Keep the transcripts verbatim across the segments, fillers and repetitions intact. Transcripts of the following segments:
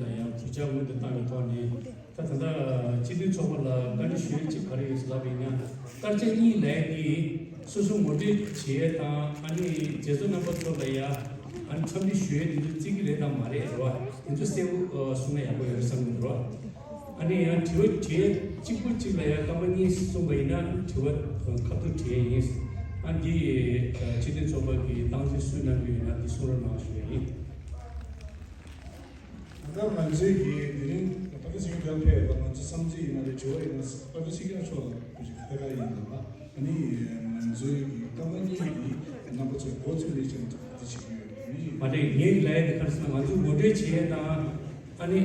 ལ་ཡང་གུས་ཕྱག་སྔོན་དུ་བཏང་བའི་ཐོག་ནས། ད་ད་ལྟ་སྤྱི་འཐུས་ཚོགས་པ་ལ་བཀའ་འདྲི་ཞུ་ཡས་གཅིག་ག་རེ་ཡོད་ཟེར་ལབ་པ་ཡིན་ན། དཀར་ཆག་གཉིས་ལབ་ཡས་འདི་སོ་སོ་ངོ་སྤྲོད་བྱེད་ཡས་དང་། ཨ་ནི་མཛད་གཙོ་རྣམ་པ་ཚོ་ལ་ཡ་ཨ་ནི་འཚམས་འདྲི་ཞུ་ཡས་དེ་ཚོ་བརྩི་གི་རེད་དམ་མ་རེད། རེད་བ། དེ་ཚོ་གསལ་པོ་གསུང་ན་ཡག་པོ་ཡོད་རེད་བསམ་གི་འདུག་ར། ཨ་ནི་ཡང་དྲི་བ་དྲི་ཡས་གཅིག་པོ་གཅིག་ལ་ཡ་སྐར་མ་གཉིས་གསུངས་པ་ཡིན་ན་དྲི་བ་ཁ་ཐུག་དྲི་ཡས་ཡིན། ཨ་འདི་སྤྱི་འཐུས་ཚོགས་པ་གི་སྟངས་འཛིན་སུ་གནང་གི་ཡོད་ན་འདི་གསུང་རོགས་གནང་ཞུ་ཡས་ཡིན། ད་ང་ཚོའི་གི་དེ་རིང་ཕ་ཁ་སིང་ག་ཕེབས་པ་ང་ཚོ་བསམ་ཚུལ་ཡིན་ན་རེད། དྲི་བ་ཡིན་ན་ཕ་ཁ་སིང་ག་མཆོག་ལ་ཐུགས་རྗེ་ཕེབས་ཀ་ཡིན་ལ། ཨ་ནི་ང་ཚོའི་གི་སྐར་མ་གཉིས་ཀྱི་རྣམ་པ་ཚོས་འགོ་ཚུགས་ལས་ཀྱང་འདི་བྱེད་ཀྱི་ཡོད། ཨ་ནི་མ་རེད། ངའི་ལས་དེ་ག་རེ་ཟེར་ན། ང་ཚོ་ངོ་སྤྲོད་བྱེད་ཡས་དང་། ཨ་ནི་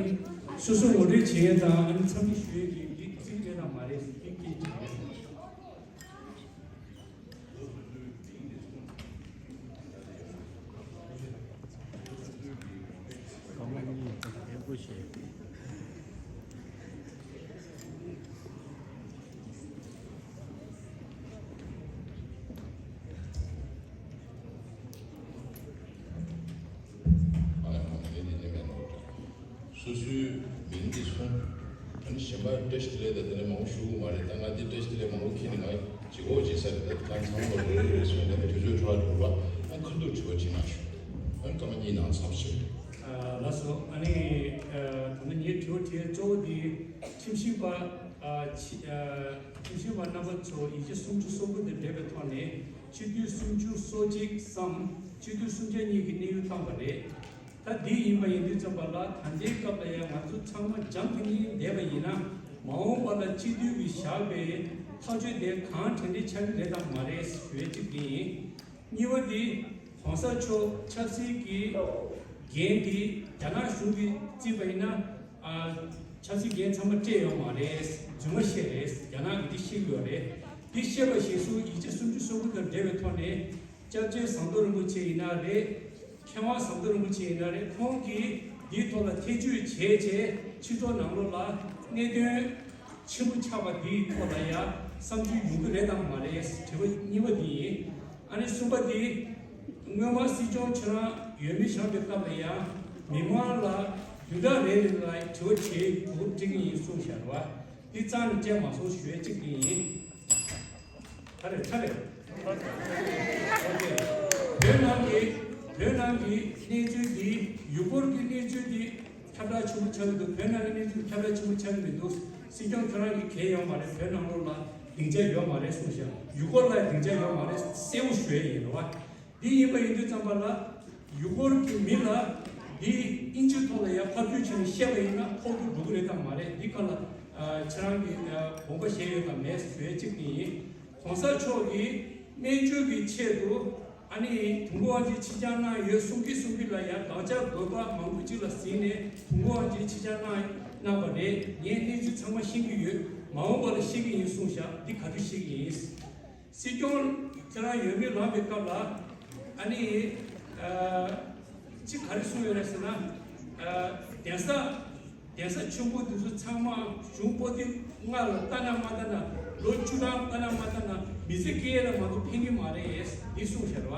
སོ་སོ་ངོ་སྤྲོད་བྱེད་ཡས་དང་། ཨ་ནི་འཚམས་འདྲི་ཞུ་ཡས་ཀྱི་འདི་གཅིག་རེད་དམ་མ་རེད་ཟེར་གྱི་སྐད་ཆ་རེད། སོ་སོའི་མིང་འདི་གསུངས། ཨ་ནི་གཞན་པ་བཀྲ་ཤིས་བདེ་ལེགས་དང་དེ་ནས་མང་པོ་ཞུ་གི་མ་རེད། ད་ང་འདི་བཀྲ་ཤིས་བདེ་ལེགས་མང་པོ་ཁྱེར་ནས་ང་ལྗིད་ཁོག་བྱེད་ས་རེད། ད་ཚང་མ་རེ་རེ་རེ་གསུངས། དེ་ནས་དུས་ཚོད་འཕྲོ་བརླག་འགྲོ་བ། ཨ་ཁ་ཐུག་དྲི་བ་ཅིག་གནང་ཞུ། ཨ་སྐར་མ་གཉིས་ནང་མཚམས་བཞག་ཨ། ལགས་སོ། ཨ་ནི་ཨ་ད་ལྟ་ངའི་དྲི་བ་དྲི་ཡས་གཙོ་བོ་འདི་ཁྲིམས་ཞིབ་པ་ཨ་ཁྲི་ཨ་ཁྲིམས་ཞིབ་པ་རྣམ་པ་ཚོ་ཡིག་ཆ་སུམ་ཅུ་སོ་དགུ་དང་འབྲེལ་བའི་ཐོག་ནས་སྤྱི་འཐུས་སུམ་ཅུ་སོ་གཅིག་སམ་སྤྱི་འཐུས་སུམ་ཆ་གཉིས་ཀྱི་གནས་ཡུལ་བཏང་བ་རེད། ད་འདི་ཡིན་པ་ཡིན་དུས་ཙམ་པ་ལ། ད་ལྟའི་སྐབས་ལ་ཡང་ང་ཚོ་ཚང་མ་འཇམ་ཐིང་ཐིང་བསྡད་པ་ཡིན་ན། མ་འོངས་པ་ལ་སྤྱི་འཐུས་ཀྱིས་བཞག་པའི་ཐག་གཅོད་དེ་གང་དྲན་དྲན་ཆགས་ཀྱི་རེད་དམ་མ་རེད་ཞུ་ཡས་གཅིག་དེ་ཡིན། གཉིས་པ་དེ་༸གོང་ས་མཆོག་ཆབ་སྲིད་ཀྱི་འགན་དེ་རྒྱ་ནག་གཞུང་གིས་བརྩིས་པ་ཡིན་ན། ཨ་ཆབ་སྲིད་འགན་ཚང་མ་སྤྲད་ཡོད་མ་རེད། རྫུན་མ་བཤད་རེད། རྒྱ་ནག་གིས་འདི་ཤེས་ཀྱི་ཡོད་རེད། འདི་ཤེས་པ་བཞིན་སུ་ཡིག་ཆ་སུམ་ཅུ་སོ་དགུ་དང་འབྲེལ་བའི་ཐོག་ནས། སྐྱབས་རྗེ་ཟམ་གདོང་རིན་པོ་ཆེ་ཡིན་ན་རེད། མཁས་དབང་ཟམ་གདོང་རིན་པོ་ཆེ་ཡིན་ན་རེད། ཁོང་གིས་འདིའི་ཐོག་ལ་ཐེ་བྱུས་བྱས་བྱས། སྤྱི་ཚོགས་ནང་ལོགས་ལ་གནད་དོན་ཆེན་པོ་ཆགས་པ་འདིའི་ཐོག་ལ་ཡ་བསམ་ཚུལ་ཡོང་གི་རེད་དམ་མ་རེད། དྲི་བ་གཉིས་པ་འདི་ཡིན། ཨ་ནི་གསུམ་པ་འདི། སྔོན་མ་སྲིད་སྐྱོང་ཁྱེད་རང་འོས་མི་བཞེངས་པའི་སྐབས་ལ་ཡང་མི་མང་ལ་བདུན་ཕྲག་རེ་རེ་ལ་དྲི་བ་བྱེད་དགོས་འགྲིག་གི་ཡིན་གསུངས་བཞག་རེད་བ། འདི་རྩ་ནས་སྤྲད་མ་སོང་ཞུ་ཡས་གཅིག་འདི་ཡིན། ད་རེད། ད་རེད། ཨོ་ཁེ། བོད་ནང་གི་བོད་ནང་གི་གནས་ཚུལ་འདི། ཡུལ་སྐོར་གྱི་གནས་ཚུལ་འདི་ཁྱབ་བསྒྲགས་ཆེན་པོ་ཆགས་ཀྱི་འདུག་བོད་ནང་གི་གནས་ཚུལ་ཁྱབ་བསྒྲགས་ཆེན་པོ་ཆགས་ཀྱི་མི་འདུག་སྲིད་སྐྱོང་ཁྱོད་རང་གིས་གལ་ཡོད་མ་རེད། བོད་ནང་ལོགས་ལ་སྡིངས་ཆ་ཡོད་མ་རེད་གསུངས་ཤག་ཡུལ་སྐོར་ལ་སྡིངས་ཆ་ཡོད་མ་རེད། གསལ་པོ་ཞུ་ཡས་ཡིན་རེད་བ། འདི་ཡིན་པ་ཡིན་དུས་ཙམ་པ་ལ། ཡུལ་སྐོར་གྱི་མི་ལ་འདི་དབྱིན་ཇི་ཐོག་ལ་ཡང་ཕབ་སྒྱུར་བྱས་ནས་བཤད་པ་ཡིན་ན་ཕོག་ཐུག་འགྲོ་གི་རེད་དམ་མ་རེད། འདི་ག་ལ་ཨ་ཁྱེད་རང་གིས་ཨ་དགོངས་པ་བཞེས་ཡོད་དམ་མེད་ཞུ་ཡས་གཅིག་འདི་ཡིན། གོང་ས་མཆོག་གིས་སྨན་བཅོས་ཀྱི་ཆེད་དུ། ཨ་ནི་དུས་འཁོར་དབང་ཆེན་ཕྱིར་འགྱངས་གནང་ཡོད་གསུང་གིན་གསུང་གིན་ལ་ཡང་དགག་བྱ་དགོས་པ་མང་པོ་ཅིག་ལ་གཟིགས་ནས་དུས་འཁོར་དབང་ཆེན་ཕྱིར་འགྱངས་གནང་གནང་བ་རེད། ངས་གནས་ཚུལ་ཚང་མ་ཤེས་ཀྱི་ཡོད། མ་འོངས་པ་ལ་ཤེས་ཀྱི་ཡིན་གསུངས་ཤག་འདི་ག་དུས་ཤེས་ཀྱི་ཡིན། སྲིད་སྐྱོང་ཁྱེད་རང་འོས་མི་ལངས་པའི་སྐབས་ལ། ཨ་ནི་ཨ་ཅིག་ག་རེ་གསུངས་ཡོད་རེད་ཟེར་ན། ཨ་གདན་ས་གདན་ས་ཆེན་པོ་འདི་ཚོ་ཚང་མ་གཞུང་པོ་ཏི་ལྔ་ལ་ལྟ་ན་མ་ལྟ་ན། ལོ་བཅུ་གྲངས་ལྟ་ན་མ་ལྟ་ན་མི་ཚེ་སྐྱེལ་ཡས་ལ་མ་གཏོགས་ཕན་གྱི་མ་རེད། འདི་གསུངས་ཤག་རེད་བ།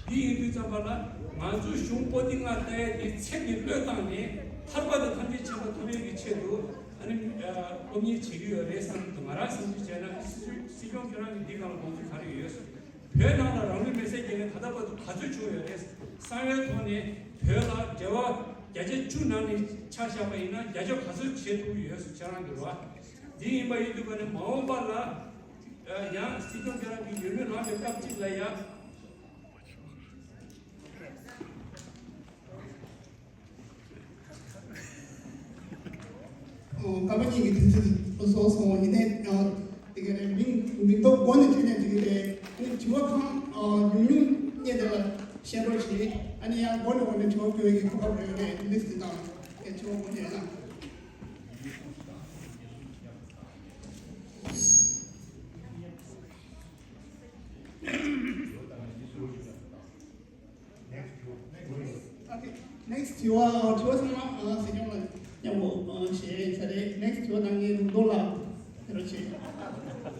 འདི་ཡིན་དུས་ཙམ་པ་ལ་ང་ཚོ་གཞུང་པོ་ཏི་ལྔ་ལྟ་ཡས་དེ་ཚེ་འདི་བློས་བཏང་ནས་ཐར་པ་དང་ཐམས་ཅད་མཁྱེན་པ་ཐོབ་ཡས་ཀྱི་ཆེད་དུ། ཨ་ནི་ཨ་སློབ་གཉེར་བྱེད་ཀྱི་ཡོད་རེད་བསམ་གྱི་འདུག་ང་རང་བསམ་ཚུལ་བྱས་ན། སྲིད་སྲིད་སྐྱོང་ཁྱེད་རང་གི་འདི་སྒང་ལ་དགོངས་ཚུལ་ག་རེ་ཡོད། བོད་ནང་ལ་རང་ལུས་མེར་སྲེག་བརྒྱབ་ནས་ད་ལྟ་བར་དུ་ག་ཚོད་བྱུང་ཡོད་རེད། གསང་བའི་ཐོག་ནས་བོད་ལ་འབྲེལ་བ་བརྒྱ་ཆ་བཅུ་ནང་ནས་ཆ་བཞག་པ་ཡིན་ན་བརྒྱ་ཆ་ག་ཚོད་བྱེད་ཐུབ་ཀྱི་ཡོད་ཟེར་ཁྱེད་རང་གི་རེད་བ། འདི་ཡིན་པ་ཡིན་དུས་ཀ་ནས་མ་འོངས་པ་ལ་ཡང་སྲིད་སྐྱོང་ཁྱེད་རང་གི་འོས་མི་ལངས་པའི་སྐབས་གཅིག་ལ་ཡང་། ཨོ། སྐར་མ་གཉིས་ཀྱི་དུས་ཚོད་རྫོགས་སོང་། ཡིན་ནའི་ཨ་དེ་ག་རེད། མིང་མིང་ཐོ་འགོ་ནས་བྲིས་ནས་འགྲིག་གི་རེད། ཨ་ནི་དྲི་བ་གང་ཨ་ཉུང་ཉུང་རྙེད་དེ་ལ་བཤད་རོགས་བྱེད། ཨ་ནི་ཡང་འགོ་ནས་འོ་ནས་དྲི་བ་བཀོད་ཀྱི་གོ་སྐབས་རེ་རེ་ལིསི་དེ་དང་དྲི་བ་འགོ་ནས་ཡོད་ན། Okay, next དྲི་བ། དྲི་བ་ཚང་མ་ཨ་སྲིད་སྐྱོང་ལ་མཉམ་པོ་ཨ་བཞེས་ཡིན་ས་རེད། next དྲི་བ་གནང་མཁན་ལུང་རྟོགས་ལགས་ཕེབས་རོགས་བྱེད།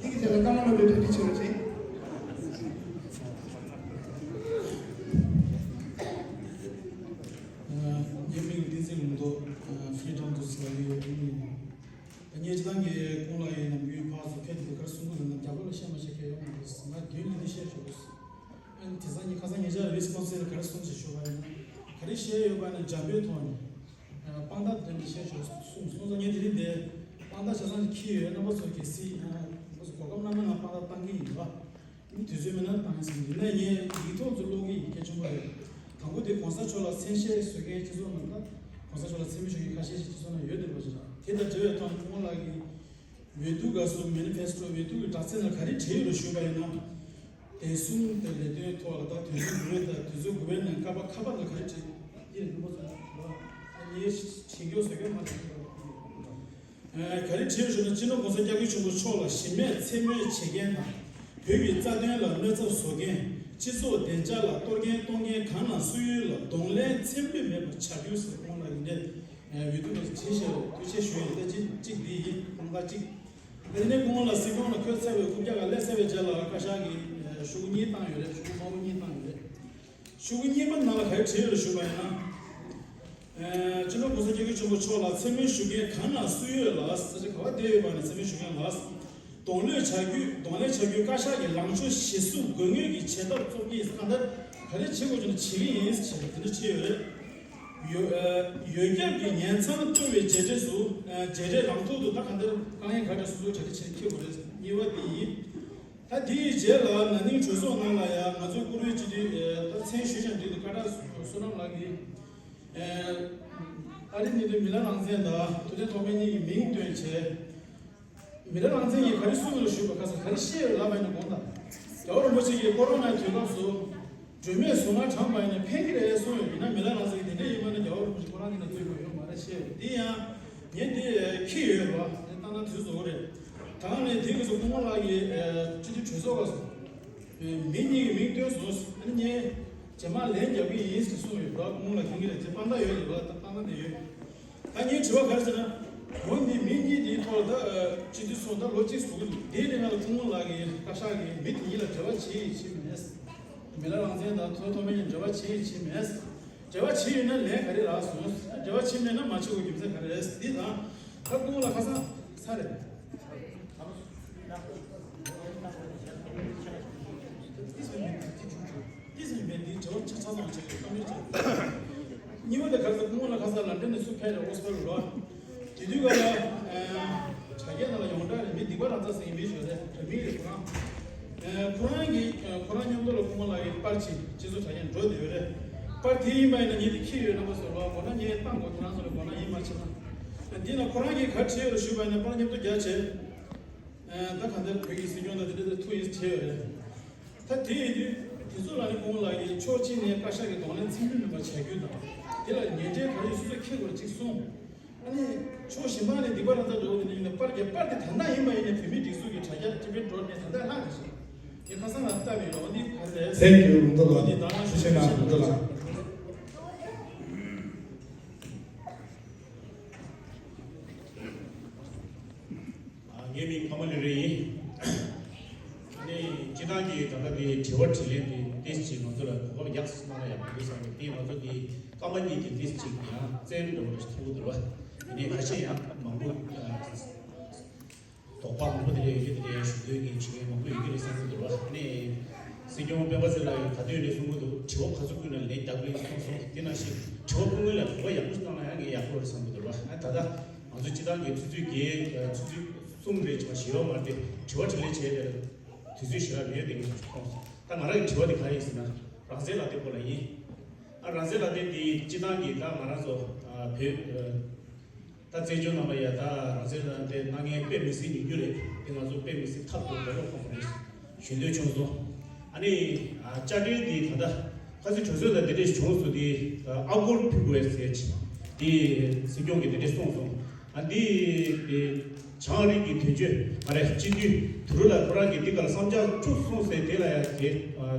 འདི་གི་ཐད་ལ་ཀརྨ་བློ་གྲོས་གྲ་སྒྲིག་བྱེད་རོགས་བྱེད། ཨ་ངའི་མིང་བསྟན་འཛིན་ལུང་རྟོགས། ཨ་ཧྥི་ ཨ་ནི་དེང་སང་ཉིན་ཁ་སང་ཉེ་ཆར་རི་སི་པོན་སི་ལ་ག་རེ་གསུངས་ཞེས་ཞུས་པ་ཡིན་ན། ག་རེ་བཤད་ཡོད་པ་ནི་འཇམ་པོའི་ཐོག་ནས་དཔང་རྟགས་ལྡན་པའི་བཤད་ཆོག་གསུངས་སོང་། ངས་དེ་རིང་འདིར་དཔང་རྟགས་ཆ་ཚང་ཞིག་འཁྱེར་ཡོད། རྣམ་པ་ཚོ་གལ་སྲིད་རྣམ་པ་ཚོ་གོ་སྐབས་གནང་ན་ང་དཔང་རྟགས་བཏང་གི་ཡིན་པ། དུས་ཚོད་མེད་ན་བཏང་ཡིན་ཟེར་གྱི་འདུག་ཡིན་ནའི་ངས་ཡིག་ཐོག་ཏུ་ཀློག་གི་ཡིན། གལ་ཆེན་པོ་རེད། དང་པོ་དེ་གོང་ས་མཆོག་ལ་མཚན་ཤས་བཟོ་མཁན་སྤྱི་ཚོགས་ནང་ད་གོང་ས་མཆོག་ལ་མཚན་སྨད་ཞུ་མཁན་ཁ་ཤས་ཤིག་སྤྱི་ཚོགས་ནང་ཡོད་བསྡད་པ་ཞིག་རེད། དེ་དང་འབྲེལ་བའི་ཐོག་ནས་སྐུ་ངོ་ལགས་ཀྱིས་འོས་བསྡུ་སྐབས་སུ་མེ་ནི་ཕེ་སི་ཊོ་འོས་བསྡུ་གི་དྲ་ཚིགས་ནང་ག་རེ་བྲིས་ཡོད་རེད་ཞུས་པ་ཡིན་ན། བདེ་སྲུང་དང་ལས་དོན་ཐོག་ལ་ད་དུས་ཚོད་དགུ་པའི་དང་དུས་ཚོད་དགུ་པའི་ནང་ཀ་པ་ཁ་པ་ལ་ག་རེ་བྲིས་ཡིན་རེད། རྣམ་པ་ཚོ་ལ་ངས་བྲིས་སྐྱོར་བཟོ་སྐྱོར་མ་བྱས། ག་རེ་བྲིས་ཞུ་ན། སྤྱི་ནོར་གོང་ས་སྐྱབས་མགོན་ཆེན་པོ་མཆོག་ལ་གཞི་མེད་མཚན་སྨོད་བྱེད་མཁན་དང་། བོད་ཀྱི་རྩ་དོན་ལ་གནོད་འཚེ་བཟོ་མཁན། སྤྱི་ཚོགས་བདེ་འཇགས་ལ་གཏོར་སྐྱོན་གཏོང་མཁན་གང་ལ་སུ་ཡོད་ལ་གདོང་ལེན་མཚན་སྨོད་མེད་པ་བྱ་རྒྱུ་ཟེར་སྐུ་ངོ་ལ་ཡིན་ནས་འོས་བསྡུ་ལ་བྲིས་ཞེས་ཐུགས་རྗེ་ཆེ་ཞུ་ཡིན། ད་གཅིག་གཅིག་འདི་ཡིན། ཁོང་ཁ་གཅིག་ད་ནས་སྐུ་ངོ་ལ་སྲིད་སྐྱོང་ལ་འཁོད་ཚར་བའི་རྐུབ་བཀྱག་ལ་སླེབས་ཚར་བའི་རྗེས་ལ་བཀའ་ཤག་གིས་ཤོག་གུ་གཉིས་བཏང་ཡོད་རེད། ཤོག་གུ་དམར་པོ་གཉིས་བཏང་ཡོད་རེད། ཤོག་གུ་གཉིས་པ་ནང་ལ་ག་རེ་བྲིས་ཡོད་ལ་ཞུ་བ་ཡིན་ན། ཨ། སྤྱི་ནོར་གོང་ས་སྐྱབས་མགོན་ཆེན་པོ་མཆོག་ལ་མཚན་སྨོད་ཞུ་མཁན་གང་ན་སུ་ཡོད་ལ་ས་ཆ་ག་བ་བསྡད་ཡོད་པ་ནས་མཚན་སྨོད་ཞུ་མཁན་ལ། གདོང་ལེན་བྱ་རྒྱུ་གདོང་ལེན་བྱ་རྒྱུ་བཀའ་ཤག་གི་ལངས་ཕྱོགས་གཞིར་བཟུང་དགོས་ངེས་ཀྱི་བྱེད་ཐབས་བཙུགས་ཀྱི་ཡིན། གང་ལྟར་ག་རེ་བྱེད་དགོས་ཀྱི་ན་བྱེད་ཀྱི་ཡིན་ཞེས་དེ་འདྲ་བྲིས་ཡོད་རེད། ཡོ་ཨ། ཡོ་རྒྱབ་ཀྱི་ཉེན་ཚང་གཏོར་བའི་རྗེས་འབྲས་སུ། ཨ། རྗེས་འབྲས་ལངས་ཐོག་ཏུ་ད་གང་ལྟར་དཀའ་ངལ་ག་འདྲ་སོ་སོའི་གྲ་སྒྲིག་བྱེད་འཁྱེར་དགོས་རེད། གཉིས་པ་དེ་ཡིན། ད་དེའི་རྗེས་ལ་ན་ནིང་གྲོས་ཚོགས་ནང་ལ་ཡང་ང་ཚོའི་བཀུར་འོས་སྤྱི་འཐུས། ཨེ། ད་མཚན་ཞུས་ཀྱང་འགྲིག་འདུག་བཀའ་ཤག་བསོད་ནམས་ལགས་ཀྱིས། ཨེ། ཨ་རི་གནས་སྡོད་མི་ལ་རང་བཙན་དང་ཐུབ་བསྟན་ཐོགས་མེད་གཉིས་ཀྱི་མིང་བཏོན་བྱས། མི་ལ་རང་བཙན་གྱིས་ག་རེ་གསུངས་ཡོད་ཞུས་པ་ཁ་སང་ག་རེ་བཤད་ཡོད་ལབ་པ་ཡིན་ན། དགོངས་དག་རྒྱལ་བ་རིན་པོ་ཆེ་གིས་ཀོ་རོ་ནའི་དུས་སྐབས་སུ། སྒྲོལ་མས་གཟུངས་སྔགས་བགྲངས་པ་ཡིན་ན་ཕན་གྱི་རེད་གསུངས་ཡོད། ཡིན་ན་མི་ལ་རང་བཙན་གྱིས་དེ་འདྲ་ཡིན་པ་ན་རྒྱལ་བ་རིན་པོ་ཆེ་ཁོ་རང་གིས་ན་ཐོས་དགོས་ཡོད་མ་རེད་བཤད་ཡོད། དེ་ཡང་ངས་འདི་འཁྱེར་ཡོད་རེད་པ། དེ་ལྟ་ན་དུས་རྫོགས་རེད། ད་ག་ནས་དེ་གི་སུ་སྐུ་ངོ་ལགས་ཀྱིས་སྤྱི་འཐུས་གྲོས་ཚོགས་སྐབས་སུ་མི་གཉིས་ཀྱི་མིང་བཏོན་སོང་། ཨ་ནི་ངས་རྗེས་མ་ལན་རྒྱག་གི་ཡིན་ཞེས་གསུངས་ཡོད་པ། སྐུ་ངོ་ལགས་མཁྱེན་གྱི་རེད། དེ་དཔང་རྟགས་ཡོད་རེད་པ། ད་དཔང་རྟགས་དེ་ཡོད། ད་ངའི་དྲི་བ་ག་རེ་ཟེར་ན། འོ་འདི་མི་གཉིས་འདིའི་ཐོག་ལ་ད་སྤྱི་འཐུས་ཚོ་ད་ལོ་གཅིག་ཟུག་གི་འདུག་དེའི་རིང་ལ་སྐུ་ངོ་ལགས་ཀྱིས་བཀའ་ཤག་གིས་མི་དེ་གཉིས་ལ་འབྲེལ་བ་བྱས་ཡིན་བྱས་མེད། མི་ལ་རང་བཙན་དང་ཐོ་ཐོ་མེ་གཉིས་འབྲེལ་བ་བྱས་ཡིན་བྱས་མེད། འབྲེལ་བ་བྱས་ཡོད་ན་ལན་ག་རེ་རག་སོང་། འབྲེལ་བ་བྱས་མེད་ན་མ་བྱེད་དགོས་རྒྱུ་མཚན་ག་རེ་རེད། འདི་དང་། ད་སྐུ་ངོ་ལགས་ཁ་སང་ཚར་རེད། ཏིས་མེད་མེད་ཏིས་ཆུང་ཆུང་། ཏིས་མེད་མེད་འདི་དྲི་བ་ཆ་ཚང་ཚང་བྱས་ཏེ་གཏམ་རེ་བྱས། གཉིས་པ་དེ་ག་རེ་ཟེར། སྐུ་ངོ་ལགས་ཁ་སང་ལན་ཌན་ནས་ཚུར་ཕེབས་རེད། ཨོག་སི་ཕོར་ཌི་ལ། དེ་དུས་སྐབས་ལ། ཨ། དྲ་རྒྱའི་ནང་ལ་ཡོངས་གྲགས་རེད། མི་སྡིག་པ་རང་ཚ་ཟེར་མཁན་མི་ཞིག་ཡོད་རེད། དྲ་མིག་རེད་ཁོ་རང་། ཨ། ཁོ་རང་གིས། ཨ། ཁོ་རང་མཉམ་དུ་ལ་སྐུ་ངོ་ལགས་ཀྱི་པར་ཅིག་སྤྱི་ཚོགས་དྲ་རྒྱ་འགྲོ་བསྡད་ཡོད་རེད། པར་དེ་ཡིན་པ་ཡིན་ན་ངས་དེ་འཁྱེར་ཡོད། རྣམ་པ་ཚོ་ལ་དགོས་ན་ངས་བཏང་དགོས། ཁྱེད་རང་ཚོ་ལ་དགོས་ན་ཡིན། མ་བྱེད་ན། ཨ། འདི་ན་ཁོ་རང་གིས་ག་རེ་བྲིས་ཡོད་ཞུས་པ་ཡིན་ན། པར་མཉམ་དུ་རྒྱག་བྱས། ཨ། ད་གང་ལྟར་བོད་ཀྱི་སྲིད་སྐྱོང་དང་དེ་འདྲ་དེ་ཐུག་ཡིན་བྲིས་ཡོད་རེད། ད་དེ་ཡིན་དུས་དེ་ཚོ་ལ་ནི་སྐུ་ངོ་ལགས་ཀྱིས་ཕྱོགས་གཅིག་ནས་བཀའ་ཤག་གི་གདོང་ལེན་མཚན་སྨོད་མེད་པ་བྱ་རྒྱུ་དང་། དེ་ལ་ཉེས་འབྲས་ག་རེ་སོ་སོས་འཁྱེར་དགོས་རེད་གཅིག་གསུངས། ཨ་ནི་ཕྱོགས་གཞན་པ་ནས་སྡིག་པ་རང་ཚ་འགྲོ་གི་འདུག་ན། པར་རྒྱག་པར་དེ་ད་ལྟ་ཡིན་པ་ཡིན་ན་བོད་མིའི་སྒྲིག་འཛུགས་ཀྱི་དྲ་རྒྱ་ཊི་བི་ཌོཊ་ནེཊ་ད་ལྟ་ལྷག་གི་ཞིག་ངས་ཁ་སང་ལ་ལྟ་བའི་ཡོང་འདི་ག་རེ་རེད། Thank you ལུང་རྟོགས་ལགས། འདི་ད་ཐུགས་རྗེ་ཆེ་གནང་། ལུང་རྟོགས་ལགས། ཨ། ངའི་མིང་ཀརྨ་ལེགས་རིང་ཡིན། ཨ་ནི་སྤྱིར་བཏང་གི་ད་ལྟ་དེ་དྲི་བ་དྲིས་ལན་དེ་ཏོག་ཙམ་ང་ཚོ་ལ་གོ་སྐབས་ཡག་ཙམ་གནང་ན་ཡག་པོ་འདུག་བསམ་གི། དེ་ང་ཚོ་དེ་ཀརྨ་གཉིས་ཀྱི་ཏོག་ཙམ་ཡང་རྩལ་འགྲོ་བ་མཐོང་གི་འདུག་བ། ཡིན་ནའི་ཁ་ཤས་ཡང་མང་པོ། ཨ། དོགས་པ་མང་པོ་དེ་འདྲ་ཡོད་ཀྱི། དེ་འདྲ་ཡང་ཞུ་འདོད་ཀྱི་བྱེད་མཁན་མང་པོ་ཡོད་ཀྱི་རེད་བསམ་གི་འདུག་བ། ཨ་ནི་སྲིད་སྐྱོང་སྤེན་པ་ཚེ་ལགས་ཀྱིས་ག་དུས་ནས་གསུང་གི་འདུག་དྲི་བ་ག་ཚོད་བསྐུར་ན་ལན་རྒྱག་གི་ཡིན་གསུངས་སོང་། དེ་ནང་བཞིན་དྲི་བ་བསྐུར་མཁན་ལ་གོ་བ་ཡག་པོ་ཞིག་གནང་ན་ཡང་ངས་ཡག་པོ་རེད་བསམ་གི་འདུག་བ། ཨ། ད་ལྟ་ང་ཚོ་སྤྱིར་བཏང་གི་ཆུ་ཚོད་བརྒྱད། ཆུ་ཚོད་གསུམ་རེ་ཅིག་ཞིག་ཡོད་མ་རེད་དེ། དྲི་བ་དྲིས་ལན་བྱས་པའི་དུས་ཚོད་ཞེ་དྲག་མེད་དེ་ངས་མཐོང་སོང་། ད་ང་རང་གི་དྲི་བ་དེ་ག་རེ་ཡིན་ཟེར་ན། རང་བཙན་ལག་དེབ་སྐོར་ལ་ཡིན། ཨ། རང་བཙན་ལག་དེབ་དེ་སྤྱིར་བཏང་གི་ད་ང་རང་ཚོ། ཨ། བོད། ཨ། ད་བཙན་བྱོལ་ནང་ལ་ཡ་ད་རང་བཙན་ལག་དེབ་གནང་མཁན་དཔེ་མི་སྲིད་ཉུང་ཉུང་རེད། དེ་ང་ཚོ་དཔེ་མི་སྲིད་ཐབས་སྐྱོ་པོ་ཁོང་ཚོ་ཞུ་འདོད་བྱུང་སོང་། ཨ་ནི། ཨ། དཔྱ་ཁྲལ་དེ་ད་ལྟ་ཁ་སང་གྲོས་ཚོགས་ལ་དེ་འདྲས་བྱུང་སོང་། དེ་ཨ་སྒོར་ཕུལ་དགོས་ཟེར་ཅིག་དེ་སྲིད་སྐྱོང་གིས་དེ་འདྲས་གསུངས་སོང་། ཨ། འདི་དེ་བྱང་ཨ་རི་གི་དོན་གཅོད་མ་རེད། སྤྱི་འཐུས་དུ་རུ་ལ་ཁོ་རང་གིས་འདི་ག་ལ་བསམ་འཆར་བཅུག་སོང་ཟེར། དེ་ལ་ཡ་དེ། ཨ།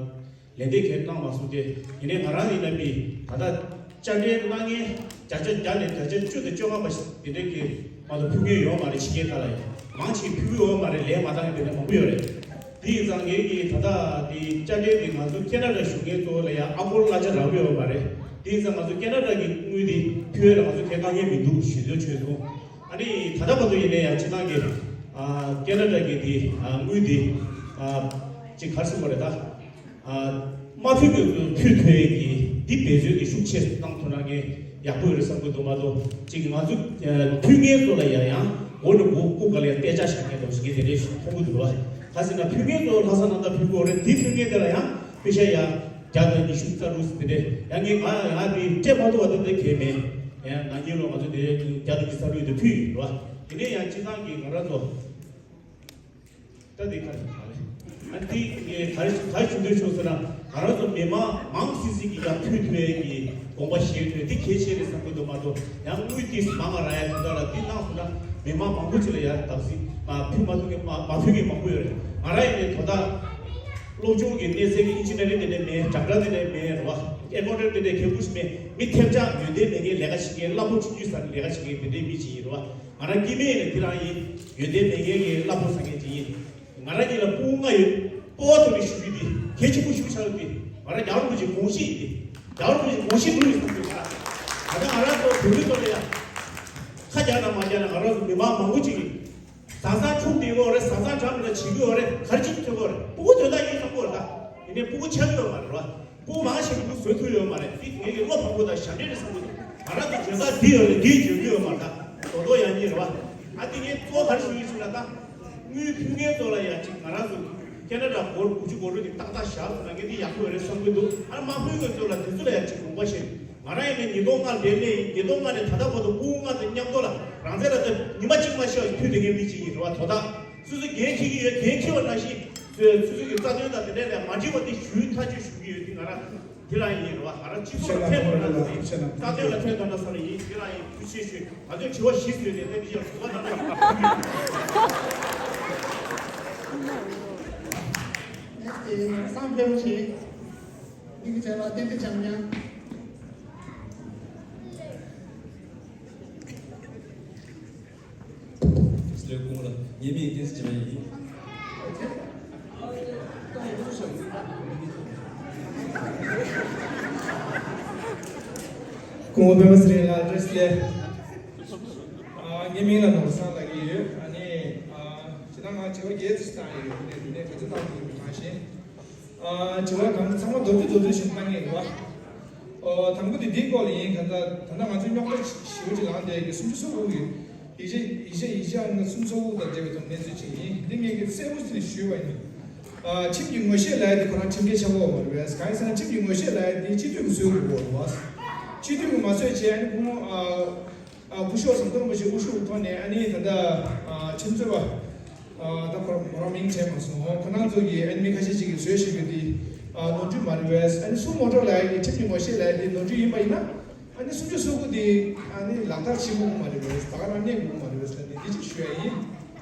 ལན་འདེབས་གང་གནང་མ་སོང་སྟེ། ཡིན་ནའི་ང་རང་ཡིན་ན་མི་ད་ལྟ་དཔྱ་ཁྲལ་གནང་མཁན་བརྒྱ་ཆ་བརྒྱ་ནས་བརྒྱ་ཆ་བཅུ་དང་བཅོ་ལྔ་པ་ཞིག་དེ་འདྲའི་གི་མ་གཏོགས་ཕུལ་མཁན་ཡོད་མ་རེད། ཕྱི་རྒྱལ་ཁག་ལ་ཡང་མང་ཆེ་ཕུལ་གྱི་ཡོད་མ་རེད། ལན་མ་བཏང་མཁན་དེ་འདྲ་མང་པོ་ཡོད་རེད། དེ་ཡིན་ཙང་ངས་ཀྱི་ད་ལྟ་དེ་དཔྱ་ཁྲལ་དེ་ང་ཚོ་ཁེ་ན་ཌ་བཞུགས་མཁན་ཚོ་ལ་ཡང་ཨ་སྒོར་གླ་ཆ་རག་གི་ཡོད་མ་རེད། དེ་ཡིན་ཙང་ང་ཚོ་ཁེ་ན་ཌ་གི་དངུལ་དེ་ཕུལ་བ་ལ་ང་ཚོ་ཁེ་དཀའ་ངལ་མི་འདུག་ཞུ་འདོད་བྱུང་སོང་། ཨ་ནི་ད་ལྟ་བར་དུ་ཡིན་ནའི་ཡང་སྤྱིར་བཏང་གི། ཨ། ཁེ་ན་ཌ་གི་དེ། ཨ། དངུལ་དེ། ཨ། ཅིག་ག་རེ་ཟེར་དགོས་རེད་ད། ཨ། མ་ཕུལ་གྱི་ཚོ་ཕུལ་ཐུབ་ཡས་ཀྱི་འདི་འབད་བརྩོན་གྱི་ཤུགས་ཆེ་གནང་ཐུབ་ན་ངས་ཡག་པོ་ཡོད་རེད་བསམ་གྱི་འདུག་མ་གཏོགས་ཅིག་ང་ཚོ་ཕུལ་མཁན་ཚོ་ལ་ཡང་ཡང་མགོ་ནས་མགོ་སྐུ་ག་ལ་ཡང་སྟེར་ཆ་བཞག་མཁན་འདྲ་བོ་ཞིག་ངས་དེ་འདྲས་ཤིག་མཐོང་གི་འདུག་བ། ག་ཟེར་ན་ཕུལ་མཁན་ཚོ་ལྷག་བསམ་རྣམ་དག་ཕུལ་དགོས་རེད། འདི་ཕུལ་མཁན་དེ་ལ་ཡང་པེ་ཤ་ཡ་བརྒྱ་དང་ཉི་ཤུ་རྩ་དྲུག་ཟེར་དེ་འདྲས་ཡང་ངས་ང་ང་དེ་སྤྲད་མ་ཐུབ་པ་དེ་འདྲས་གལ་མེད། ཡང་ན་ནིང་ལོ་ང་ཚོ་དེ་བརྒྱ་དང་ཉི་ཤུ་རྩ་དྲུག་དེ་ཕུལ་ཡོད་རེད་བ། དེ་ནས་ཡང་སྤྱི་བཏང་གི་ང་རང་ཚོ། ད་འདི་ག་རེ་ཨ་འདི་ངས་ག་རེ་ག་རེ་ཞུ་འདོད་བྱུང་ཟེར་ན། ང་རང་ཚོ་མི་མང་མང་སིང་སིང་གི་ཡར་ཕུད་ཐུབ་ཡས་ཀྱི་དགོངས་པ་བཞེས་ཐུབ་ཡས་འདི་གལ་ཆེ་རེད་བསམ་གྱི་འདུག་མ་གཏོགས་ཡང་དངུལ་ཏོག་ཙམ་མང་བ་རག་ཡ་དེ་འདྲ་ལ་འདི་གནང་སོང་ན་མི་མང་མང་པོ་ཅིག་ལ་ཡར་བརྡབ་གསིག་མ་ཕུད་མ་ཐུབ་མཁན་མ་མ་ཕུད་མཁན་མང་པོ་ཡོད་རེད། ང་རང་ཡིན་ནའི་དོ་བདག་སློབ་སྦྱོང་གི་གནས་ཚད་ཀྱི་ཨིན་ཇི་ནི་ཡ་རིང་དེ་འདྲ་མེད། སྦྲག་སྦྲག་དེ་འདྲ་མེད་རེད་བ། ཨེ་ཀའུན་ཊན་དེ་འདྲ་གལ་པོ་ཞིག་མེད། མི་ཐེབས་ཆག་ཡོན་ཏན་མེད་མཁན་ལས་ཀ་བྱེད་མཁན་གླ་ཕོགས་ཆུང་ཆུང་ཟ་ནས་ལས་ཀ་བྱེད་མཁན་དེ་འདྲའི་མི་ཅིག་ཡིན་རེད་བ། ང་རང་སྐྱེ་དམན་ཡིན་ན་དེ་རང་ཡིན། ཡོན་ཏན་མེད་མཁན་གྱི་གླ་ཕོགས་ཟ་མཁན་ཅིག་ཡིན། ང་རང་གཉིས་ལ་སྤུ་གུ་ལྔ་ཡོད། སྤོ་བོ་ཐོག་ནས་ཞུ་རྒྱུ་འདི་གལ་ཆེན་པོ་ཞིག་ཆགས་ཡོད་དེ། ང་རང་རྒྱལ་བ་རིན་པོ་ཆེའི་དགོངས་གཞི་ཡིན་ཏེ། རྒྱལ་བ་རིན་པོ་ཆེའི་དགོངས་གཞི་འགྲུབ་ཡོད་བསམ་གྱི་ཡོད། ད་ལྟ་ང་རང་ཚོ་བོད་མི་ཚོ་ལ་ཡང་ཁ་རྒྱག་ན་མ་རྒྱག་ན་ང་རང་ཚོ་མི་མང་མང་པོ་ཅིག་གིས་བཟའ་ཚང་འཁྲུག་བསྡད་ཡོད་རེད། བཟའ་ཚང་འདྲ་མི་འདྲ་བྱེད་ཀྱི་ཡོད་རེད། ག་རེ་བྱེད་ཀྱི་ཡོད་རེད། སྤུ་གུ་དོན་དག་ཡིན་བསམ་གྱི་ཡོད་རེད། ད་ཡིན་ནའི་སྤུ་གུ་ཆགས་ཀྱི་ཡོད་མ་རེད་བ། སྤུ་གུ་མང་ཆེ་བ་བཟོ་ཐུབ་ཡོད་མ་རེད། འདི་ངེད་ཀྱི་བློ་ཕམ་པོ་དང་ཞབས་འདྲེན་རེད་བསམ་གྱི་འདུག་ང་རང་ཚོ་འཇོན་ཐང་འདི་ཡོད་རེད། འདིས་འཇོན་གྱི་ཡོད་མ་རེད། ད་རྡོག་རྡོག་ཡང་གཉིས་རེད་བ། ཨ་འདི་ངས་གཙོ་བོ་ག་རེ་ཞུ་ཡི་ཟེར་ན། ད་དངུལ་ཕུལ་མཁན་ཚོ་ལ་ཡང་ཅིག་ང་རང་ཚོ་ཁེ་ན་ཌ་སྒོར་དགུ་བཅུ་སྒོར་དྲུག་གི་ཏག་ཏག་བཞག་སོང་ན་ངས་འདི་ཡག་པོ་ཡོད་རེད་བསམ་གྱི་འདུག་ཨ་མ་ཕུལ་མཁན་ཚོ་ལ་དེ་ཚོ་ལ་ཡང་ཅིག་དགོངས་པ་བཞེས། ང་རང་ཡིན་ན་ཉིས་སྟོང་ལྔ་ལ་འདིར་སླེབས་ཡིན། ཉིས་སྟོང་ལྔ་ནས་ད་ལྟ་བར་དུ་སྤུ་གུ་ལྔ་དང་མཉམ་དུ་ལ་རང་བཙན་ལ་ད་ཉི་མ་གཅིག་མ་ཤོར་བ་ཕུལ་བསྡད་མཁན་མི་ཅིག་ཡིན་རེད་བ། དོ་བདག་སོ་སོས་འགན་འཁྱེར་གྱི་ཡོད། འགན་འཁྱེར་བ་ནང་བཞིན་སོ་སོ་སོ་སོའི་རྩ་དོན་དང་དེ་འདྲ་ལས་མ་འགྲིག་པ་དེ་ཞུ་ཐག་གཅོད་ཞུ་གི་ཡོད། དེ་ང་རང་དེ་རང་ཡིན་རེད་བ། ང་རང་སྤྱི་ཚོགས་ལ་ཕན་ཐོགས་ན་ཟེར། རྩ་དོན་ལ་ཕན་ཐོགས་ན་ཟེར་ཡིན། དེ་རང་ཡིན། ཐུགས་རྗེ་ཆེ་ཞུ། ང་ཚོས་དྲི་བ་བཞི་བཟོས་ཏེ་ད་འདི་ཅིག་ལ་དྲི་བ་གནང་ན། ངས་དེ་ང་བསམ་འཕེལ་བ་ཞིག་འདི་གི་ཚེ་ལ་ཏན་ཏན་བྱང་ཉང་། ལས་ཁུངས་ལ་ངའི་མིང་བསྟན་འཛིན་འཇམ་དབྱངས་ཡིན། སྐུ་ངོ་པད་མ་ཚེ་རིང་ལགས་བཀྲ་ཤིས་བདེ་ལེགས། ཨ། ངའི་མིང་ལ་ནོར་བཟང་ལབ་ཀྱི་ཡོད། ཨ་ནི། ཨ། ཁྱེད་རང་ང་དྲི་བ་བརྒྱད་ཙམ་བཏང་ཡོད། དེ་ནས་ག་ཚོད་བཏང་ཐུབ་མི་གང་ཤེས། ཨ། དྲི་བ་གང་ཚང་མ་མདོར་བསྡུས་མདོར་བསྡུས་ཤིག་བཏང་གི་ཡིན་པ། ཨོ། དང་པོ་དེ་འདིའི་སྐོར་ལ་ཡིན། གང་ལྟར་ད་ལྟ་ང་ཚོའི་རྙོག་དྲ་ཞེ་པོ་ཅིག་ལངས་བསྡད་ཀྱི་སུམ་ཅུ་སོ་དགུ་གི་ཡིག་ཆ་ཡིག་ཆ་ཡིག་ཆ་ཨང་སུམ་ཅུ་སོ་དགུ་དང་འབྲེལ་བའི་ཐོག་གནས་ཚུལ་ཅིག་ཡིན། འདི་ངས་ཀྱི་གསལ་པོ་ཅིག་ཞུས་པ་ཡིན། ཨ། ཁྲིམས་ཀྱི་ངོ་ཤེས་ལབ་ཡ་དེ་ཁོ་རང་ཁྲིམས་འགལ་ཆགས་ཀྱི་ཡོད་མ་རེད་པས། གང་ཡིན་ཟེར་ན་ཁྲིམས་ཀྱི་ངོ་ཤེས་ལབ་ཡ་དེ་སྤྱི་འཐུས་ཀྱིས་བཟོས་དགོས་ཀྱི་ཡོད་རེད་པ། སྤྱི་འཐུས་ཀྱིས་མ་བཟོས་བྱས་ཨ་ནི་ཁོང་ཨ། ཨ། སྐུ་ཞབས་ཟམ་གདོང་རིན་པོ་ཆེ་དབུ་བཞུགས་ཐོག་ནས་ཨ་ནི་ད་ལྟ་ཨ། ཁྲིམས་རྩོད་པ། ཨ། ད་ཁོ་རང་མོ་རང་མིང་དྲན་མ་སོང་། ཁོ་རང་ཚོ་གིས་ཨ་ནི་མི་ཁ་ཤས་ཤིག་གིས་བཟོས་བཞག་གི་དེ། ཨ། ནོར་འཁྲུལ་མ་རེད་པས། ཨ་ནི་སུ་ངོ་སྤྲོད་ལབ་ཡ་གི་ཁྲིམས་ཀྱི་ངོ་ཤེས་ལབ་ཡ་དེ་ནོར་འཁྲུལ་ཡིན་པ་ཡིན་ན། ཨ་ནི་སུམ་ཅུ་སོ་དགུ་དེ་ཨ་ནི་ལག་བསྟར་བྱེད་དགོས་མ་རེད་པས། ད་ག་རང་གནས་དགོས་མ་རེད་པས་ཟེར་ནས་འདི་ཅིག་ཞུ་ཡ་ཡིན།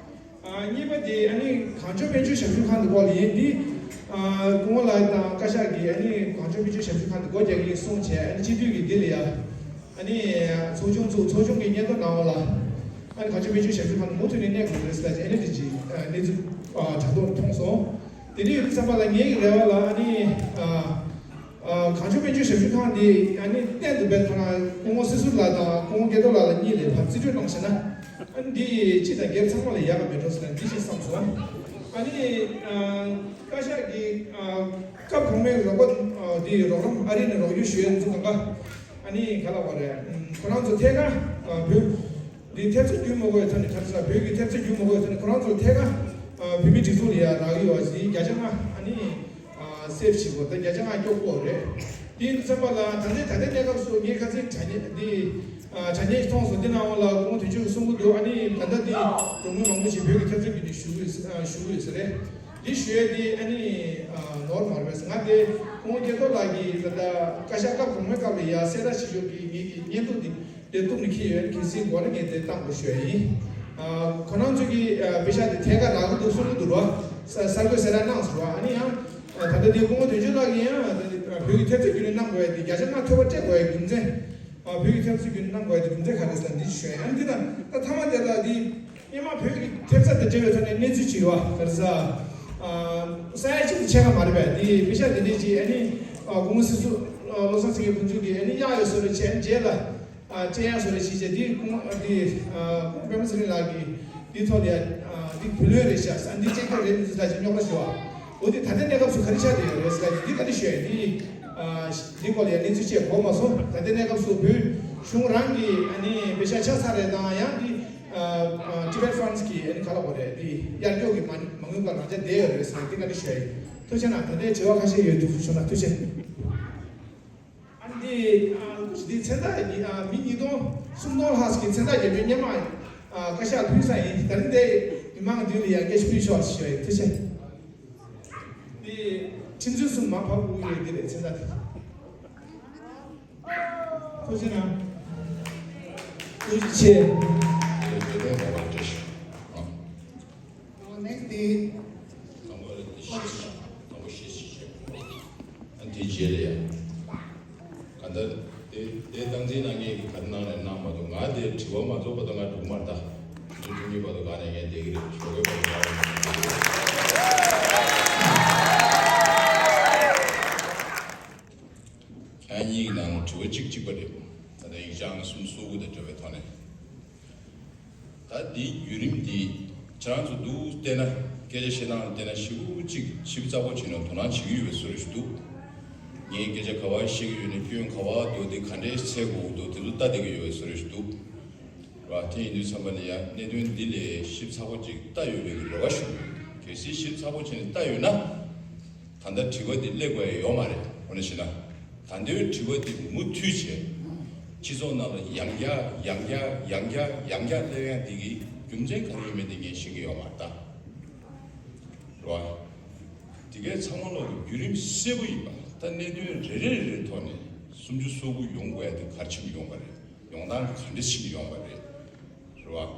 ཨ། གཉིས་པ་དེ་ཨ་ནི་གངས་ལྗོངས་དཔལ་འབྱོར་ཞབས་ཞུ་ཁང་དེ་སྐོར་ལ་ཡིན། འདི། ཨ། སྐུ་ངོ་ལགས་དང་བཀའ་ཤག་གིས་ཨ་ནི་གངས་ལྗོངས་དཔལ་འབྱོར་ཞབས་ཞུ་ཁང་དེ་སྒོ་རྒྱག་གི་ཡིན་གསུངས་བྱས། ཨ་ནི་སྤྱི་འཐུས་ཀྱིས་འདི་ལ་ཡ། ཨ་ནི་ཚོགས་ཆུང་བཙུགས། ཚོགས་ཆུང་གིས་སྙན་ཐོ་གནང་བ་ལ། ཨ་ནི་གངས་ལྗོངས་དཔལ་འབྱོར་ཞབས་ཞུ་ཁང་དུ་མུ་མཐུད་ནས་གནས་དགོས་རེད་ཟེར་ལབ་བྱས། ཨ་ནི་དེ་ཅིག་ཨ། གནས་ཚུལ་ཨ། དྲ་ཐོག་མཐོང་སོང་། དེ་འདྲ་ཡོད་དུས་ཙམ་པ་ལ་ངའི་རེ་བ་ལ་ཨ་ནི། ཨ། ཨ། གངས་ལྗོངས་དཔལ་འབྱོར་ཞབས་ཞུ་ཁང་འདི་ཨ་ནི་གཏན་དུ་བེད་ཁོ་ན་སྐུ་ངོ་སྲིད་ཟུར་ལགས་དང་སྐུ་ངོ་སྐལ་རྡོར་ལགས་ལ་གཉིས་ལ་ཕར་རྩིས་སྤྲོད་གནང་ཤེ་ན། ཨ་ནི་འདི་སྤྱི་དང་སྒེར་ཚང་མ་ལ་ཡག་ག་མེད་འགྲོ་ཟེར་ན་འདི་ཞིག་བསམ་སོང་། ཨ་ནི། ཨ། བཀའ་ཤག་གིས། ཨ། སྐབས་གོང་མའི་རོགས་པ། ཨ། འདི་རོགས་རམ་ཨ་རི་ནས་རོགས་སྐྱོར་ཞུ་ཡས་འཛུགས་གང་ག་ཨ་ནི་ག་ལ་བ་རེད། ཁོ་རང་ཚོ་ཐད་ཀར། ཨ། བོད་འདི་ཐེབས་རྩ་བརྒྱུད་མ་དགོས་ཐོག་ནས། ག་རེ་ཟེར། བོད་ཀྱི་ཐེབས་རྩ་བརྒྱུད་མ་དགོས་ཐོག་ནས་ཁོ་རང་ཚོ་ཐད་ཀར། ཨ། བོད་མིའི་སྒྲིག་འཛུགས་ལ་ཡ་རག་གི་ཡོད་པ་ཞིག་བརྒྱ་ཆ་ལྔ་ཨ་ནི། ཨ། སེབ་བྱེད་དགོས། ད་བརྒྱ་ཆ་ལྔ་སྐྱོ་པོ་རེད། དེ་ཡིན་དུས་ཙམ་པ་ལ་ད་ལྟའི་ད་ལྟའི་གནས་སྐབས་སུ་ངས་ཁ་སང་དྲ་བརྙན་འདི། ཨ། དྲ་བརྙན་ཞིག་མཐོང་སོང་། འདི་ནང་ལ་སྐུ་ངོ་དོན་གཅོད་ཀྱིས་གསུང་གི་འདུག་ཨ་ནི་ད་ལྟ་འདི་གྲོང་མི་མང་པོ་ཞིག་བོད་ཀྱི་ཐེབས་རྩ་བརྒྱུད་ནས་ཞུ་གི་ཡོད། ཨ། ཞུ་གི་ཡོད་ས་རེད། འདི་ཞུ་ཡས་འདི་ཨ་ནི། ཨ། ནོར་མ་རེད་པས། ང་དེ་སྐུ་ངོ་སྐལ་རྡོར་ལགས་ཀྱིས་ད་ལྟ་བཀའ་ཤག་སྐབས་གོང་མའི་སྐབས་ལ་ཡ་གསལ་བསྒྲགས་བྱེད་ཕྱོགས་ཀྱི་ངེད་ཀྱི་བརྙན་ཐུང་འདི་དེ་གཏུབ་ནས་འཁྱེར་ཡོད། གལ་སྲིད་དགོས་ན་ངས་དེ་བཏང་དགོས་ཞུ་ཡ་ཡིན། ཨ། ཁོ་རང་ཚོ་གིས། ཨ། པེ་ཤག་དེ་ཐད་ཀར་རག་གི་འདུག་གསུང་གི་འདུག་རོ། ས་གསར་འགོད་གསལ་བསྒྲགས་གནང་སོང་རོ། ཨ་ནི་ཡང་། ཨ། ད་ལྟ་དེ་སྐུ་ངོ་དོན་གཅོད་ལགས་ཀྱིས་ཡང་། ཨ། བོད་ཀྱི་ཐེབས་རྩ་བརྒྱུད་ནས་གནང་དགོས་ཡ་དེ་བརྒྱ་ཆ་ལྔ་ཐོལ་པ་སྤྲད་དགོས་ཡ་རྒྱུ་མཚན། ཨ། བོད་ཀྱི་ཐེབས་རྩ་བརྒྱུད་ནས་གནང་དགོས་ཡ་དེ་རྒྱུ་མཚན་ག་རེ་ཟེར་ན་འདི་ཞུ་ཡ་ཡིན། ཨ་ནི་འདི་དང་ད་མཐའ་མ་དེ་ལ་འདི། སྔོན་མ་བོད་ཀྱི་ཐེབས་རྩ་དང་འབྲེལ་བའི་ཐོག་ནས་གནས་ཚུལ་ཅིག་ཡོད་པ། ག་རེ་ཟེར། ཨ། ས་ཡ་གཅིག་ཏུ་ཕྱེད་ཀ་མ་རེད་པས། དེ་པེ་ཤག་དེ་འདྲས་ཅིག་ཨ་ནི། ཨ། སྐུ་ངོ་སྲིད་ཟུར། ཨ། བློ་བཟང་སེང་གེ་ཕུན་ཚོགས་ཀྱིས་ཨ་ནི་གཡར་ཡོད་བཟོ་འདྲ་བྱས། ཨ་ནི་རྗེས་ལ། ཨ། བཅད་ཡག་བཟོ་འདྲ་བྱས་བྱས། དེ་སྐུ་ངོ། ཨ། དེ། ཨ། སྐུ་ངོ་པད་མ་ཚེ་རིང་ལགས་ཀྱིས་དེའི་ཐོག་ལ་ཡ། ཨ། དེ་བུ་ལོན་རེད་ཤག་ཟེར། ཨ་ནི་དེ་བཅད་རྒྱག་རེད་མི་འདུག་ཟེར་ཅིག་རྙོག་དྲ་ཞུ་བ། འོ་དེ་ད་ལྟའི་གནས་སྐབས་སུ་ག་རེ་ཆགས་བསྡད་ཡོད་རེད་ཟེར་ན། འདི་ག་རེ་ཞུ་ཡ། འདི་ཨ་འདི་སྐོར་ལ་ཡང་གནས་ཚུལ་བཅས་གོ་མ་སོང་། ད་ལྟའི་གནས་སྐབས་སུ་བོད་གཞུང་རང་གི་ཨ་ནི་དཔེ་ཆ་ཆགས་ཚར་རེད་དང་། ཡང་འདི་ཨ་ཨ་Tibet Funds གི་ཨ་ནི་ག་ལབ་དགོས་རེད། འདི་གཡར་སྐྱོར་གྱི་མ་མ་དངུལ་འགའ་རང་འཇགས་བསྡད་ཡོད་རེད་ཟེར་ན། འདི་ག་རེ་ཞུ་ཡ་ཡིན། ཐུགས་རྗེ་གནང་། ད་ལྟའི་དྲི་བ་ཁ་ཤས་ཡོད་འདུག་ཞུ་ན། ཐུགས་རྗེ། ཨ་ནི་འདི་ཨ་སྐུ་མཁྱེན། འདི་མཚན་རྟགས་འདི་ཨ་མི་ཉིས་སྟོང་སུམ་སྟོང་ལྷག་གི་མཚན་རྟགས་རྒྱ་མིའི་སྔོན་མ་ཨ་བཀའ་ཤག་ཕུལ་ས་ཡིན། ད་རིང་འདི་མི་མང་མདུན་ལ་ཡར་རྒྱས་ཕུལ་ཆོག་ཞུ་བ་ཡིན། ཐུགས་རྗེ་ཆེ། འདི་ཁྲིམས་རྩོད་གསུམ་མར་ཕབ་དགོས་ཀྱི་ཡོད། འདི་རེད་མཚན་རྟགས་འདི། ཐུགས་རྗེ་གནང་། ཐུགས་རྗེ་ཆེ། Next དེ། དང་པོ་ལ་དེ་ཤེས་ཤིང་། དང་པོ་ཤེས་ཤིང་བྱས། ཨ་དེ་རྗེས་ལ་ཡང་ག་འདྲ་དེ་དེ་སྟངས་འཛིན་གནང་མཁན་གྱིས་ག་རེ་གནང་ནས་གནང་མ་གཏོགས། ང་དེ་དྲི་བ་མ་རྫོགས་བར་དུ་ང་འགྲོ་གི་མ་རེད་ད། དེ་ཐུགས་མཉེས་བར་དུ་ག་ནས་ངས་བསྡད་ཀྱི་རེད། ཞོགས་ཀས་བར་དུ་ང་རེད། ཁྱེད་གཉིས་ཀྱི་ནང་ལ་དྲི་བ་གཅིག་གཅིག་པ་རེད། ད་ལྟ་ཡིག་ཆ་ཨང་གསུམ་སོ་དགུ་དང་འབྲེལ་བའི་ཐོག་ནས། ད་འདིའི་བརྒྱུད་རིམ་འདི་ཁྱེད་རང་ཚོ་འདུག་བལྟས་ན། སྐད་ཆ་བཤད་སྟངས་ལ་བལྟས་ན་ཞེ་པོ་ཅིག་ཞིབ་ཚགས་པོ་བྱས་ནས་དོ་སྣང་བྱེད་ཀྱི་ཡོད་པའི་བཟོ་འདྲ་ཞིག་འདུག་ངས་སྐད་ཆ་ག་པར་བཤད་ཀྱི་ཡོད་ན། སྐྱོན་ག་པར་འདུག་དེ་ག་འདྲས་འཚོལ་དགོས་འདུག་དེ་ཚོ་ལྟ་བསྡད་ཀྱི་ཡོད་པའི་བཟོ་འདྲ་ཞིག་འདུག་རེད་བ། དེ་ཡིན་དུས་ཙམ་པ་ལ་ཡང་གནད་དོན་འདི་ལས་ཞིབ་ཚགས་པོ་ཅིག་ལྟ་ཡོད་པའི་རེ་བ་ཞུ། གལ་སྲིད་ཞིབ་ཚགས་པོ་བྱས་ནས་ལྟ་ཡོད་ན། ད་ལྟ་དྲི་བ་འདི་སླེབས་དགོས་ཡ་ཡོད་མ་རེད། འོ་ན་ཞེ་ན། ད་ལྟའི་དྲི་བ་འདི་མུ་མཐུད་བྱས། སྤྱི་ཚོགས་ནང་ལ་ཡང་བསྐྱར་ཡང་བསྐྱར་ཡང་བསྐྱར་ཡང་བསྐྱར་སླེབས་ཡ་འདི་གི་རྒྱུ་མཚན་ག་རེ་ཡིན་མིན་འདི་ངས་ཤེས་ཀྱི་ཡོད་མ་རེད་ད། རེད་བ། དེ་གའི་ཚང་མ་ལོག་གི་བརྒྱུད་རིམ་གསལ་པོ་ཡིན་པ། ད་གནད་དོན་རེ་རེ་རེ་རེའི་ཐོག་ནས་སུམ་ཅུ་སོ་དགུ་ཡོང་དགོས་ཡ་དེ་ག་རེ་བྱས་ནས་ཡོང་བ་རེད། ཡོང་སྟངས་ག་འདྲ་བྱས་ནས་ཡོང་བ་རེད། རེད་བ།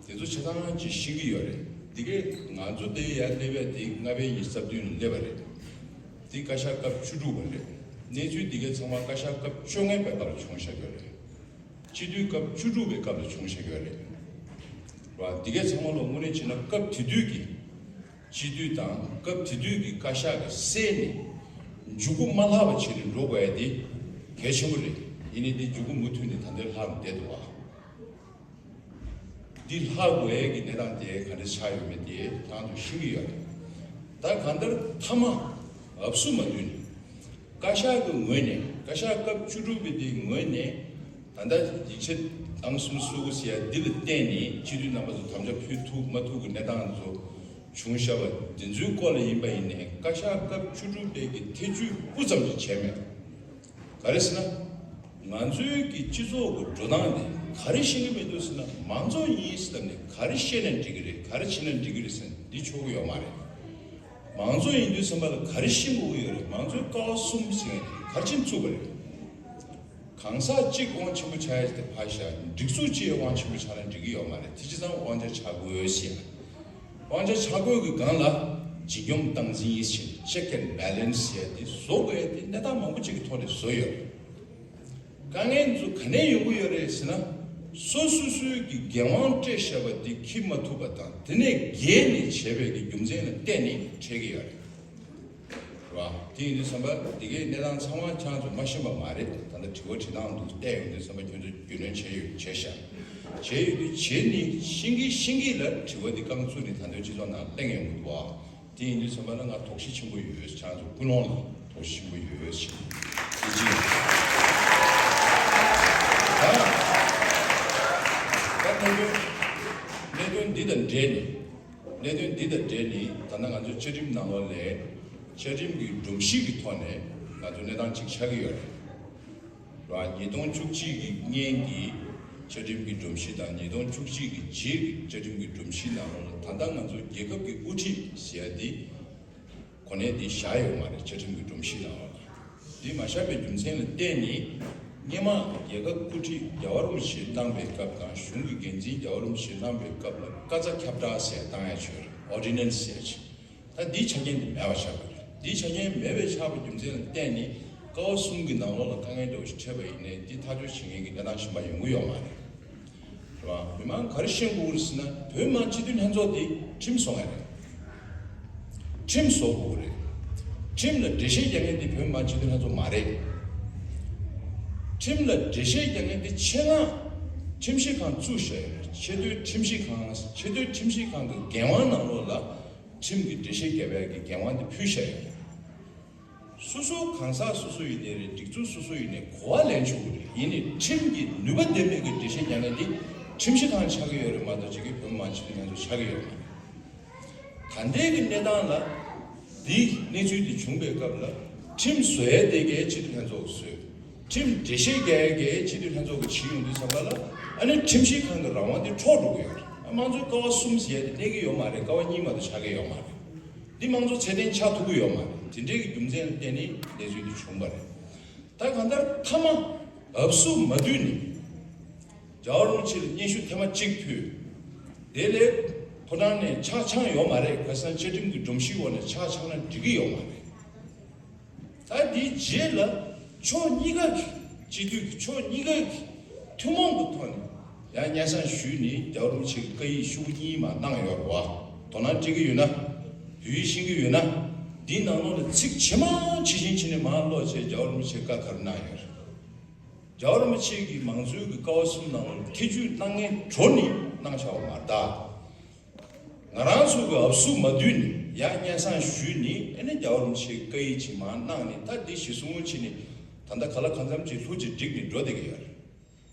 དེ་ཚོ་ཆ་ཚང་ཅིག་ཤེས་ཀྱི་ཡོད་རེད། དེ་གའི་ང་ཚོ་དེ་ཡར་སླེབས་ཡ་དེ་ལྔ་པའི་ཉི་ཤུ་རྩ་བདུན་ལ་སླེབས་པ་རེད། དེ་བཀའ་ཤག་སྐབས་བཅུ་དྲུག་པ་རེད། གནས་ཚུལ་དེ་གའི་ཚང་མ་བཀའ་ཤག་སྐབས་བཅོ་ལྔའི་པའི་སྐབས་ལ་བྱུང་བཞག་ཡོད་རེད། སྤྱི་འཐུས་སྐབས་བཅུ་དྲུག་པའི་སྐབས་ལ་བྱུང་བཞག་ཡོད་རེད། རེད་བ། དེ་གའི་ཚང་མ་ལོག་དངོས་གནས་བྱས་ན་སྐབས་དེ་དུས་ཀྱི་སྤྱི་འཐུས་དང་སྐབས་དེ་དུས་ཀྱི་བཀའ་ཤག་གི་སྲས་ནས་མཇུག་གུ་མ་ལྷག་པ་བྱས་ནས་འགྲོ་དགོས་ཡ་དེ་གལ་ཆེན་པོ་རེད། ཡིན་ནའི་དེ་མཇུག་གུ་མུ་མཐུད་ནས་ད་ལྟའི་ལྷག་བསྡད་འདུག་བ། འདི་ལྷག་དགོས་ཡ་གི་གནས་སྟངས་དེ་ག་འདྲ་ཆགས་ཡོད་མེད་དེ་ཁྱེད་རང་ཚོ་ཤེས་ཀྱི་ཡོད་རེད། ད་གང་ལྟར་མཐའ་མ་འབབ་སུ་མ་བསྡུས་ནས། བཀའ་ཤག་གི་ངོས་ནས། བཀའ་ཤག་སྐབས་བཅུ་དྲུག་པའི་དེའི་ངོས་ནས། ད་ལྟ་ཡིག་ཆ་ཨང་གསུམ་སོ་དགུ་ཟེར་ཡ་འདི་ལ་བརྟེན་ནས་སྤྱི་འཐུས་རྣམ་པ་ཚོ་དམ་བཅའ་ཕུལ་ཐུབ་མ་ཐུབ་ཀྱི་གནས་སྟངས་ཚོ་བྱུང་བཞག་པ་འདི་ཚོའི་སྐོར་ལ་ཡིན་པ་ཡིན་ནའི། བཀའ་ཤག་སྐབས་བཅུ་དྲུག་པའི་གི་ཐེ་བྱུས་སྤུ་ཙམ་ཞིག་བྱས་མེད། ག་རེ་ཟེར་ན། ང་ཚོའི་གི་སྤྱི་ཚོགས་ཀྱི་འགྲོ་སྟངས་དེ་ག་རེ་ཤེས་ཀྱི་མི་འདུག་ཟེར་ན། མང་གཙོ་ཡིན་ཟེར་ནས་ག་རེ་བཤད་ནས་འགྲིག་གི་རེད། ག་རེ་བྱས་ན་འགྲིག་གི་རེད་ཟེར་ན་འདི་ཆོག་གི་ཡོད་མ་རེད། མང་གཙོ་ཡིན་དུས་ཙམ་པ་ལ་ག་རེ་ཤེས་དགོས་ཀྱི་ཡོད་རེད། མང་གཙོའི་ཀ་བ་གསུམ་ཟེར་མཁན་དེ་ག་རེ་བྱས་ནས་བཙུགས་པ་རེད། གང་ཟག་གཅིག་དབང་ཆེན་པོ་ཆགས་ཡ་དེ་ཕར་བཞག་སྒྲིག་འཛུགས་གཅིག་དབང་ཆེན་པོ་ཆགས་ན་འགྲིག་གི་ཡོད་མ་རེད། དེ་ཅི་ཙམ་དབང་ཆ་ཆགས་དགོས་ཟེར། དབང་ཆ་ཆགས་དགོས་ཀྱི་སྒང་ལ་བརྗེ་སྐྱོང་སྟངས་འཛིན་ཡིན་ཕྱིན། Check and Balance ཟེར་ཡ་དེ་བཟོ་དགོས་ཡ་དེ་གནས་སྟངས་མང་པོ་ཅིག་གི་ཐོག་ནས་བཟོས་ཡོད་རེད། དཀའ་ངལ་ཚོ་ག་ནས་ཡོང་གི་ཡོད་རེད་ཟེར་ན། སོ་སོ་སོའི་གི་འགན་དབང་སྤྲད་བཞག་པ་དེ་འཁྱེར་མ་ཐུབ་པ་དང་། དེ་ནས་བརྒལ་ནས་བྱས་པའི་གི་རྒྱུ་མཚན་ལ་བརྟེན་ནས་འཕྲད་ཀྱི་ཡོད་རེད། རེད་བ། དེ་ཡིན་དུས་ཙམ་པ་འདི་གའི་གནས་སྟངས་ཚང་མ་ཁྱེད་རང་ཚོ་མ་ཤེས་པ་མ་རེད། ད་ལྟ་དྲི་བ་དྲི་སྟངས་འདུག་བལྟས་ཡོང་དུས་ཙམ་པ་ཁྱོད་ཚོ་རྒྱུས་ལོན་བྱས་ཡོད། བྱས་ཤག་བྱས་ཡོད་དུས་བྱས་ནས་ཤེས་ཀྱི་ཤེས་ཀྱི་ལ་དྲི་བ་འདི་རྐང་བཙུགས་ནས་ད་ལྟའི་སྤྱི་ཚོགས་ནང་གླེང་ཡོང་གི་འདུག་བ། དེ་ཡིན་དུས་ཙམ་པ་ལ་ང་དོགས་གཞི་ཆེན་པོ་ཡོད། ཁྱེད་རང་ཚོ་ཀུན་སློང་ལ་དོགས་གཞི་ཆེན་པོ་ཡོད་ཞེས་དེ་གཅིག་ད་ད་གནད་དོན་གནད་དོན་འདི་དང་འབྲེལ་ནས། གནད་དོན་འདི་དང་འབྲེལ་ནས་ད་ལྟ་ང་ཚོའི་བཅའ་ཁྲིམས་ནང་ལོགས་ལ་བཅའ་ཁྲིམས་ཀྱི་སྒྲོམ་གཞི་གི་ཐོག་ནས་ང་ཚོ་གནས་སྟངས་གཅིག་ཆགས་ཀྱི་ཡོད་རེད། རེད་བ། ཉིས་སྟོང་བཅུ་གཅིག་གི་སྔོན་གྱི་བཅའ་ཁྲིམས་ཀྱི་སྒྲོམ་གཞི་དང་། ཉིས་སྟོང་བཅུ་གཅིག་གི་རྗེས་ཀྱི་བཅའ་ཁྲིམས་ཀྱི་སྒྲོམ་གཞི་ནང་ལོགས་ལ་ད་ལྟ་ང་ཚོ་རྒྱལ་ཁབ་ཀྱི་དབུ་ཁྲིད་ཟེར་ཡ་འདི་གོ་གནས་འདི་བཞག་ཡོད་མ་རེད། བཅའ་ཁྲིམས་ཀྱི་སྒྲོམ་གཞི་ནང་ལོགས་ལ། འདི་མ་བཞག་པའི་རྒྱུ་མཚན་ལ་བརྟེན་ནས། སྔོན་མ་རྒྱལ་ཁབ་དབུ་ཁྲིད་རྒྱལ་བ་རིན་པོ་ཆེ་གནང་བའི་སྐབས་དང་། གཞུང་གི་འགན་འཛིན་རྒྱལ་བ་རིན་པོ་ཆེ་གནང་བའི་སྐབས་ལ་བཀའ་རྩ་ཁྱབ་བསྒྲགས་ཟེར་བཏང་ཡ་ཆོས་རེད། Ordinance ཟེར་ཡ་ཆེ། ད་འདིའི་ཆ་རྐྱེན་འདི་མེད་པ་ཆགས་པ་རེད། འདིའི་ཆ་རྐྱེན་མེད་པའི་ཆགས་པའི་རྒྱུ་མཚན་ལ་བརྟེན་ནས་ཀ་བ་གསུམ་གྱི་ནང་ལོགས་ལ་དཀའ་ངལ་འདྲ་བོ་ཞིག་འཕྲད་པ་ཡིན་ནའི་འདི་ཐག་གཅོད་བྱེད་མཁན་གྱི་གནས་སྟངས་གཞན་པ་ཡོང་གི་ཡོད་མ་རེད། རེད་བ། མི་མང་ག་རེ་ཤེས་དགོས་རེད་ཟེར་ན། བོད་མི་མང་སྤྱི་འཐུས་ལྷན་ཚོགས་འདི་ཁྲིམས་བཟོ་མཁན་རེད། ཁྲིམས་བཟོ་དགོས་རེད། ཁྲིམས་ལ་འགྲེལ་བཤད་རྒྱག་མཁན་འདི་བོད་མི་མང་སྤྱི་འཐུས་ལྷན་ཚོགས་མ་རེད། ཁྲིམས་ལ་འགྲེལ་བཤད་རྒྱག་མཁན་འདི་ཆེད་མངགས་ཁྲིམས་ཞིབ་ཁང་བཙུགས་བཞག་ཡོད་རེད། ཆེས་མཐོའི་ཁྲིམས་ཞིབ་ཁང་། ཆེས་མཐོའི་ཁྲིམས་ཞིབ་ཁང་གི་འགན་དབང་ནང་ལོགས་ལ། ཁྲིམས་ཀྱི་འགྲེལ་བཤད་རྒྱག་པའི་གི་འགན་དབང་དེ་ཕུལ་བཞག་ཡོད་རེད། སོ་སོ་གང་ཟག་སོ་སོ་ཡིན་ནའི་རེད། སྒྲིག་འཛུགས་སོ་སོ་ཡིན་ནའི་གོ་བ་ལེན་ཆོག་གི་རེད། ཡིན་ནའི་ཁྲིམས་ཀྱི་ནུས་པ་ལྡན་པའི་གི་འགྲེལ་བཤད་རྒྱག་མཁན་འདི་ཁྲིམས་གཞི་ཁང་ཆགས་ཀྱི་ཡོད་རེད་མ་གཏོགས་ཅིག་གི་བོད་མི་མང་སྤྱི་འཐུས་ལྷན་ཚོགས་ཆགས་ཀྱི་ཡོད་མ་རེད། ད་ལྟའི་གི་གནས་སྟངས་ལ་འདི་གནས་ཚུལ་འདི་བྱུང་པའི་སྐབས་ལ་ཁྲིམས་བཟོ་ཡས་དེ་གའི་སྤྱི་འཐུས་ལྷན་ཚོགས་ཀྱིས་བཟོས། ཁྲིམས་འགྲེལ་བཤད་རྒྱག་ཡས་གའི་སྤྱི་འཐུས་ལྷན་ཚོགས་ཀྱིས་བྱེད་ཡོང་དུས་ཙམ་པ་ལ་ཨ་ནི་ཁྲིམས་ཞིབ་ཁང་གི་རང་དབང་དེ་འཕྲོག་འགྲོ་གི་ཡོད་རེད། དམངས་གཙོའི་ཀ་བ་གསུམ་ཟེར་ཡས་དེ་གནས་ཀྱི་ཡོད་མ་རེད། ཀ་བ་གཉིས་མ་གཏོགས་ཆགས་ཀྱི་ཡོད་མ་རེད། འདི་དམངས་གཙོ་ཚད་ལྡན་ཆགས་ཐུབ་ཀྱི་ཡོད་མ་རེད། དེ་འདྲའི་གི་རྒྱུ་མཚན་ལ་བརྟེན་ནས་གནས་ཚུལ་འདི་བྱུང་བ་རེད། ད་གང་ལྟར་མཐའ་མ་འུབ་སུ་མ་བསྡུས་ནས་རྒྱལ་བ་རིན་པོ་ཆེ་ལ་སྙན་ཞུ་ཐེངས་མ་གཅིག་ཕུལ། དེ་ལས་ཕོ་བྲང་ནས་ཆ་ཚང་ཡོད་མ་རེད། ཁ་སང་བཅའ་ཁྲིམས་ཀྱི་སྒྲོམ་གཞིའི་འོག་ནས་ཆ་ཚང་ན་འགྲིག་གི་ཡོད་མ་རེད། ད་དེའི་རྗེས་ལ་ཕྱོགས་གཉིས་ཀ་གི་སྤྱི་འཐུས་ཀྱི་ཕྱོགས་གཉིས་ཀ་གི་ཐུན་མོང་གི་ཐོག་ནས་ཡང་སྙན་སེང་ཞུས་ནས་རྒྱལ་བ་རིན་པོ་ཆེ་གི་བཀའ་ཡིག་ཤོག་གུ་གཉིས་མ་གནང་ཡོད་རེད་བ། དོ་སྣང་སྤྲད་ཀྱི་ཡོད་ན། བོད་ཡིག་ཤེས་ཀྱི་ཡོད་ན། འདིའི་ནང་ལོགས་ལ་ཚིག་ཇི་མང་ཇི་བཞིན་བྱས་ནས་མར་ཀློག་བྱས་རྒྱལ་བ་རིན་པོ་ཆེ་བཀའ་ག་རེ་གནང་ཡོད་རེད། རྒྱལ་བ་རིན་པོ་ཆེ་གིས་མང་གཙོའི་གི་ཀ་བ་གསུམ་ནང་ལ་ཐེ་ཇུས་གནང་མཁན་གྲོས་ནས་གནང་བཞག་པ་མ་རེད་ད། ང་རང་ཚོ་གི་འུབ་སུ་མ་བསྡུས་ནས་ཡང་སྙན་སེང་ཞུས་ནས་ཨ་ནི་རྒྱལ་བ་རིན་པོ་ཆེའི་བཀའ་ཡིག་ཅིག་མར་གནང་ནས། ད་འདི་གཞི་བཟུང་བྱས་ནས་ད་ལྟ་ག་ལ་གང་འཚམ་ཅིག་ལྷུ་ཅིག་འགྲིག་ནས་འགྲོ་བསྡད་ཀྱི་ཡོད་རེད།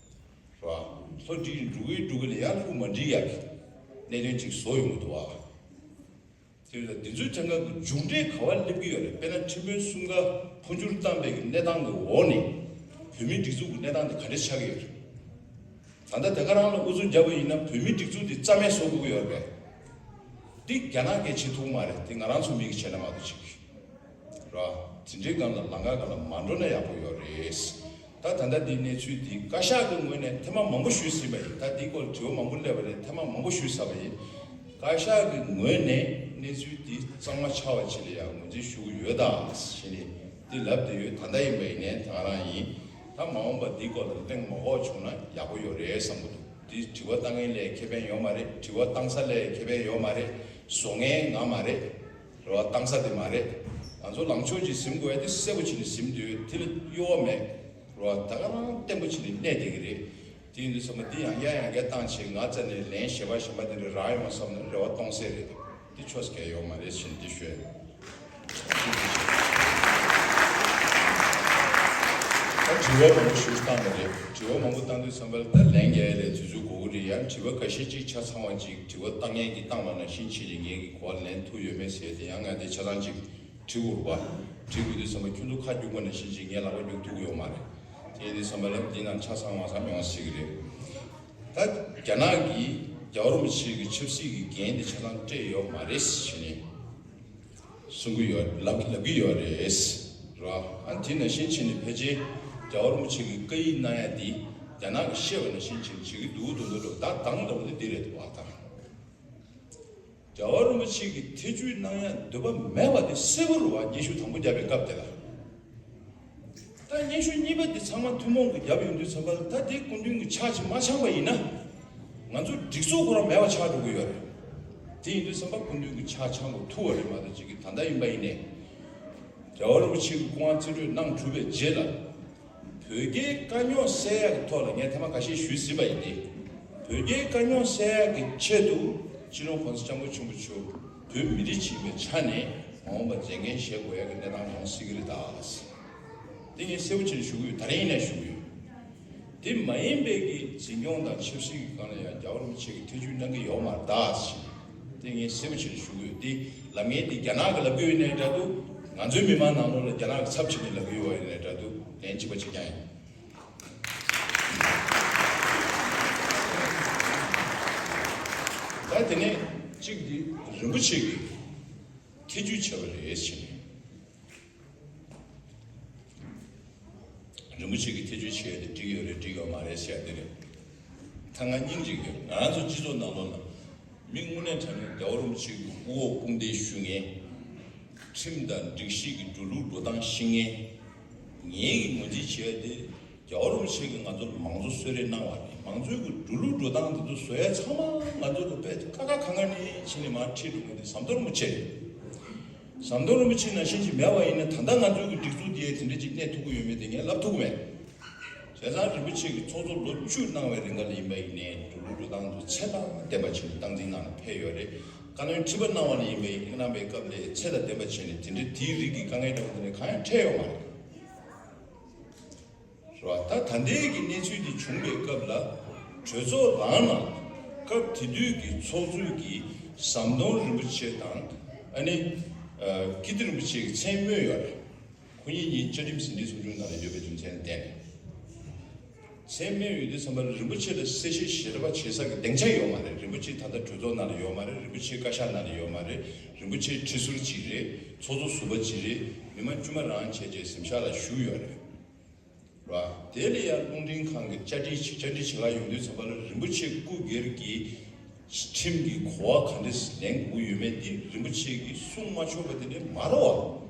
རེད་བ། ལྷུ་འགྲིག་འགྲོ་གི་འགྲོ་གི་ལ་ཡང་ལྷུ་མ་འགྲིག་ཡག་གི་གནད་དོན་ཅིག་བཟོ་ཡོང་གི་འདུག་བ། དེ་ཡོད་ལ་འདི་ཚོའི་ཐད་ཀར་གྱི་མཇུག་འབྲས་ག་བ་སླེབས་ཀྱི་ཡོད་རེད། དཔེར་ན་ཁྲིམས་དཔོན་གསུམ་ཀ་འཕོ་འགྱུར་བཏང་བའི་གི་གནས་སྟངས་ཀྱི་འོག་ནས་བོད་མིའི་སྒྲིག་འཛུགས་ཀྱི་གནས་སྟངས་དེ་ག་འདྲ་ཆགས་ཀྱི་ཡོད་རེད། ད་ལྟ་དེ་ག་རང་ལ་ཨུ་ཚུགས་བརྒྱབ་པ་ཡིན་ན་བོད་མིའི་སྒྲིག་འཛུགས་དེ་རྩ་མེད་བཟོ་དགོས་ཀྱི་ཡོད་རེད་པས། འདི་རྒྱ་ནག་གིས་བྱེད་ཐུབ་མ་རེད། དེ་ང་རང་ཚོ་མི་གིས་བྱས་ན་མ་གཏོགས་ཅིག་ར། དེ་འདྲའི་སྒང་ལ་ལམ་ཁ་སྒང་ལ་མ་འགྲོ་ན་ཡག་པོ་ཡོད་རེད། ད་ད་ལྟ་འདི་གནས་ཚུལ་འདི་བཀའ་ཤག་གི་ངོས་ནས་ཐེངས་མ་མང་པོ་ཞུས་ཟིན་པ་ཡིན། ད་འདི་སྐོར་དྲི་བ་མང་པོ་སླེབས་པ་རེད། ཐེངས་མ་མང་པོ་ཞུས་ཚར་བ་ཡིན། བཀའ་ཤག་གི་ངོས་ནས་གནས་ཚུལ་འདི་གཙང་མ་ཆགས་པ་ཅིག་ལ་ཡང་ངོས་འཛིན་ཞུ་གི་ཡོད་ད་ཞེས་ནས་འདི་ལབ་བསྡད་ཡོད། ད་ལྟ་ཡིན་པ་ཡིན་ནའི་ད་ག་རང་ཡིན། ད་མ་འོངས་པ་འདི་སྐོར་ལ་གླེང་མ་དགོས་བྱུང་ན་ཡག་པོ་ཡོད་རེད་བསམ་གི་འདུག་འདི་དྲི་བ་བཏང་མཁན་ལ་ཁེ་ཕན་ཡོད་མ་རེད། དྲི་བ་བཏང་ས་ལ་ཁེ་ཕན་ཡོད་མ་རེད། བཟོ་མཁན་ང་མ་རེད། རེད་བ། བཏང་ས་དེ་མ་རེད། ང་ཚོ་ལངས་ཕྱོགས་ཅིག་ཟིན་དགོས་ཡ་དེ་གསལ་པོ་བྱས་ནས་ཟིན་དུས་དེ་ལ་གཡོ་བ་མེད། རེད་བ། ད་ག་རང་བརྟན་པོ་བྱས་ནས་གནས་བསྡད་ཀྱི་རེད། དེ་ཡིན་དུས་ཙམ་པ་འདི་ཡང་བསྐྱར་ཡང་བསྐྱར་བཏང་བྱས་ང་རྩ་ནས་ལན་གཞན་པ་གཞན་པ་དེ་འདྲ་རག་ཡོང་བསམ་ན་རེ་བ་སྟོང་ཟད་རེད། འདི་ཆོག་ས་གལ་ཡོད་མ་རེད་ཟེར་ནས་འདི་ཤོད། ད་དྲི་བ་མང་པོ་ཞིག་བཏང་བ་རེད། དྲི་བ་མང་པོ་བཏང་དུས་ཙམ་པ་ལ་ད་ལན་རྒྱག་ཡ་ལས་དུས་ཚོད་འགོར་གི་རེད། ཡང་དྲི་བ་འགའ་ཤས་ཅིག་ཆ་ཚང་བ་ཅིག་དྲི་བ་བཏང་མཁན་གྱིས་བཏང་བ་ནང་བཞིན་བྱས་ནས་ངས་ཀྱི་གོ་བ་ལེན་ཐུབ་ཡོད་མེད་ཟེར་དེ་ཡང་ང་དེ་ཆ་ཚང་ཅིག་དྲི་དགོས་པ། དྲི་དགོས་དུས་ཙམ་པ་ཁྱོད་ཚོ་ཁ་རྒྱུག་པ་ནང་བཞིན་ཅིག་ངས་ལག་པ་རྒྱུག་ཐུབ་ཀྱི་ཡོད་མ་རེད། དེ་ཡིན་དུས་ཙམ་པ་ལ་འདི་ནང་ཆ་ཚང་བ་ཚང་ཡོང་སྲིད་ཀྱི་རེད། ད་རྒྱ་ནག་གིས་རྒྱལ་བ་རིན་པོ་ཆེ་གི་ཆབ་སྲིད་ཀྱི་འགན་དེ་ཆ་ཚང་སྤྲད་ཡོད་མ་རེད་ཞུས་ནས་གསུང་གི་ཡོད། ལབ་ལབ་ཀྱི་ཡོད་རེད། ར། ཨ་དེ་ནང་བཞིན་བྱས་ནས་ཕལ་ཆེར་རྒྱལ་བ་རིན་པོ་ཆེ་གི་བཀའ་ཡིག་གནང་ཡ་དེ་རྒྱ་ནག་གིས་བཤད་པ་ནང་བཞིན་བྱས་ནས་བྱེད་ཀྱི་འདུག་འདུག་འདུག་ད་དང་ལབ་ནི་འདི་རེད་འདུག་བ་ད། རྒྱལ་བ་རིན་པོ་ཆེ་གིས་ཐེ་ཇུས་གནང་ཡ་འདོད་པ་མེད་པ་དེ་གསལ་པོ་རེད་བ། སྙན་ཞུ་དང་པོ་བརྒྱབ་པའི་སྐབས་དེ་ལ། ད་སྙན་ཞུ་གཉིས་པ་དེ་ཚང་མ་ཐུན་མོང་གི་བརྒྱབ་ཡོང་དུས་ཙམ་པ་ལ་ད་དེ་སྐུ་མདུན་གྱི་ཕྱག་ཅིག་མ་འཆང་པ་ཡིན་ན། ང་ཚོ་སྒྲིག་འཛུགས་ཁོ་རང་མེད་པ་ཆགས་འགྲོ་གི་ཡོད་རེད། དེ་ཡིན་དུས་ཙམ་པ་སྐུ་མདུན་གྱི་ཕྱག་འཆང་དགོས་ཐུག་པ་རེད་མ་གཏོགས་ཅིག་གི་ད་ལྟ་ཡིན་པ་ཡིན་ནའི། རྒྱལ་བ་རིན་པོ་ཆེ་གི་སྐུ་དབང་རྩིས་སྤྲོད་གནང་གྲུབ་པའི་རྗེས་ལ། བོད་རྒྱའི་དཀའ་རྙོག་སེལ་ཡག་གི་ཐོག་ལ་ངས་ཐེངས་མ་ཁ་ཤས་ཞུས་ཟིན་པ་ཡིན་ཏེ། བོད་རྒྱའི་དཀའ་རྙོག་སེལ་ཡག་གི་ཆེད་དུ་སྤྱི་ནོར་༸གོང་ས་༸སྐྱབས་མགོན་ཆེན་པོ་མཆོག་བོད་མི་རིགས་ཤིག་ཡིན་པའི་ཆ་ནས་མ་འོངས་པ་མཛད་འགན་བཞེས་དགོས་ཡག་གི་གནས་སྟངས་ཡོང་སྲིད་ཀྱི་རེད་ད། དེ་ངས་གསལ་པོ་བྱས་ནས་ཞུ་གི་ཡོད། ད་རིང་ཡིན་ན་ཞུ་གི་ཡོད། དེ་མ་ཡིན་པའི་གི་འཛིན་སྐྱོང་དང་ཆབ་སྲིད་ཀྱི་སྒང་ལ་ཡང་རྒྱལ་བ་རིན་པོ་ཆེ་གིས་ཐེ་ཇུས་གནང་གི་ཡོད་མ་རེད་ད་ཞེས། དེ་ངས་གསལ་པོ་བྱས་ནས་ཞུ་གི་ཡོད། དེ་ལབ་མཁན་དེ་རྒྱ་ནག་གིས་ལབ་གི་ཡོད་ནའི་འདྲ་འདུག་ང་ཚོའི་མི་མང་ནང་ལོགས་ལ་རྒྱ་ནག་གི་ཚབ་བྱས་ནས་ལབ་གི་ཡོད་པ་ཡིན་ནའི་འདྲ་འདུག་ལན་གཅིག་པ་གཅིག་རྐྱང་ཡིན། ད་དེ་ནས་གཅིག་འདི་རིན་པོ་ཆེ་གིས་ཐེ་ཇུས་བྱས་པ་རེད་ཟེར་ནས། རིན་པོ་ཆེ་གིས་ཐེ་ཇུས་བྱས་ཏེ་འགྲིག་ཡོད་རེད་འགྲིག་ཡོད་མ་རེད་ཟེར་ཡ་དེ་རེད། ད་ང་སྙིང་རྗེ་གི་ང་རང་ཚོ་སྤྱི་ཚོགས་ནང་ལོགས་ལ་མི་དངོས་གནས་དྲང་གནས་རྒྱལ་བ་རིན་པོ་ཆེ་གི་དབུ་འོག་དཔུང་སྡེ་ཞུ་མཁན། ཁྲིམས་དང་སྒྲིག་གཞི་གི་འགྲོ་ལུགས་འགྲོ་སྟངས་ཤེས་མཁན། ངེད་ཀྱི་ངོས་འཛིན་བྱས་ཏེ་རྒྱལ་བ་རིན་པོ་ཆེ་གིས་ང་ཚོ་ལ་མང་གཙོ་གསོལ་རས་གནང་བ་རེད། མང་གཙོའི་གི་འགྲོ་ལུགས་འགྲོ་སྟངས་དེ་ཚོ་བཟོ་ཡ་ཚང་མ་ང་ཚོ་ལ་དཔེ་ཁ་ཁ་གང་ག་ནས་ཕྱིན་ནས་མར་ཁྲིད་འགྲོ་མཁན་དེ་ཟམ་གདོང་རིན་པོ་ཆེ་རེད། ཟམ་གདོང་རིན་པོ་ཆེ་ནང་བཞིན་ཅིག་མེད་པ་ཡིན་ན་ད་ལྟ་ང་ཚོའི་གི་སྒྲིག་འཛུགས་འདི་ཡང་དེ་འདྲ་ཅིག་གནས་ཐུབ་ཀྱི་ཡོད་མེད་དེ་ངས་ལབ་ཐུབ་ཀྱི་མེད། བྱས་ཙང་རིན་པོ་ཆེ་གིས་ཚོགས་གཙོ་ལོ་བཅུ་གནང་བའི་རིང་ག་ལ་ཡིན་པ་ཡིན་ནའི་འགྲོ་ལུགས་འགྲོ་སྟངས་དེ་ཚོ་ཚད་དང་ལྡན་པ་ཅིག་སྟངས་འཛིན་གནང་ནས་ཕེབས་ཡོད་རེད། བཀའ་བློན་ཁྲི་པ་གནང་བ་ལ་ཡིན་པའི་གནང་བའི་སྐབས་ལ་ཚད་དང་ལྡན་པ་བྱས་ནས་དེ་འདྲའི་དེའི་རིགས་ཀྱི་དཀའ་ངལ་འདྲ་བོ་དེ་འདྲ་གང་ཡང་འཕྲད་ཡོད་མ་རེད། རེད་བ། ད་ད་ལྟའི་གི་གནས་ཚུལ་འདི་བྱུང་བའི་སྐབས་ལ་གྲོས་ཚོགས་རང་ནང་སྐབས་དེ་དུས་ཀྱི་ཚོགས་གཙོས་ཀྱི་ཟམ་གདོང་རིན་པོ་ཆེ་དང་ཨ་ནི་ཀིརྟི་རིན་པོ་ཆེ་གི་མཚན་སྨོས་ཡོད་རེད། ཁོ་གཉིས་གཉིས་བཅའ་ཁྲིམས་ཟིན་བྲིས་ཚོགས་ཆུང་ནང་ལ་ཡོད་པའི་རྒྱུ་མཚན་ལ་བརྟེན་ནས། མཚན་སྨད་ཡོད་དུས་ཙམ་པ་ལ་རིན་པོ་ཆེ་ལ་གསལ་བཤད་ཞལ་པར་བྱེད་ས་གི་སྡིངས་ཆ་ཡོད་མ་རེད། རིན་པོ་ཆེ་ད་ལྟ་གྲོས་ཚོགས་ནང་ལ་ཡོད་མ་རེད། རིན་པོ་ཆེ་བཀའ་ཤག་ནང་ལ་ཡོད་མ་རེད། རིན་པོ་ཆེ་ཁྲི་ཟུར་གཅིག་རེད། ཚོགས་གཙོ་ཟུར་པ་གཅིག་རེད། མི་མང་དཀྱུས་མ་རང་བྱས་རྗེས་གཟིམ་ཤག་ལ་བཞུགས་ཡོད་རེད། ར། དེ་ལ་ཡང་རླུང་འཕྲིན་ཁང་གི་བཅར་འདྲི་བཅར་འདྲི་བྱེད་ག་ཡོང་དུས་ཙམ་པ་ལ་རིན་པོ་ཆེ་སྐུ་སྒེར་གྱི་ཁྲིམས་ཀྱི་གོ་བ་ག་འདྲས་ལེན་དགོས་ཡོད་མེད་འདི་རིན་པོ་ཆེ་གིས་གསུང་མ་ཆོག་པ་དེ་འདྲས་མ་རེད་བ།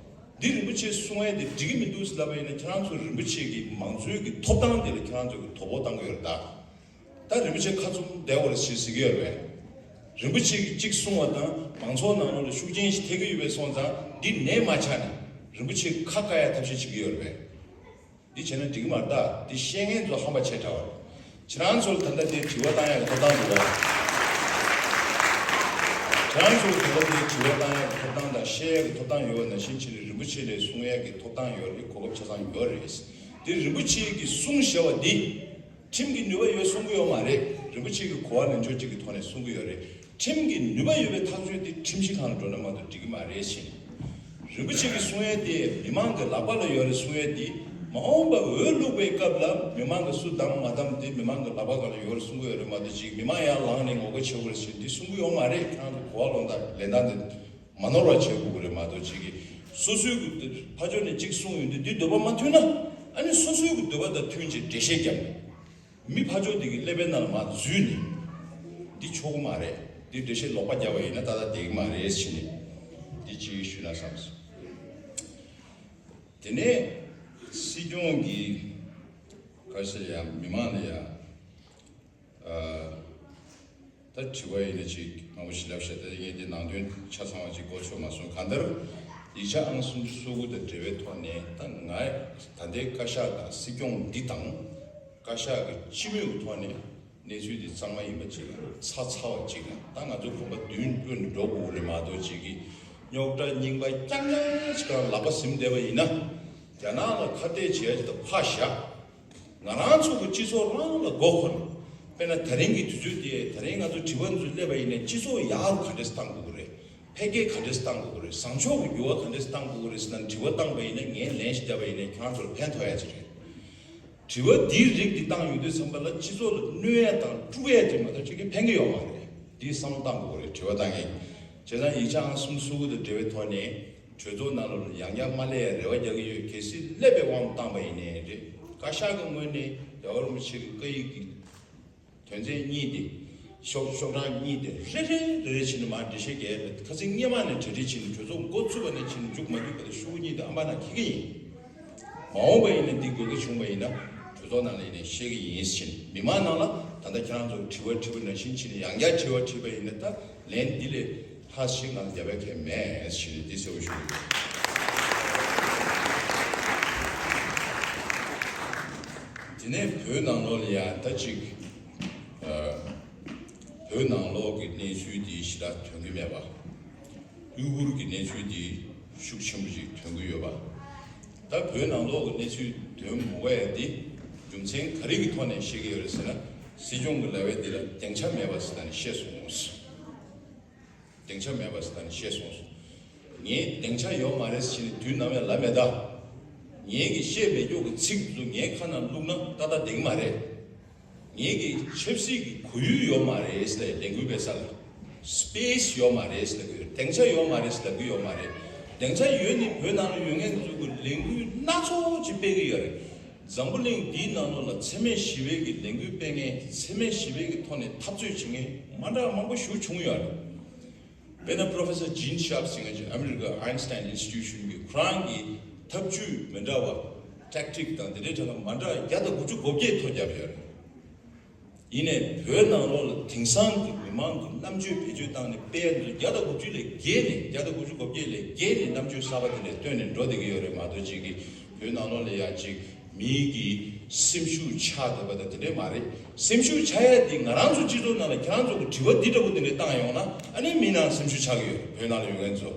འདི་རིན་པོ་ཆེ་གསུང་ཡས་དེ་འགྲིག་གི་མི་འདུག་ཟེར་ལབ་པ་ཡིན་ན། ཁྱེད་རང་ཚོ་རིན་པོ་ཆེ་གི་མང་གཙོའི་གི་ཐོབ་ཐང་དེ་ལ་ཁྱེད་རང་ཚོ་གི་དོ་ཕོག་བཏང་གི་ཡོད་རེད་ད། ད་རིན་པོ་ཆེ་ཁ་བཙུམ་བསྡད་དགོས་རེད་ཟེར་ཟེར་གི་ཡོད་རེད་པས། རིན་པོ་ཆེ་གིས་གཅིག་གསུང་བ་དང་མང་ཚོགས་ནང་ལོགས་ལ་ཤུགས་རྐྱེན་ཞིག་ཐེབས་ཀྱི་ཡོད་པའི་སོང་ཙང་འདི་ནད་མ་ཆགས་ནས་རིན་པོ་ཆེ་ཁ་བཀག་ཡ་ཐབས་ཤེས་བྱེད་ཀྱི་ཡོད་རེད་པས། འདི་བྱས་ན་འགྲིག་གི་མ་རེད་ད། འདི་བཤད་མཁན་ཚོ་ཧམ་པ་བྱས་དྲགས་པ་རེད། ཁྱེད་རང་ཚོར་ད་ལྟ་དེ་དྲི་བ་བཏང་ཡག་གི་ཐོབ་ཐང་འདུག་ག། ཁྱེད་རང་ཚོར་ད་ལྟ་དེ་དྲི་བ་བཏང་ཡག་གི་ཐོབ་ཐང་དང་བཤད་ཡག་གི་ཐོབ་ཐང་ཡོད་པ་ནང་བཞིན་བྱས་ནས་རིན་པོ་ཆེ་ལ་གསུང་ཡག་གི་ཐོབ་ཐང་ཡོད་རེད། གོ་སྐབས་ཆ་ཚང་ཡོད་རེད། དེ་རིན་པོ་ཆེ་གིས་གསུང་བཞག་པ་འདི་ཁྲིམས་ཀྱི་ནུས་པ་ཡོད་གསུང་གི་ཡོད་མ་རེད། རིན་པོ་ཆེ་གི་གོ་བ་ལེན་ཕྱོགས་གཅིག་གི་ཐོག་ནས་གསུང་གི་ཡོད་རེད། ཁྲིམས་ཀྱི་ནུས་པ་ཡོད་པའི་ཐག་གཅོད་དེ་ཁྲིམས་ཞིབ་ཁང་ལ་འགྲོ་ན་མ་གཏོགས་འགྲིག་གི་མ་རེད་ཟེར། རིན་པོ་ཆེ་གི་གསུང་ཡས་དེ་མི་མང་གི་ལག་པ་ལ་ཡོད་རེད། གསུང་ཡས་དེ་མ་འོངས་པ་འོས་བླུགས་པའི་སྐབས་ལ་མི་མང་གི་སུ་བདམས་མ་བདམས་དེ་མི་མང་གི་ལག་པ་སྒང་ལ་ཡོད་རེད་གསུང་གི་ཡོད་རེད་མ་གཏོགས་ཅིག་མི་མང་ཡར་ལངས་ནས་ངོ་རྒོལ་བྱེད་དགོས་རེད་ཟེར་འདི་གསུང་གི་ཡོད་མ་རེད། ཁྱེད་རང་ཚོ་གོ་བ་ལོན་དང་ལེན་སྟངས་དེ་མ་ནོར་བ་བྱེད་དགོས་ཀྱི་རེད་མ་གཏོགས་ཅིག་གིས་སོ་སོའི་གི་ཕར་ཕྱོགས་ནས་གཅིག་གསུངས་ཡོང་དུས་འདི་འདོད་པ་མ་མཐུན་ན་ཨ་ནི་སོ་སོའི་གི་འདོད་པ་དང་མཐུན་ཅིག་འགྲེལ་བཤད་རྒྱབ་ནས། མི་ཕར་ཕྱོགས་དེ་གི་ཀླད་པའི་ནང་ལ་མར་འཛུལ་ནས། འདི་ཆོག་གི་མ་རེད། འདི་འགྲེལ་བཤད་ལོག་པ་བརྒྱབ་པ་ཡིན་ན་ཏག་ཏག་བསྡད་ཀྱི་མ་རེད་ཟེར་ནས། འདི་གཅིག་ཞུས་ན་བསམ་སོང་། དེ་ནས་སྲིད་སྐྱོང་གིས་ག་རེ་ཟེར་ཡ། མི་མང་ལ་ཡ། ཨ། ད་དྲི་བ་ཡིན་ན་ཅིག་མང་པོ་ཞིག་ལབ་ཤག་ད་ངས་འདི་ནང་དོན་ཆ་ཚང་བ་ཅིག་གོ་ཆོད་མ་སོང་། གང་ལྟར་ཡིག་ཆ་ཨང་སུམ་ཅུ་སོ་དགུ་དང་འབྲེལ་བའི་ཐོག་ནས་ད་ང་ད་ལྟའི་བཀའ་ཤག་དང་སྲིད་སྐྱོང་འདི་དང་། བཀའ་ཤག་གི་སྤྱི་མོས་ཀྱི་ཐོག་ནས་གནས་ཚུལ་འདི་གཙང་མ་ཡིན་པ་ཅིག་ལ་ཚ་ཚ་བ་ཅིག་ལ། ད་ང་ཚོ་གོམ་པ་མདུན་བསྐྱོད་ནས་འགྲོ་དགོས་རེད་མ་གཏོགས་ཅིག་གི་རྙོག་དྲ་རྙིང་པ་རྐྱང་རྐྱང་ཅིག་གང་ལག་པ་ཟིན་བསྡད་པ་ཡིན་ན། རྒྱ་ནག་ལ་ཁ་གཏད་བྱེད་ཡ་ཅིག་ད་ཕར་བཞག་ང་རང་ཚོ་གི་སྤྱི་ཚོགས་རང་ལ་མགོ་འཁོར་ནས། དཔེར་ན་ད་རིང་གི་དུས་ཚོད་དེ་ད་རིང་ང་ཚོ་དྲི་བ་འདི་ཚོ་སླེབས་པ་ཡིན་ན་སྤྱི་ཚོགས་ཡག་རུ་ག་འདྲས་བཏང་དགོས་ཀྱི་རེད། འཕེལ་རྒྱས་ག་འདྲས་བཏང་དགོས་ཀྱི་རེད། བཟང་ཕྱོགས་ཀྱི་འགྱུར་བ་ག་འདྲས་བཏང་དགོས་ཀྱི་རེད་ཟེར་ན་དྲི་བ་བཏང་པ་ཡིན་ན། ངས་ལན་ཞིག་བརྒྱབ་པ་ཡིན་ན་ཁྱེད་རང་ཚོར་ཕན་ཐོགས་ཡ་ཅིག་རེད། དྲི་བ་འདིའི་རིགས་འདི་བཏང་ཡོང་དུས་ཙམ་པ་ལ་སྤྱི་ཚོགས་ལ་གནོད་ཡ་དང་དཀྲུག་ཡ་དེ་མ་གཏོགས་ཅིག་གིས་ཕན་གྱི་ཡོད་མ་རེད། འདི་བསམ་བློ་བཏང་དགོས་ཀྱི་རེད། དྲི་བ་བཏང་མཁན། བྱས་ཙང་ཡིག་ཆ་ཨང་སུམ་ཅུ་སོ་དགུ་དང་འབྲེལ་བའི་ཐོག་ནས། གྲོས་ཚོགས་ནང་ལོགས་ལ་ཡང་བསྐྱར་མ་སླེབས་ཡ་རེ་བ་རྒྱག་གི་ཡོད། གལ་སྲིད་སླེབས་པའི་དབང་དུ་བཏང་པ་ཡིན་ནའི་རེད། བཀའ་ཤག་གི་ངོས་ནས་རྒྱལ་བ་རིན་པོ་ཆེ་གི་བཀའ་ཡིག་གི་དོན་ཚན་གཉིས་དེ། ཤོག་ཤོག་གྲངས་གཉིས་དེ་རེ་རེ་རེ་རེ་བྱས་ནས་མར་འགྲེལ་བཤད་རྒྱག་ཡ་མེད། ཁ་སང་སྔོན་མ་ནས་གྲ་སྒྲིག་བྱས་ནས་གྲོས་ཚོགས་འགོ་ཚུགས་པ་ནས་བྱས་ནས་མཇུག་མ་མཇུག་བར་དུ་ཤོག་གུ་གཉིས་དེ་ཨམ་པ་ནང་འཁྱེར་གྱི་ཡིན། མ་འོངས་པ་ཡིན་ན་འདི་དགོས་གལ་བྱུང་བ་ཡིན་ན་གྲོས་ཚོགས་ནང་ལ་ཡིན་ནའི་བཤད་ཀྱི་ཡིན་ཟེར་ནས། མི་མང་ནང་ལ་ད་ལྟ་ཁྱེད་རང་ཚོ་དྲི་བ་དྲིས་པ་ནང་བཞིན་བྱས་ནས་ཡང་བསྐྱར་དྲི་བ་དྲིས་པ་ཡིན་ན་ད་ལན་འདི་ལས་ལྷག་ཞིག་ང་ལ་རྒྱབ་ཡ་གང་ཡང་མེད་ཟེར་ནས་འདི་གསལ་པོ་ཞུ་གི་ཡོད། དེ་ནས་བོད་ནང་ལོགས་ལ་ཡང་ད་ཅིག་ཨ། བོད་ནང་ལོགས་ཀྱི་གནས་ཚུལ་འདི་ཞེ་དྲག་ཐོན་གྱི་མེད་པ། ཨུ་གུར་གྱི་གནས་ཚུལ་འདི་ཤུགས་ཆེན་པོ་ཅིག་ཐོན་གྱི་ཡོད་པ། ད་བོད་ནང་ལོགས་ཀྱི་གནས་ཚུལ་ཐོན་མི་དགོས་ཡ་འདི་རྒྱུ་མཚན་ག་རེ་གི་ཐོག་ནས་བཤད་ཀྱི་ཡོད་རེད་ཟེར་ན། སྲིད་སྐྱོང་གི་ལབ་ཡ་འདི་ལ་སྡིངས་ཆ་མེད་པ་ཟེར་ད་ནི་བཤད་སོང་། སྡིངས་ཆ་མེད་པ་ཟེར་ད་ནི་བཤད་སོང་། ངས་སྡིངས་ཆ་ཡོད་མ་རེད་ཟེར་ནས་དུས་ནམ་ཡང་ལབ་མེད་ད། ངས་ཀྱི་བཤད་མེད་མཁན་གྱི་ཚིག་འདི་ཚོ་ངའི་ཁ་ནང་བླུགས་ན་ཏག་ཏག་བསྡད་ཀྱི་མ་རེད། ངེད་ཀྱི་ཆབ་སྲིད་ཀྱི་གོ་ཡུལ་ཡོད་མ་རེད་ཟེར་ལས་ལས་འགུལ་སྤེལ་ས་ལ། སི་པེ་སི་ཡོད་མ་རེད་ཟེར་ལབ་ཀྱི་ཡོད། སྡིངས་ཆ་ཡོད་མ་རེད་ཟེར་ལབ་ཀྱི་ཡོད་མ་རེད། སྡིངས་ཆ་ཡོད་ནི་བོད་ནང་ལ་ཡོད་མཁན་ཚོ་གི་ལས་འགུལ་སྣ་ཚོགས་ཅིག་སྤེལ་གྱི་ཡོད་རེད། འཛམ་བུ་གླིང་འདིའི་ནང་ལོགས་ལ་འཚེ་མེད་ཞི་བའི་གི་ལས་འགུལ་སྤེལ་མཁན། འཚེ་མེད་ཞི་བའི་གི་ཐོག་ནས་འཐབ་རྩོད་བྱེད་མཁན་མ་འདྲ་མང་པོ་ཞིག་བྱུང་ཡོད་རེད། དཔེར་ན་Professor Gene Sharp ཟེར་མཁན་ཅིག་ཨ་མི་རི་ཀ་Einstein Institution གི་ཁོ་རང་གི་ཐབས་ཇུས་མི་འདྲ་བ། ཊེག་ཊིག་དང་དེ་འདྲའི་ཐད་ལ་མ་འདྲ་བརྒྱ་དང་དགུ་བཅུ་གོ་བརྒྱད་ཐོ་བརྒྱབ་ཡོད་རེད། ཡིན་ནའི་བོད་ནང་ལོགས་ལ་དེང་སང་གི་མི་མང་གི་རྣམ་དཔྱོད་བེད་སྤྱོད་བཏང་ནས་སྤེལ་ཡ་འདི་བརྒྱ་དང་དགུ་བཅུ་ལས་བརྒལ་ནས། བརྒྱ་དང་དགུ་བཅུ་གོ་བརྒྱད་ལས་བརྒལ་ནས་རྣམ་དཔྱོད་གསར་པ་དེ་འདྲ་བཏོན་ནས་འགྲོ་བསྡད་ཀྱི་ཡོད་རེད་མ་གཏོགས་ཅིག་གི་བོད་ནང་ལོགས་ལ་ཡ་ཅིག་མིའི་གི་ སེམས་ཤུགས་ཆག་བསྡད་པ་དང་དེ་འདྲས་མ་རེད། སེམས་ཤུགས་ཆག་ཡ་དེ་ང་རང་ཚོ་སྤྱི་ཚོགས་ནང་ལ་ཁྱེད་རང་ཚོ་གི་དྲི་བ་འདི་འདྲ་པོ་འདི་འདྲས་བཏང་ཡོང་ན་ཨ་ནི་མི་ནང་སེམས་ཤུགས་ཆག་གི་ཡོད་རེད། བོད་ནང་ལ་ཡོད་མཁན་ཚོ།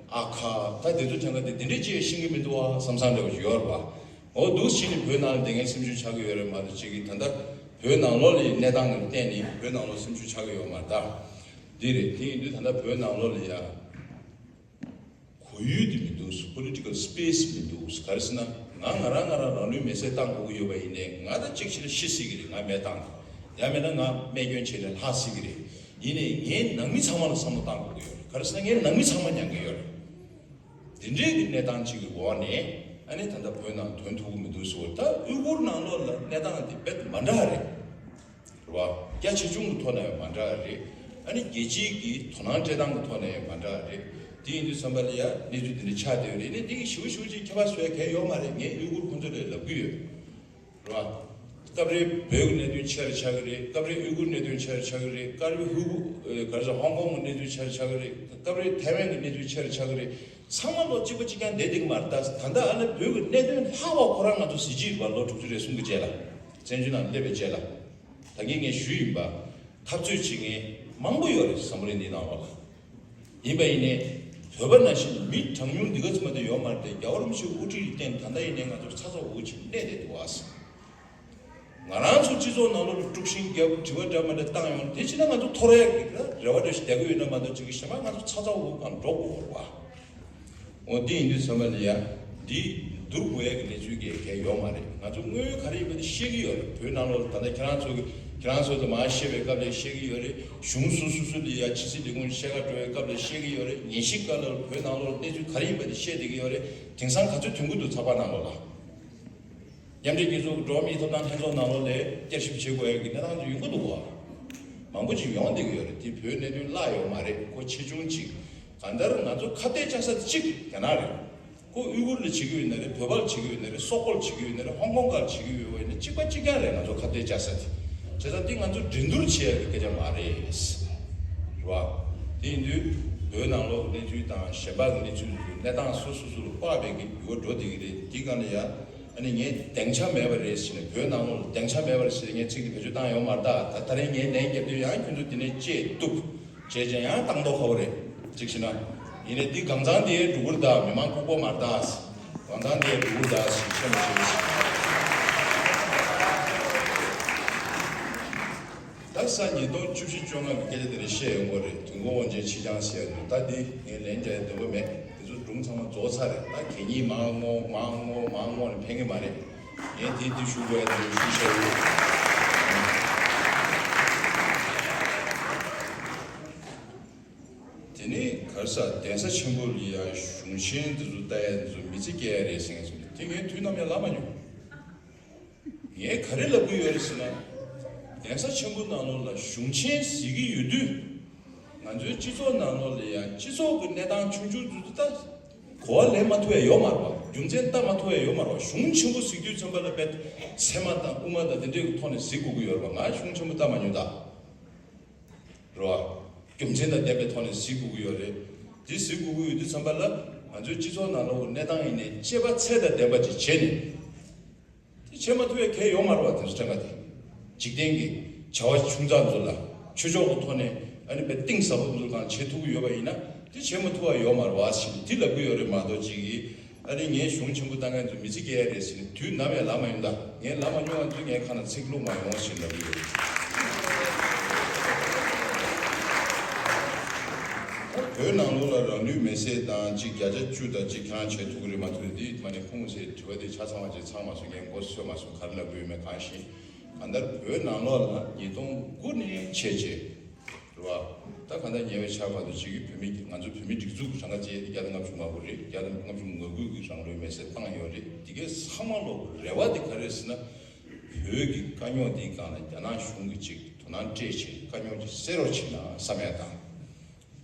ཨ་ཁ་ད་དེ་ཚོ་ཁྱེད་ཀ་དེ་དེ་འདྲས་ཅིག་ཤེས་ཀྱི་མི་འདུག་ཨ་བསམ་བསམ་འདྲ་པོ་ཅིག་ཡོད་རེད་པ། འོ་འདུག་ཕྱིན་ནས་བོད་ནང་ལ་བསྡད་མཁན་སེམས་ཤུགས་ཆག་གི་ཡོད་རེད་མ་གཏོགས་ཅིག་གིས་ད་ལྟ་བོད་ནང་ལོགས་ལ་གནས་སྟངས་ཀྱི་སྟེང་ནས་བོད་ནང་ལོགས་སེམས་ཤུགས་ཆག་གི་ཡོད་མ་རེད་ད། འདི་རེད། དེ་ཡིན་དུས་ད་ལྟ་བོད་ནང་ལོགས་ལ་ཡ། གོ་ཡུལ་དེ་མི་འདུག། political space མི་འདུག། ག་རེ་ཟེར་ན་ང་ང་རང་ང་རང་རང་ལུས་མེ་སྲེག་བཏང་དགོས་ཀྱི་ཡོད་པ་ཡིན་ནའི་ང་ད་གཅིག་བྱས་ན་ཤི་སྲིད་ཀྱི་རེད། ང་མེ་བཏང་། ཡང་མིན་ན་ང་རྨས་སྐྱོན་བྱས་ནས་ལྷག་སྲིད་ཀྱི་རེད། ཡིན་ནའི་ངའི་ནང་མི་ཚང་མ་ལ་བསམ་བློ་བཏང་དགོས་ཀྱི་ཡོད་རེད། ག་རེ་ཟེར་ན་ངའི་ནང་མི་ཚང་མ་མྱང་གི་ཡོད་རེད། འདི་འདྲའི་གི་གནས་སྟངས་གཅིག་གི་འོག་ནས་ཨ་ནི་ད་ལྟ་བོད་ནང་དོན་ཐུག་གི་མི་འདུག་ཟེར་བ། ད་ཨུ་ཀུར་ནང་ལོགས་ལ་གནས་སྟངས་དེ་རྦད་མ་འདྲ་རེད། རེད་བ། རྒྱ་ཆེ་ཆུང་གི་ཐོག་ནས་ཡང་མ་འདྲ་བ་རེད། ཨ་ནི་རྒྱལ་སྤྱིའི་གི་དོ་སྣང་སྤྲད་སྟངས་ཀྱི་ཐོག་ནས་ཡང་མ་འདྲ་བ་རེད། དེ་ཡིན་དུས་ཙམ་པ་ལ་ཡ་གནས་ཚུལ་འདི་འདྲ་ཆགས་བསྡད་ཡོད་རེད། ཨ་ནི་འདི་གི་ཞེ་པོ་ཞེ་པོ་ཅིག་ཁྱད་པར་བཟོ་ཡ་གང་ཡང་ཡོད་མ་རེད། ངས་ཨུ་ཀུར་ཁོང་ཚོ་ལ་ལབ་ཀྱི་ཡོད། རེད་བ། སྐབས་རེ་བོད་ཀྱི་གནད་དོན་ཆེ་རུ་ཆགས་ཀྱི་རེད། སྐབས་རེ་ཨུ་ཀུར་གནད་དོན་ཆེ་རུ་ཆགས་ཀྱི་རེད། སྐབས་རེ་ཧུ་ཀུ་ཨེ་ག་རེ་ཟེར་ཧོང་ཀོང་གི་གནད་དོན་ཆེ་རུ་ཆགས་ཀྱི་རེད། སྐབས་རེ་ཐའེ་ཝན་གྱི་གནད་དོན་ཆེ་རུ་ཆགས་ཀྱི་རེད། ཚང་མ་ལོ་གཅིག་པ་གཅིག་རྐྱང་བསྡད་བསྡད་ཀྱི་མ་རེད། ད་ད་ལྟ་ཨ་ནི་བོད་ཀྱི་གནད་དོན་ལྷག་པ་ཁོ་རང་ང་ཚོ་གཟི་བརྗིད་རེད་བ། ལོ་དྲུག་ཅུ་རེ་གསུམ་གྱི་རྗེས་ལ། བཙན་བྱོལ་ནང་སླེབས་པའི་རྗེས་ལ། ད་གིན་ངས་ཞུས་ཡིན་པ། འཐབ་རྩོད་བྱེད་མཁན་མང་པོ་ཡོད་རེད། འཛམ་བུ་གླིང་འདིའི་ནང་ལོགས་ལ། ཡིན་པ་ཡིན་ནའི། བོད་པ་ནང་བཞིན་མི་གྲངས་ཉུང་འདི་ག་ཙམ་མ་གཏོགས་ཡོད་མ་རེད་དེ། རྒྱལ་བ་རིན་པོ་ཆེའི་དབུ་ཁྲིད་ཀྱི་སྟེང་ད་ལྟ་ཡིན་ནའི་ང་ཚོར་ཚ་ཚ་འུར་འུར་བྱས་ནས་གནས་བསྡད་འདུག་ཨ། ང་རང་ཚོ་སྤྱི་ཚོགས་ནང་ལོགས་ལ་དཀྲུག་ཤིང་བརྒྱབ། དྲི་བ་འདྲ་མི་འདྲ་བཏང་ཡོང་། དེ་ཕྱིན་ན་ང་ཚོ་ཐོར་ཡག་གི་རེ་བ་འདྲ་ཞིག་བསྡད་ཀྱི་ཡོད་ན་མ་གཏོགས་ཅིག་གི་གཞན་པ་ང་ཚོ་ཚ་ཚ་འུར་འུར་གང་འགྲོ་དགོས་རེད་བ། འོ་དེ་ཡིན་དུས་ཙམ་པ་ལ་ཡ། འདི་བསྡུར་དགོས་ཡ་གི་གནས་ཚུལ་གྱི་གལ་ཡོད་མ་རེད། ང་ཚོ་དངོས་ཡོད་ག་རེ་ཡིན་པ་དེ་ཤེས་ཀྱི་ཡོད་རེད། བོད་ནང་ལོགས་ལ་ད་ལྟ་ཁྱེད་རང་ཚོ་གི་ཁྱེད་རང་ཚོ་དང་མར་བཤད་པའི་སྐབས་ལ་བཤད་ཀྱི་ཡོད་རེད། གཞུང་སོ་སོ་སོ་ལ་ཡ་ཕྱི་སྲིད་ལས་ཁུངས་བཤད་ག་འགྲོ་བའི་སྐབས་ལ་བཤད་ཀྱི་ཡོད་རེད། ཉིན་ཞིག་སྐབས་ལ་བོད་ནང་ལོགས་ལ་གནས་ཚུལ་ག་རེ་ཡིན་པ་དེ་བཤད་བསྡད་ཀྱི་ཡོད་རེད། དེང་སང་ག་ཚོད་ཐོན་གྱི་འདུག་ཚགས་པར་ནང་ལོགས་ལ། མཉམ་འབྲེལ་རྒྱལ་ཚོགས་ཀྱི་འགྲོ་བ་མིའི་ཐོབ་ཐང་ལྷན་ཚོགས་ནང་ལོགས་ལ་བསྐྱར་ཞིབ་བྱེད་དགོས་ཡ་གི་གནས་སྟངས་ཚོ་ཡོང་གི་འདུག་བ། མང་པོ་ཅིག་ཡོང་བསྡད་ཀྱི་ཡོད་རེད། དེ་བོད་གནད་དོན་བརླག་ཡོད་མ་རེད། ཁོ་ཆེ་ཆུང་ཅིག་གང་ལྟར་ང་ཚོ་ཁ་གཏད་བཅག་ས་དེ་གཅིག་རྒྱ་ནག་རེད། ཁོ་ཨུ་ཀུར་ལ་བྱེད་ཀྱི་ཡོད་ན་རེད། བོད་པ་ལ་བྱེད་ཀྱི་ཡོད་ན་རེད། སོག་པོ་ལ་བྱེད་ཀྱི་ཡོད་ན་རེད། ཧོང་ཀོང་ག་ལ་བྱེད་ཀྱི་ཡོད་པ་ཡིན་ན་གཅིག་པ་གཅིག་རྐྱང་རེད། ང་ཚོ་ཁ་གཏད་བཅག་ས་དེ། བྱས་ཙང་དེ་ང་ཚོ་འགྲན་བསྡུར་བྱེད་ཡ་གི་སྐད་ཆ་མ་རེད། རེད་བ། དེ་ཡིན་དུས་བོད་ནང་ལོགས་ཀྱི་གནས་ཚུལ་དང་གཞན་པ་གི་གནས་ཚུལ་ཚོ་གནས་སྟངས་སོ་སོ་སོ་ལ་དཔག་པའི་གི་འགྱུར་བ་འགྲོ་བསྡད་ཀྱི་རེད། དེ་ག་ལ་ཡ། ཨ་ནི་ངས་སྡིངས་ཆ་མེད་པ་རེད་ཟེར་ནས། བོད་ནང་ལོགས་ལ་སྡིངས་ཆ་མེད་པ་རེད་ཟེར་ངས་ཚིག་འདི་བེད་སྤྱོད་བཏང་ཡོད་མ་རེད་ད། ད་ད་རེས་ངས་ལན་བརྒྱབ་དུས་ཡང་ཁྱོད་ཚོ་འདི་ནས་བཅད་གཏུབ་བྱས་ཅན་ཡང་བཏང་མདོག་ཁ་པོ་རེད། གཅིག་བྱས་ན། ཡིན་ནའི་འདི་གང་ཚང་དེ་འགྲོ་གི་རེད་ད། མི་མང་ལྐུགས་པ་མ་རེད་ད། གང་ཚང་དེ་འགྲོ་གི་རེད་ད་ཟེར་བཤད་མ་བྱེད་ཟེར། ད་ས་ཉིས་སྟོང་བཅུ་བཞི་བཅོ་ལྔ་གི་སྐད་ཆ་དེ་འདྲ་བཤད་ཡོང་གི་རེད། དུས་འཁོར་དབང་ཆེན་ཕྱི་འགྱངས་ཟེར་ཡ་འདུག། ད་འདི་ངས་ལན་རྒྱག་ཡ་འདོད་པ་མེད། དེ་ཚོ་སྒྲུང་ཚང་མ་རྫོགས་ཚར་རེད། ད་གད་སྙིགས་མར་བསྔོག་མར་བསྔོག་མར་བསྔོག་ནས་ཕན་གི་མ་རེད། ངས་དེ་དེ་ཞུ་དགོས་ཡ་དེ་ཞུ་བཞག་ཡོད། དེ་ནས་ག་རེ་ཟེར། གདན་ས་ཆེན་པོ་ལ་ཡ་གཞུང་ཆེན་དེ་ཚོ་ལྟ་ཡ་དེ་ཚོ་མི་ཚེ་སྐྱེལ་ཡ་རེད་ཟེར་མཁན་ཚོ་དེ་ངས་དུས་ནམ་ཡང་ལབ་མ་མྱོང་། ངས་ག་རེ་ལབ་ཀྱི་ཡོད་རེད་ཟེར་ན། གདན་ས་ཆེན་པོ་ནང་ལོགས་ལ་གཞུང་ཆེན་ཟེར་གྱི་ཡོད་དུས། ང་ཚོའི་སྤྱི་ཚོགས་ནང་ལོགས་ལ་ཡང་སྤྱི་ཚོགས་ཀྱི་གནས་སྟངས་ཆུང་ཆུང་དེ་ཚོ་ད་གོ་བ་ལེན་མ་ཐུབ་ཡ་ཡོད་མ་རེད་པ། རྒྱུ་མཚན་ལྟ་མ་ཐུབ་ཡ་ཡོད་མ་རེད་པ། གཞུང་ཆེན་པོ་ཟེར་དུས་ཙམ་པ་ལ་དཔེ་ཚད་མ་དང་དབུ་མ་དང་དེ་འདྲའི་གི་ཐོག་ནས་གཟིགས་དགོས་ཀྱི་ཡོད་རེད་པ། ང་གཞུང་ཆེན་པོ་ལྟ་མ་མྱོང་ད། རེད་པ། རྒྱུ་མཚན་དང་ལྡན་པའི་ཐོག་ནས་གཟིགས་དགོས་ཀྱི་ཡོད་རེད། དེ་གཟིགས་དགོས་ཀྱི་ཡོད་དུས་ཙམ་པ་ལ་ང་ཚོའི་སྤྱི་ཚོགས་ནང་ལོགས་ཀྱི་གནས་སྟངས་ཡིན་ནའི་དཔྱད་པ་ཚད་དང་ལྡན་པ་ཅིག་བྱས་ནས། དེ་བྱེད་མ་ཐུབ་པའི་གལ་ཡོད་མ་རེད་པ། དེ་ཚོ་དྲན་པ་དེ། འཇིག་རྟེན་གྱི་བྱ་བ་ཆུང་ཙག་ཚོ་ལ་ཆོས་ཕྱོགས་ཀྱི་ཐོག་ནས་ཨ་ནི་དཔེ་གཏིང་ཟབ་པོ་ཚོ་གང་བྱེད་ཐུབ་ཀྱི་ཡོད་པ་ཡིན་ན། དེ་བྱེད་མ་ཐུབ་པ་ཡོད་མ་རེད་པ་ཞེས་དེ་ལབ་ཀྱི་ཡོད་རེད་མ་གཏོགས། ཅིག་གིས་ཨ་ནི་ངས་གཞུང་ཆེན་པོ་ལྟ་མཁན་ཚོ་མི་ཚེ་སྐྱེལ་ཡ་རེད་ཟེར་ནས་དུས་ནམ་ཡང་ལབ་མ་ཡོང་ད། ངས་ལབ་མ་མྱོང་བ་ཚོས་ངའི་ཁ་ནང་ཚིག་བླུགས་མ་ཡོང་ཞེས་ལབ་ཀྱི་ཡོད། ད་བོད་ནང་ལོགས་ལ་རང་ལུས་མེར་སྲེག་བཏང་། གཅིག་བརྒྱ་ཆ་བཅུ་དང་གཅིག་ཁྱེད་རང་བྱེད་ཐུབ་ཀྱི་རེད་མ་ཐུབ་རེད། འདི་མ་ནས་ཁུངས་སེ་དྲི་བ་དེ་ཆ་ཚང་བ་ཅིག་ཚང་མ་སོང་། ངས་མགོ་ཚོས་མ་སོང་། ག་རེ་ལབ་དགོས་ཡོད་མེད་གང་ཤེས། གང་ལྟར་བོད་ནང་ལོགས་ལ་ཉིས་སྟོང་དགུ་ནས་བྱས་རྗེས་རེད་བ། ད་གང་ལྟར་ཉེ་བའི་ཆར་བར་དུ་ཅིག་གིས་བོད་མི་ང་ཚོ་བོད་མི་སྒྲིག་འཛུགས་རང་ག་བཅས་བརྒྱ་དང་ལྔ་བཅུ་ང་དགུ་རེད། བརྒྱ་དང་ལྔ་བཅུ་ང་དགུ་གིས་རང་ལུས་མེར་སྲེག་བཏང་ཡོད་རེད། དེ་གའི་ཚང་མ་ལོག་རེ་བ་དེ་ག་རེ་ཟེར་ན། བོད་ཀྱི་དཀའ་རྙོག་འདིའི་སྒང་ལ་རྒྱ་ནག་གཞུང་གིས་ཅིག་དོ་སྣང་སྤྲད་བྱས་དཀའ་རྙོག་ཅིག་སེལ་རོགས་བྱེད་ན་བསམ་ཡ་དང་།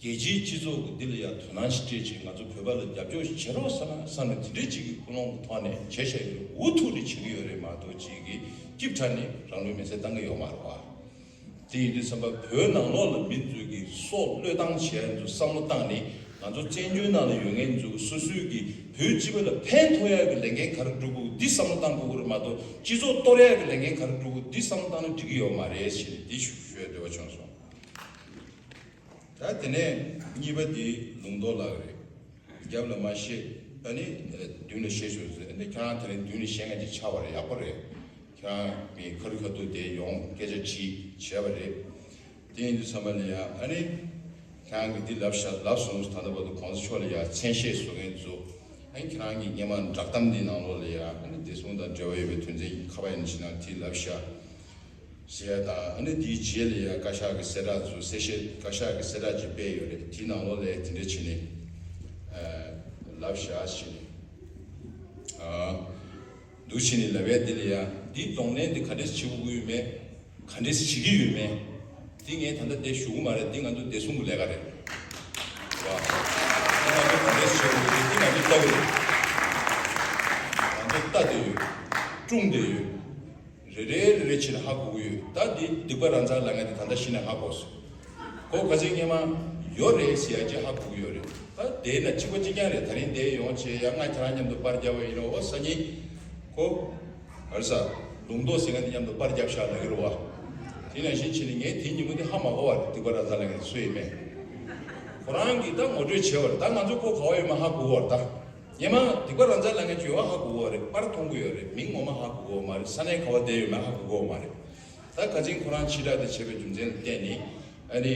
རྒྱལ་སྤྱིའི་སྤྱི་ཚོགས་ཀྱིས་འདི་ལ་ཡང་དོ་སྣང་ཞིག་སྤྲད་བྱས་ང་ཚོ་བོད་པ་ལ་རྒྱབ་སྐྱོར་ཞིག་བྱེད་རོགས་བསམ་ན་བསམ་ནས་དེ་འདྲའི་ཅིག་གི་ཀུན་སློང་གི་ཐོག་ནས་བྱས་བཞག་ཡོད་རེད། འུ་ཐུག་ནས་བྱེད་ཀྱི་ཡོད་རེད་མ་གཏོགས་ཅིག་གིས་སྐྱིབས་ཁྲ་ནས་རང་ལུས་མེར་སྲེག་བཏང་གི་ཡོད་མ་རེད་བ། དེ་ཡིན་དུས་ཙམ་པ་བོད་ནང་ལོགས་ལ་མི་ཚོས་ཀྱི་སྲོག་བློས་བཏང་བྱས་ཚོ་བསམ་བློ་བཏང་ནས་ ང་ཚོ་བཙན་བྱོལ་ནང་ལ་ཡོད་མཁན་ཚོ་སོ་སོའི་གི་བོད་སྤྱི་པ་ལ་ཕན་ཐོགས་ཡག་གི་ལས་འགན་ག་རེ་སྒྲུབ་དགོས་འདི་བསམ་བློ་བཏང་དགོས་ཀྱི་རེད་མ་གཏོགས། སྤྱི་ཚོགས་གཏོར་ཡག་གི་ལས་འགན་ག་རེ་སྒྲུབ་དགོས་འདི་བསམ་བློ་བཏང་ན་འགྲིག་གི་ཡོད་མ་རེད་ཟེར་ནས་འདི་ཞུ་ཞུ་ཡ་འདོད་པ་བྱུང་སོང་། ད་དེ་ནས་གཉིས་པ་འདི་ལུང་རྟོགས་ལགས་རེད། རྒྱབ་ལ་མ་བཤད། ཨ་ནི་མདུན་ལ་བཤད་ཤོག་ཟེར། ཨ་ནི་ཁྱེད་རང་དེ་རིང་མདུན་ལ་བཤད་མཁན་ཅིག་ཆགས་པ་རེད། ཡག་པོ་རེད། ཁྱེད་རང་གི་ཁ་རུ་ཁ་ཐུག་དེ་ཡོང་སྐད་ཆ་དྲིས་བྱས་པ་རེད། དེ་ཡིན་དུས་ཚང་མ་ལ་ཡ་ཨ་ནི་ཁྱེད་རང་གི་འདི་ལབ་ཤག་ལབ་སོང་། ད་ལྟ་བར་དུ་གོང་ས་མཆོག་ལ་ཡ་མཚན་ཤས་བཟོ་མཁན་ཚོ། ཨ་ནི་ཁྱེད་རང་གི་སྔོན་མ་བསྒྲགས་གཏམ་འདི་ནང་ལོགས་ལ་ཡ་ཨ་ནི་བདེ་སྲུང་དང་འབྲེལ་བ་ཡོད་པའི་དོན་ཚན་ཁ་པར་ཡིན་ཕྱིན་ན་དེ་ལབ་ཤག་ཟེར་ཡ་དང་། ཨ་ནི་དེའི་རྗེས་ལ་ཡ་བཀའ་ཤག་གི་གསལ་བསྒྲགས་ཚོ་གསལ་བཤད་བཀའ་ཤག་གི་གསལ་བསྒྲགས་ཅིག་སྤེལ་ཡོད་རེད། དེའི་ནང་ལོགས་ལ་དེ་འདྲ་བྱས་ནས་ཨ་ལབ་ཤག་བྱས་ནས་ཨ། འདུག་བྱས་ནས་ལབ་ཡ་འདི་ལ་ཡ་འདི་གདོང་ལེན་འདི་ག་འདྲས་བྱེད་དགོས་ཀྱི་ཡོད་མེད། ག་འདྲས་བྱེད་ཀྱི་ཡོད་མེད། འདི་ངས་ད་ལྟ་འདིར་ཞུ་གི་མ་རེད། འདི་ང་ཚོ་བདེ་སྲུང་གི་ལས་ཀ་རེད། རེད་བ། འདི་ང་ཚོ་ག་འདྲས་བྱེད་དགོས་ཀྱི་འདི་ང་ཚོ་ལྟ་གི་རེད། ང་ཚོ་ལྟ་བསྡད་ཡོད། སྲུང་བསྡད་ཡོད། རེ་རེ་རེ་རེ་བྱས་ནས་ཧ་གོ་གི་ཡོད། ད་འདི་སྡིག་པ་རང་ཚར་ལབ་མཁན་དེ་ད་ལྟ་གཞི་ནས་ཧ་གོ་སོང་། ཁོ་ཁ་སང་སྔོན་མ་ཡོད་རེད་ཟེར་ཡ་ཅིག་ཧ་གོ་གི་ཡོད་རེད། ད་དེ་ན་གཅིག་པ་གཅིག་རྐྱང་རེད། ད་རིང་དེ་ཡོང་བྱས་ཡ་ང་ཁྱེད་རང་མཉམ་དུ་པར་རྒྱབ་པ་ཡིན་རོགས་སང་ཉིན་ཁོ་ཨར་ས་ལུང་རྟོགས་ཟེར་མཁན་དེ་མཉམ་དུ་པར་རྒྱབ་ཤག་ལབ་ཀྱི་རེད་བ། དེ་ནང་བཞིན་བྱས་ནས་ངས་དེ་ཉིན་མོ་དེ་ཧ་མ་གོ་བ་རེད། སྡིག་པ་རང་ཚར་ལབ་མཁན་དེ་སུ་ཡིན་མེད། ཁོ་རང་གིས་ད་ངོ་སྤྲོད་བྱས་པ་རེད། ད་ང་ཚོ་ཁོ་ག་བ་ཡོད་མེད་ཧ་གོ་གི་ཡོད་རེད། ད་སྔོན་མ་སྡིག་པ་རང་ཚར་ལབ་མཁན་ཅིག་ཡོད་པ་ཧ་གོ་གི་ཡོད་རེད། པར་མཐོང་གི་ཡོད་རེད། མིང་ངོ་མ་ཧ་གོ་གི་ཡོད་མ་རེད། ས་གནས་ག་བ་བསྡད་ཡོད་མེད་ཧ་གོ་གི་ཡོད་མ་རེད། ད་ག་ཅིང་ཁོ་རང་ཕྱི་དྲགས་དེ་བྱས་པའི་རྒྱུ་མཚན་ལ་བརྟེན་ནས་ཨ་ནི་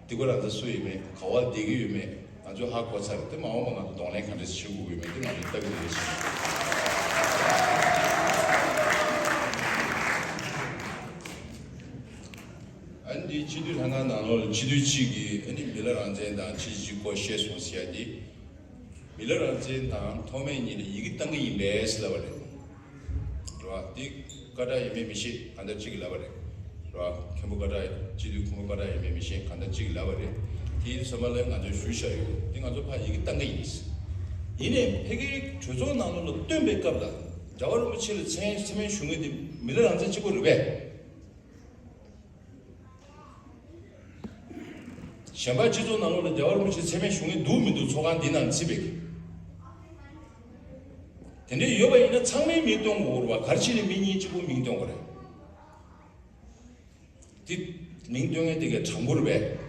སྡིག་པ་རང་ཚར་སུ་ཡིན་མེད། ག་བ་བསྡད་ཀྱི་ཡོད་མེད་ང་ཚོས་ཧ་གོ་ཚར་རེད། དེ་མ་འོངས་པ་ང་ཚོ་གདོང་ལེན་ག་འདྲས་བྱེད་དགོས་ཀྱི་ཡོད་མེད་དེ་ང་ཚོས་ལྟ་གི་རེད་ཟེར། ཨ་ནི་སྤྱི་འཐུས་ལྷན་ཁང་ནང་ལོགས་ལ་སྤྱི་འཐུས་གཅིག་གིས་ཨ་ནི་མི་ལ་རང་བཙན་དང་ཕྱི་གཅིག་སྐོར་བཤད་སོང་ཟེར་ཡ་དེ། མི་ལ་རང་བཙན་དང་ཐོགས་མེད་གཉིས་ལ་ཡི་གེ་བཏང་གི་ཡིན་པས་ལབ་པ་རེད། རེད་བ། འདི་སྐད་གྲགས་ཡོད་མེད་མི་ཤེས། གང་ལྟར་གཅིག་གིས་ལབ་པ་རེད། རེད་བ། མཁན་པོ་སྐད་གྲགས་སྤྱི་འཐུས་ཁོང་པོ་སྐད་གྲགས་ཡོད་མེད་མི་ཤེས། གང་ལྟར་གཅིག་གིས་ལབ་པ་རེད། དེ་ཡིན་ཙམ་པ་ལ་ང་ཚོས་ཞུས་བཞག་ཡོད། འདི་ང་ཚོ་ཕར་ཡི་གེ་བཏང་གི་ཡིན། ཡིན་ནའི་ཕ་གིའི་གྲོས་ཚོགས་ནང་ལོགས་ལ་བཏོན་པའི་སྐབས་ལ་རྒྱལ་བ་རིན་པོ་ཆེ་ལ་མཚན་མཚན་སྨད་ཞུ་མཁན་དེ་མི་ལ་རང་བཙན་གཅིག་པོ་རེད་པས། གཞན་པ་སྤྱི་ཚོགས་ནང་ལོགས་ལ་རྒྱལ་བ་རིན་པོ་ཆེ་མཚན་སྨད་ཞུ་མཁན་འདུག་མི་འདུག་ཚོགས་ཁང་འདི་ནང་ཚིག་པའི་གི། དེ་འདྲའི་ཡོད་པ་ཡིན་ན་ཚང་མས་མིང་སྟོན་དགོས་རེད་བ། ག་རེ་བྱས་ནས་མི་གཉིས་གཅིག་པུ་མིང་སྟོན་དགོས་རེད། དེ་མིང་སྟོན་མཁན་དེ་གའི་དྲང་པོ་རེད་པས།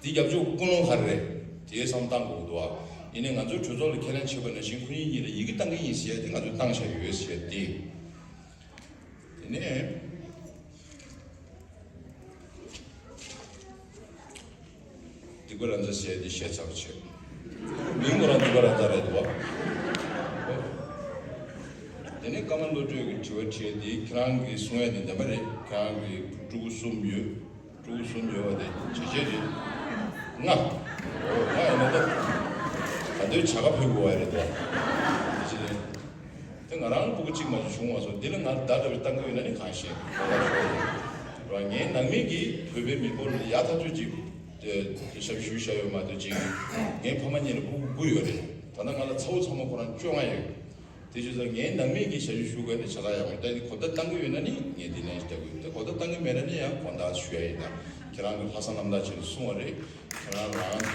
དེ་རྒྱབ་ཕྱོགས་ཀུན་སློང་ག་རེ་རེད། དེའི་བསམ་བཏང་དགོས་འདུག་བ། ཡིན་ནའི་ང་ཚོའི་གྲོས་ཚོགས་ལ་ཁས་ལེན་བྱས་པ་ནང་བཞིན་ཁོ་གཉིས་གཉིས་ལ་ཡི་གེ་བཏང་གི་ཡིན་ཟེར་ཡ་དེ་ང་ཚོས་བཏང་བཞག་ཡོད་ཟེར་ཡ་དེ། དེ་ནས། སྡིག་པ་རང་ཚར་ཟེར་ཡ་དེ་བཤད་ཚར་བ་བྱས། མིང་ཁོ་རང་སྡིག་པ་རང་ཚར་རེད་འདུག་བ། དེ་ནས་ཀརྨ་བློ་གྲོས་ཀྱིས་དྲི་བ་དྲིས་ཏེ་ཁྱེད་རང་གིས་གསུང་ཡ་དེ་བདེན་པ་རེད། ཁྱེད་རང་གིས་ཕྲུ་གུ་གསུམ་ཡོད། ཕྲུ་གུ་གསུམ་ཡོད་པ་དེ་བྱས་རྗེས་རེད། ལྔ། འོ་ལྔ་ཡིན་ན་ད་ག་དུས་བྱ་དགའ་ཕུལ་དགོས་པ་རེད་འདུག་བ། དེ་བྱས་ནས། དེ་ང་རང་སྤུ་གུ་གཅིག་མ་གཏོགས་བྱུང་མ་སོང་། འདི་ལ་ང་བརྡ་འདྲ་བོ་བཏང་གི་ཡོད་ན་ནི་གང་ཤེས། རེད་བ། ངའི་ནང་མི་གིས་བོད་པའི་མི་སྐོར་ལ་ཡག་ཐག་ཆོད་ཅིག་དེ་ཞབས་ཞུ་བྱས་ཡོད་མ་གཏོགས་ཅིག་ངའི་ཕ་མ་གཉིས་ལ་སྤུ་གུ་དགུ་ཡོད་རེད། ད་ལྟ་ང་ལ་ཚ་བོ་ཚ་མོ་ཁོ་རང་བཅོ་ལྔ་ཡོད། དེ་བྱས་ཙང་ངའི་ནང་མི་གིས་ཞབས་ཞུ་ཞུ་དགོས་ན་ཆ་ཚང་ཡག་པོ་ད་གོ་བརྡ་བཏང་གི་ཡོད་ན་ནི་ངས་འདི་ནས་ལྟ་དགོས། དེ་གོ་བརྡ་བཏང་གི་མེད་ན་ནི་ཡང་དགོངས་དག་ཞུ་ཡ་ཡིན། ད་ཁྱེད་རང་གི་ལྷག་བསམ་རྣམ་དག་ཅིག་གསུང་བ་རེད། ཁྱེད་རང་རང་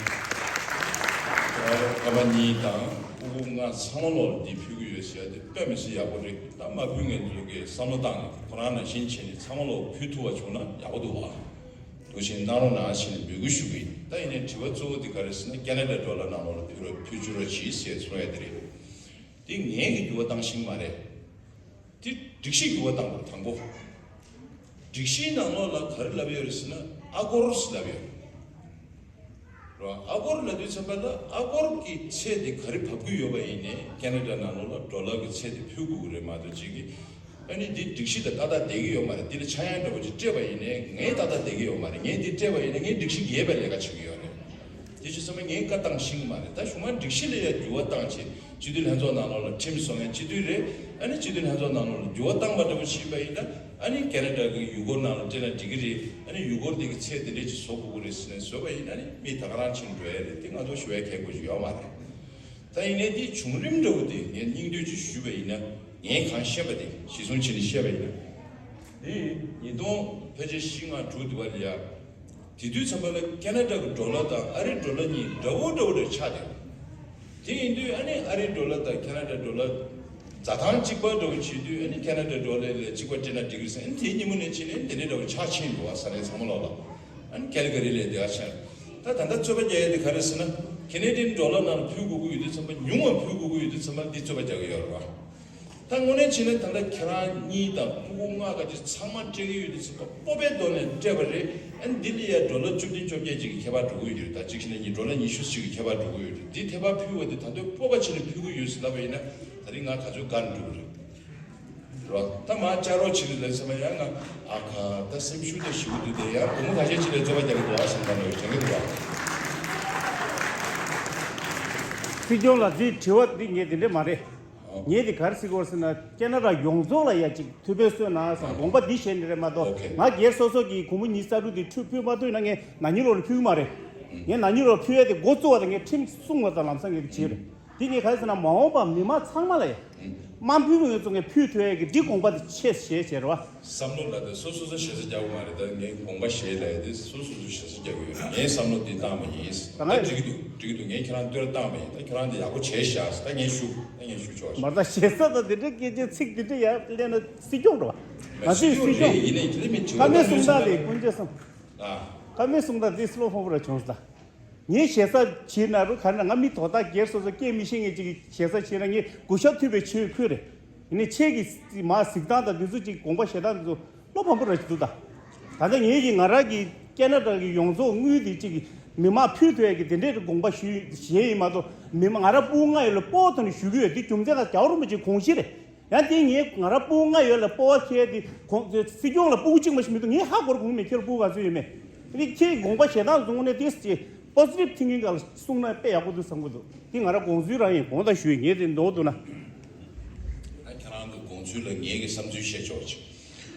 ཕ་མ་གཉིས་དང་སྤུ་གུ་ལྔ་ཚང་མ་ལོག་འདི་ཕུལ་གྱི་ཡོད་ཟེར་ཡ་དེ་དཔེ་མི་སྲིད་ཡག་པོ་རེད། ད་མ་ཕུལ་མཁན་ཚོ་གིས་བསམ་བློ་བཏང་ནས་ཁོ་རང་ནང་བཞིན་བྱས་ནས་ཚང་མ་ལོག་ཕུལ་ཐུབ་པ་བྱུང་ན་ཡག་པོ་འདུག་བ། འདུག་བཞིན་གནང་རོགས་གནང་བྱས་ནས་འབོད་སྐུལ་ཞུ་གི་ཡིན། ད་ཡིན་ནའི་དྲི་བ་གཙོ་བོ་དེ་ག་རེ་ཟེར་ན་ཁེ་ན་ཌ་ཌོ་ལར་ནང་ལོག་ལ་ཕུལ་རོགས་ཕུལ་བཅུག་རོགས་གྱིས་ཟེར་གསུང་ཡ་དེ་རེད། དེ་ངས་ཀྱི་འགྱུར་བ་བཏང་ཤེས་ཀྱི་མ་རེད། དེ་སྒྲིག་གཞི་འགྱུར་བ་བཏང་དགོས་དང་པོ། སྒྲིག་གཞིའི་ནང་ལོགས་ལ་ག་རེ་ལབ་ཡོད་རེད་ཟེར་ན་ཨ་སྒོར་ཟེར་ལབ་ཡོད་རེད། རོ། ཨ་སྒོར་ལབ་དུས་ཙམ་པ་ལ་ཨ་སྒོར་གྱི་ཚད་དེ་ག་རེ་བབས་ཀྱི་ཡོད་པ་ཡིན་ནའི་ཁེ་ན་ཌ་ནང་ལོགས་ལ་ཌོ་ལར་གྱི་ཚད་དེ་ཕུལ་དགོས་ཀྱི་རེད་མ་གཏོགས་ཅིག་གིས། ཨ་ནི་འདི་སྒྲིག་གཞི་དང་ཏག་ཏག་བསྡད་ཀྱི་ཡོད་མ་རེད། འདི་ལ་ཆག་ཡང་འདྲ་པོ་ཅིག་སྤྲད་པ་ཡིན་ནའི་ངས་ཏག་ཏག་བསྡད་ཀྱི་ཡོད་མ་རེད། ངས་འདི་སྤྲད་པ་ཡིན་ན་ངས་སྒྲིག་གཞི་འགལ་བའི་ལས་ཀ་བྱེད་ཀྱི་ཡོད་རེད། དེ་བྱས་ཙང་ངས་བཀའ་བཏང་ཤེས་ཀྱི་མ་རེད། ད་གཞུག་མ་སྒྲིག་གཞི་ལ་ཡང་འགྱུར་བ་བཏང་བྱས་སྤྱི་འཐུས་ལྷན་ཚོགས་ནང་ལོགས་ལ་ཁྲིམས་བཟོ་མཁན་སྤྱི་འཐུས་རེད། ཨ་ནི་སྤྱི་འཐུས་ལྷན་ཚོགས་ནང་ལོགས་ལ་འགྱུར་བ་བཏང་པ་འདྲ་པོ་བྱས་པ་ཡིན་ན་ཨ་ནི་ཁེ་ན་ཌ་གི་ཡུལ་སྐོར་ནང་ལ་སྤྲད་ན་འགྲིག་གི་རེད། ཨ་ནི་ཡུལ་སྐོར་དེ་གི་ཚད་དེ་འདྲས་ཅིག་བཟོ་དགོས་ཀྱི་རེད་ཟེར་ནས་བཟོས་པ་ཡིན་ན་ཨ་ནི་མི་ད་ག་རང་ཕྱིན་འགྲོ་ཡ་རེད། དེ་ང་ཚོ་ཞུ་ཡ་གལ་དགོས་ཀྱི་ཡོད་མ་རེད། ད་ཡིན་ནའི་དེའི་བྱུང་རིམ་འདྲ་བོ་དེ་ངས་སྙིང་བསྡུས་ཅིག་ཞུས་པ་ཡིན་ན། ངས་གང་ཤེས་པ་དེ་གཞི་བཟུང་བྱས་ནས་བཤད་པ་ཡིན་ན། དེ་ཉིས་སྟོང་ཕལ་ཆེར་བཞི་ལྔ་དྲུག་དེ་བར་ལ་ཡ། དེ་དུས་ཙམ་པ་ལ་ཁེ་ན་ཌ་གི་ཌོ་ལར་དང་ཨ་རིའི་ཌོ་ལར་གཉིས་འདྲ་བོ་འདྲ་བོ་འདྲ་ཆགས་བསྡད་ཡོད། དེ་ཡིན་དུས་ཨ་ནི་ཨ་རིའི་ཌོ་ལར་དང་ཁེ་ན་ཌ་ཌོ་ལར་འཛའ་ཐང་གཅིག་པ་འདྲ་བོ་བྱེད་དུས། ཨ་ནི་ཁེ་ན་ཌ་ཌོ་ལར་ལ་གཅིག་པ་སྤྲད་ན་འགྲིག་གི་རེད་ཟེར། ཨ་ནི་དེའི་ཉིན་མོ་ནས་ཕྱིན་ནས་དེ་འདྲའི་འདྲ་བོ་ཆགས་ཕྱིན་འདུག་བ། ས་གནས་ཚང་མ་ལོག་ལ། ཨ་ནི་ཁེལ་ག་རི་ལ་དེ་ག་ཕྱིན། ད་ད་ལྟ་རྩོད་པ་རྒྱག་ཡ་དེ་ག་རེ་ཟེར་ན། ཁེ་ན་ཌི་ཡན་ཌོ་ལར་ནང་ལ་ཕུལ་དགོས་ཀྱི་ཡོད་དུས་ཙམ་པ། ཉུང་བ་ཕུལ་དགོས་ཀྱི་ཡོད་དུས་ཙམ་པ་འདི་རྩོད་པ་རྒྱག་གི་ཡོད་རེད་བ། ད་དངོས་གནས་བྱས་ན་ད་ལྟ་ཁྱེད་རང་གཉིས་དང་ཕྲུ་གུ་ལྔ་ག་ཅིག་ཚང་མ་སྤྲད་ཀྱི་ཡོད་དུས་ཙམ་པ་སྤོབས་པའི་ཐོག་ནས་སྤྲད་པ་རེད། ཨ་ནི་འདི་ལ་ཡ་ཌོ་ལར་བཅུ་བདུན་བཅོ་བརྒྱད་ཅིག་གི་ཁྱད་པར་འགྲོ་གི་ཡོད་རེད། ད་གཅིག་བྱས་ན་གཉིས་ཌོ་ལར་ཉི་ཤུ་ཅིག་གི་ཁྱད་པར་འགྲོ་གི་ཡོད་རེད། འདི་ཐད་པ་ཕུལ་བ་དེ་ད་དུང་སྤོབས་པ་བྱས་ནས་ཕུལ་གྱི་ཡོད་ཟེར་ལབ་པ་ཡིན་ན། ད་རིང་ང་ག་ཚོད་དགའ་འགྲོ་གི་རེད། རོ། ད་མ་བཅར་རོགས་བྱེད་ཀྱི་རེད་ཟེར་བ་ཡང་ང་ཨ་ཁ་ད་སེམས་ཤུགས་ད་ཞེ་པོ་འདུག་དེ། ཡང་སྒོར་མོ་ཁ་ཤས་ཅིག་ལ་རྩོད་པ་རྒྱག་གི་འདུག་ཨ་བསམ་ད་ནོ་དྲན་གྱི་འདུག་ཨ། སྲིད་སྐྱོང་ལགས། འདི་དྲི་བ་འདི་ངས་དེ་འདྲས་མ་རེད། ཨོ། ངས་འདི་ག་རེ་ཟེར་གྱི་ཡོད་ཟེར་ན། ཁེ་ན་ཌ་ཡོངས་རྫོགས་ལ་ཡ་ཅིག་ཐུགས་ཕན་གསོས་གནང་ཟེར་ཨ། དགོངས་པ་འདི་བཞེས་ནི་རེད་མ་གཏོགས། ཨོ་ཁེ། ང་སྒེར་སོ་སོ་གིས་སྒོར་མོ་ཉི་ཤུ་རྩ་དྲུག་འདི་ཕུལ་ཕུལ་མ་ཐུབ་ན་ངས་ན་ནིང་ལོ་ལ་ཕུལ་གྱི་མ་རེད། ངས་ན་ནིང་ལོ་ལ་ཕུལ་ཡ་དེ་འགོ་བཙུགས་པ་དང་ངས་ཁྲིམས་སྲུང་བ་དང་ལམ་སང་ངས་དེ་བྱས་རེད། འདི་ངས་ག་རེ་ཟེར་ན། མ་འོངས་པ་མི་མང་ཚང་མ་ལ་ཡ། དམའ་འབུལ་མི་ངོས་ཚོ་ངས་ཕུལ་ཐུབ་ཡ་གི་འདི་དགོངས་པ་དེ་ཆེ་ཞེས་བྱས་རེད་བ། བསམ་བློ་ལ་དེ་སོ་སོ་སོ་ཞེ་ས་རྒྱག་གི་མ་རེད། ད་ངས་དགོངས་པ་བཞེས་ལ་ཡ་དེ་སོ་སོ་སོ་ཞེ་ས་རྒྱག་གི་ཡོད། ངས་བསམ་བློ་དེ་བཏང་བ་ཡིན། ད་ད་ང་འགྲིག་གི་འདུག་འགྲིག་གི་འདུག་ངས་ཁྱེད་རང་བསྟོད་བཏང་བ་ཡིན། ད་ཁྱེད་རང་དེ་ཡག་པོ་བྱས་བཞག་ད་ངས་ཞུ། ད་ངས་ཞུ་ཆོག་མ་ད་ཞེ་ས་ད་དེ་འདྲ་སྐད་ཆ་ཚིག་དེ་འདྲ་ཡ་ལེན་ན་སྲིད་སྐྱོང་འགྲོ་བ། ང་ཚོའི་སྲིད་སྐྱོང་རེད། ཡིན་ནའི་དེ་མི་དྲི་བ་བཀའ་མོལ་གསུང་སྟངས་དེ་དཀོན་མཆོག་གསུམ། ཨ། བཀའ་མོལ་གསུང་སྟངས་དེ་སློབ་ཕོན་པོ་ར་བྱུང་སོང་ད། ངས་ཞེ་ས་བྱས་ན་རུ་ག་རེ་ན། ང་མི་དོ་བདག་སྒེར་སོ་སོ་སྐད་མི་ཤེས་མཁན་ཅིག་གིས་ཞེ་ས་བྱས་ན་ངས་གུས་ཞབས་ཐུབ་པའི་ཆོས་ཕུལ་རེད། ཡིན་ནའི་ཁྱེད་ཀྱིས་མར་གཟིགས་སྟངས་དང་འདི་ཚོ་ཅིག་དགོངས་པ་བཞེས་སྟངས་འདི་ཚོ་བློ་ཕམ་པོ་ར་ཅིག་འདུག་ད། ད་ལྟ་ངེད་ཀྱིས་ང་རང་གི་ཁེ་ན་ཌ་གི་ཡོངས་རྫོགས་དངུལ་དེ་ཅིག་མི་མང་ཕུལ་ཐུབ་ཡ་གི་དེ་འདྲའི་དགོངས་པ་ཞུས་བཞེས་ཡིན་མ་གཏོགས། མི་མང་ང་རང་སྤུ་གུ་ལྔ་ཡོད་ལ་སྤོ་བོ་ཐོག་ནས་ཞུ་གི་ཡོད། དེ་རྒྱུ་མཚན་ལ་རྒྱལ་བ་རིན་པོ་ཆེའི་དགོངས་གཞི་རེད། ཡང་དེ་ངས་ང་རང་སྤུ་གུ་ལྔ་ཡོད་ལ་སྤོ་བོ་ཁྱེར་དེ་གོང་སྲིད་སྐྱོང་ལ་སྤུ་གུ་གཅིག་མ་ཞིག་མི་འདུག་ངས་ཧ་གོ་ར་གོ་གི་མེད། ཁྱེད་ལ་སྤུ་གུ་ག་ཚོད་ཡོད་མེད། དེ་ཁྱེད་དགོངས་པ་བཞེས་སྟངས་བཟུང་ནས་དེ་ཅིག་པོ་སི་ཊིབ་ཐིང་ཀིང་སྒང་ལ་གསུངས་ན་དཔེ་ཡག་པོ་འདུག་བསམ་གི་འདུག་དེ་ང་རང་དགོངས་ཚུལ་རང་ཡིན། དགོངས་དག་ཞུ་ཡིན། ངས་དེ་འདོད་འདུག་ན། ད་ཁྱེད་རང་གི་དགོངས་ཚུལ་ལ་ངས་ཀྱི་བསམ་ཚུལ་བཤད་ཆོག་ཅིག་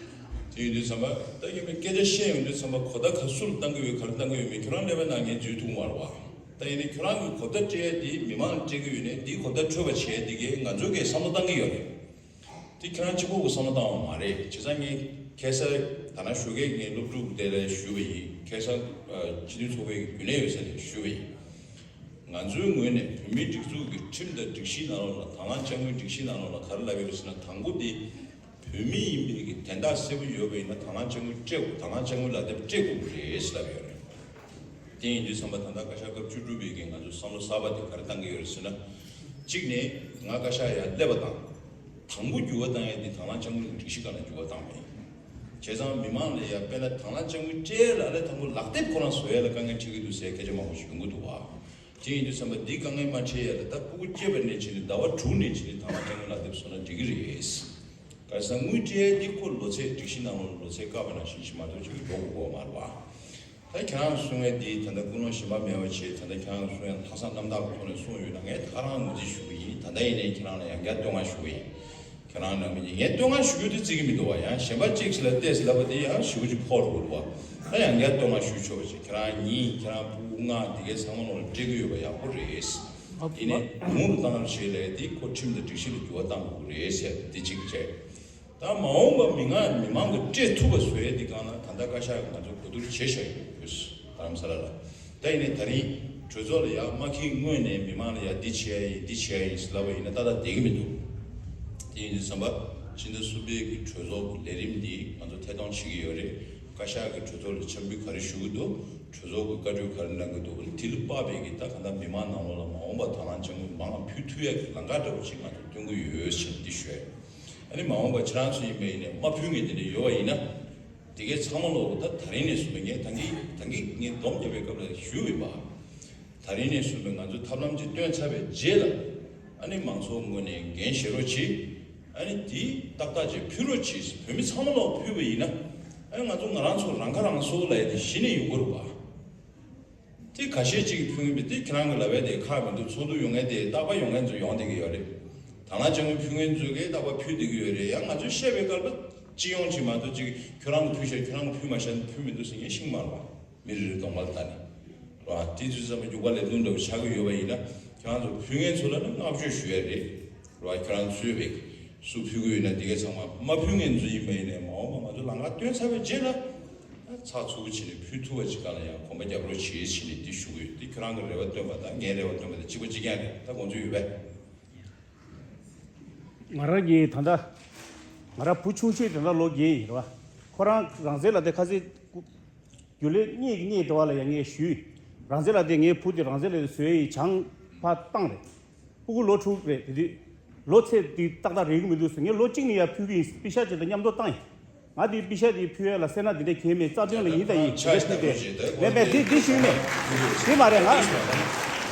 དེ་ཡིན་དུས་ཙམ་པ་ད་ཡིན་པའི་སྐད་ཆ་བཤད་ཡོང་དུས་ཙམ་པ་གོ་བརྡ་ག་སུ་ལ་བཏང་གི་ཡོད། ག་རེ་བཏང་གི་ཡོད་མེད་ཁྱོད་རང་ཀླད་པའི་ནང་ངས་འཛུལ་ཐུབ་མ་རེད་བ། ད་ཡིན་ནའི་ཁྱོད་རང་གི་གོ་བརྡ་སྤྲད་ཡ་དེ་མི་མང་ལ་སྤྲད་ཀྱི་ཡོད་ནའི་འདིའི་གོ་བརྡ་འཕྲོད་པ་བྱས་དེ་གས་ང་ཚོ་གས་བསམ་བློ་བཏང་གི་ཡོད་རེད། དེ་ཁྱེད་རང་གཅིག་པོ་གི་བསམ་བློ་བཏང་བ་མ་རེད། བྱས་ཙང་ངས་ཁ་སང་ད་ནང་ཞོགས་ཀས་ངས་སློབ་ཕྲུག་དེ་ལ་ཞུས་པ་ཡིན། ཁ་སང་ཨ་སྤྱི་འཐུས་ཚོགས་པའི་རྒྱུན་ལས་ཡོད་ས་ལ་ཞུས་པ་ཡིན། ང་ཚོའི་ངོས་ནས་བོད་མིའི་སྒྲིག་འཛུགས་ཀྱི་ཁྲིམས་དང་སྒྲིག་གཞིའི་ནང་ལོགས་ལ། དང་བླངས་དཔྱ་དངུལ་སྒྲིག་གཞིའི་ནང་ལོགས་ལ་ག་རེ་ལབ་ཡོད་ཟེར་ན། དང་པོ་དེ་བོད་མི་ཡིན་པའི་གི་དན་རྟགས་གསལ་པོ་ཡོད་པ་ཡིན་ན་དང་བླངས་དཔྱ་དངུལ་སྤྲད་དགོས། དང་བླངས་དཔྱ་དངུལ་ལག་དེབ་སྤྲད་དགོས་ཀྱི་རེད་ཟེར་ལབ་ཡོད་རེད། དེ་ཡིན་དུས་ཙམ་པ་ད་ལྟ་བཀའ་ཤག་སྐབས་བཅུ་དྲུག་པའི་གི་ང་ཚོ་བསམ་བློ་གསར་པ་དེ་ག་རེ་བཏང་གི་ཡོད་རེད་ཟེར་ན། གཅིག་ནས་ང་བཀའ་ཤག་ཡར་སླེབས་པ་དང་། དང་པོ་འགྱུར་བ་བཏང་ཡ་དེ་དང་བླངས་དཔྱ་དངུལ་གྱི་སྒྲིག་གཞི་སྒང་ལ་འགྱུར་བ་བཏང་བ་ཡིན། བྱས་ཙང་མི་མང་ལ་ཡ་དཔེར་ན་དང་བླངས་དཔྱ་དངུལ་སྤྲད་ལ་ལས་དང་པོ་ལག་དེབ་ཁོ་རང་བཟོ་ཡ་ལ་དཀའ་ངལ་འཕྲད་ཀྱི་འདུག་ཟེར་སྐད་ཆ་མང་པོ་ཞིག་ཡོང་གི་འདུག་བ། དེ་ཡིན་དུས་ཙམ་པ་འདི་དཀའ་ངལ་མ་འཕྲད་ཡ་ལ་ད་སྤུ་གུ་སྐྱེས་པ་ནས་བྱས་ནས་ཟླ་བ་དྲུག་ནས་བྱས་ནས་དང་བླངས་དཔྱ་དངུལ་ལག་དེབ་བཟོ་ན་འགྲིག་གི་རེད། ག་རེ་ཟེར་ན་དངུལ་སྤྲད་ཡ་འདི་ཁོ་ལོ་ཚད་སྒྲིག་གཞི་ནང་ལོགས་ལོ་ཚད་བཀག་པ་ནང་བཞིན་ཞིག་མ་གཏོགས་ཅིག་འགྲོ་དགོས་ཀྱི་མ་རེད་བ། ད་ཁྱེད་རང་གསུང་ཡ་འདི་ད་ལྟ་ཀུན་སློང་གཞན་པ་མེད་པ་བྱས། ད་ལྟ་ཁྱེད་རང་གསུང་ཡ་ལྷག་བསམ་རྣམ་དག་གི་ཐོག་ནས་གསུངས་ཡོད་ན་ངས་ད་ག་རང་ངོས་འཛིན་ཞུ་གི་ཡིན། ད་ལྟ་ཡིན་ནའི་ཁྱེད་རང་ལ་ཡང་བསྐྱར་བསྟོད་བསྔགས་ཞུ་གི་ཡིན། ཁྱེད་རང་ནང་མི་ངས་བསྟོད་བསྔགས་ཞུ་རྒྱུ་དེ་བརྩི་གི་མི་འདུག་བ། ཡང་གཞན་པ་གཅིག་ཅིག་ལ་བལྟས་ཟེར་ལབ་པ་དེ་ཡང་ཞེ་པོ་ཅིག་ཕོག་འགྲོ་གི་འདུག་བ། ད་ཡང་བསྐྱར་བསྟོད་བསྔགས་ཞུ་ཆོག་པ་ཅིག་ཁྱེད་རང་གཉིས་ཁྱེད་རང་སྤུ་གུ་ལྔ་དེ་གའི་ཚང་མ་ནང་ལ་སྤྲད་ཀྱི་ཡོད་པ་ཡག་པོ་རེད། ཡིན་ནའི་ཉུང་རུ་བཏང་རོགས་བྱེད་ལབ་ཡ་དེ་ཁོ་ཁྲིམས་དང་སྒྲིག་གཞི་ལ་འགྱུར་བ་བཏང་དགོས་ཀྱི་རེད་ཟེར་དེ་གཅིག་བྱས། ད་མ་འོངས་པ་མི་ང་མི་མང་གི་སྤྲད་ཐུབ་པ་བཟོ་ཡ་འདི་སྒང་ལ་ད་ལྟ་བཀའ་ཤག་གིས་ང་ཚོ་གོ་བསྡུར་བྱས་བཞག་ཡོད་རྡ་རམ་ས་ལ་ལ། ད་ཡིན་ནའི་ད་རིང་གྲོས་ཚོགས་ལ་ཡར་མ་འཁེལ་སྔོན་ནས་མི་མང་ལ་ཡར་འདི་བྱས་ཡ་ཡིན་འདི་བྱས་ཡ་ཡིན་ཟེར་ལབ་པ་ཡིན་ན་ཏག་ཏག་བསྡད་ཀྱི་མི་འདུག་དེ་ཡིན་དུས་ཙམ་པ་ཕྱི་ཟླ་གསུམ་པའི་གི་གྲོས་ཚོགས་ཀྱི་ལས་རིམ་འདི་ང་ཚོ་ཐད་གཏོང་བྱེད་ཀྱི་ཡོད་རེད། བཀའ་ཤག་གིས་གྲོས་ཚོགས་ལ་འཆར་འབུལ་ག་རེ་ཞུ་གི་འདུག་གྲོས་ཚོགས་ཀྱིས་བཀའ་འཁྲོལ་ག་རེ་གནང་གི་འདུག་དེ་ལ་དཔག་པའི་གི་ད་ག་ད་མི་མང་ནང་ལོགས་ལ་མ་འོངས་པ་དང་བླངས་དཔྱ་དངུལ་མང་ང་ཕུལ་ཐུབ་ཡ་གི་ལམ་ཁ་འདྲ་བོ་ཅིག་ང་ཚོ་སྟོན་གྱི་ཡོད་ཟེར་འདི་ཞུ་ཡ། ཨ་ནི་མ་འོངས་པ་ཁྱེད་རང་ཚོ་ཡིན་པ་ཡིན་ནའི་མ་ཕུལ་མཁན་དེ་འདྲ་ཡོད་པ་ཡིན་ན། དེ་གའི་ཚང་མ་ལོག་ད་ད་རིང་ནས་བཟུང་ནས་ངས་ད་གིན་ད་གིན་ངས་སྡོམ་རྒྱབ་པའི་སྐབས་ལ་ཞུས་ཡོད་པ། ད་རིང་ནས་བཟུང་ནས་ང་ཚོས་ཐབས་ལམ་ཅིག་བཏོན་ཚར་བའི་རྗེས་ལ། ཨ་ནི་མང་ཚོགས་ངོས་ནས་འགན་བཞེས་རོགས་གྱིས། ཨ་ནི་དེ་ཏག་ཏག་ཅིག་ཕུལ་རོགས་གྱིས། བོད་མི་ཚང་མ་ལོག་ཕུལ་བ་ཡིན་ན། ཨ་ནི་ང་ཚོ་ང་རང་ཚོ་རང་ཁ་རང་གསོ་ལབ་ཡ་དེ་གཞི་ནས་ཡོང་གི་རེད་པ། དེ་ཁ་ཤས་ཅིག་གིས་ཕུལ་མཁན་པས་དེ་ཁྱེད་རང་གི་ལབ་ཡ་དེ་ཁག་མི་འདུག་ཚོགས་འདུ་ཡོང་མཁན་དེ་རྟག་པར་ཡོང་མཁན་ཚོ་ཡོང་བསྡད་ཀྱི་ཡོད་རེད། དང་བླངས་དཔྱ་དངུལ་ཕུལ་མཁན་ཚོ་གིས་རྟག་པར་ཕུལ་བསྡད་ཀྱི་ཡོད་རེད། ཡང་ང་ཚོས་བཤད་པའི་སྐབས་ལ་སྤྱི་ཡོངས་ཅིག་མ་གཏོགས་ཅིག་ཁྱོད་རང་གིས་ཕུལ་ཤག་ཁྱོད་རང་གིས་ཕུལ་མ་ཤག་ཕུལ་མི་འདུག་ཟེར་མཁན་ཤིག་མ་རེད་པ། མི་རེ་རེ་གདོང་པ་ལ་ལྟ་ནས། རེད་པ། དེ་དུས་ཙམ་པ་རྒྱུག་པ་ལས་སླ་འདྲ་བོ་ཆགས་ཀྱི་ཡོད་པ་ཡིན་ན། ཁྱེད་རང་ཚོ་ཕུལ་མཁན་ཚོ་ལ་ནི་བསྔགས་བརྗོད་ཞུ་ཡ་རེད། རེད་པ། ཁྱེད་རང་ཚོས་བས་སུ་ཕུལ་གྱི་ཡོད་ན་དེ་གའི་ཚང་མ། མ་ཕུལ་མཁན་ཚོ་ཡིན་པ་ཡིན་ནའི་མ་འོངས་པ་ང་ཚོ་ལམ་ཁ་སྟོན་ཚར་བའི་རྗེས་ལ། ཨ་ ཚགས་ཚུད་པོ་བྱས་ནས་ཕུལ་ཐུབ་པ་ཅིག་སྒང་ལ་ཡང་གོམ་པ་རྒྱབ་རོགས་བྱེད་ཟེར་ནས་འདི་ཞུ་གི་ཡོད། འདི་ཁྱོད་རང་གི་རེ་བ་བཏོན་པ་དང་ངའི་རེ་བ་བཏོན་པ་དང་གཅིག་པ་གཅིག་རྐྱང་རེད། ད་དགོངས་ཚུལ་ཡོད་པས། ང་རང་གིས་ད་ལྟ་ང་རང་བུ་ཆུང་ཤོས་དེ་འདྲ་ལོ་བརྒྱད་ཡིན་རེད་བ། ཁོ་རང་རང་བཙན་ལ་དེ་ཁ་སང་རྒྱུན་ལས་གཉིས་ཀྱི་གཉིས་འདྲ་བ་ལ་ཡང་ངས་ཞུས། རང་བཙན་ལ་དེ་ངའི་བུ་དེ་རང་བཙན་ལ་དེ་བཟོས་ཡི་ཆང་ཕར་བཏང་རེད། སྤུ་གུ་ལོ་དྲུག་རེད། དེ་དུས་ལོ་ཚད་དེ་ཏག་ཏག་རེག་གི་མི་འདུག་ཟེར། ངས་ལོ་གཅིག་ནས་ཡར་ཕུལ་གི་ཡིན། པེ་ཤག་ཅིག་དང་མཉམ་དུ་བཏང་ཡིན། ང་དེ་པེ་ཤག་དེ་ཕུལ་ཡ་ལ་སེར་སྣ་དེ་འདྲ་གས་མེད། རྩ་དོན་ལ་ཡིན་དང་ཡིན། ཆ་རེ་ཞིག་ཞུས་ཏེ། མེད་མེད། དེ་དེ་ཞུས་མེད། དེ་མ་རེད། ང་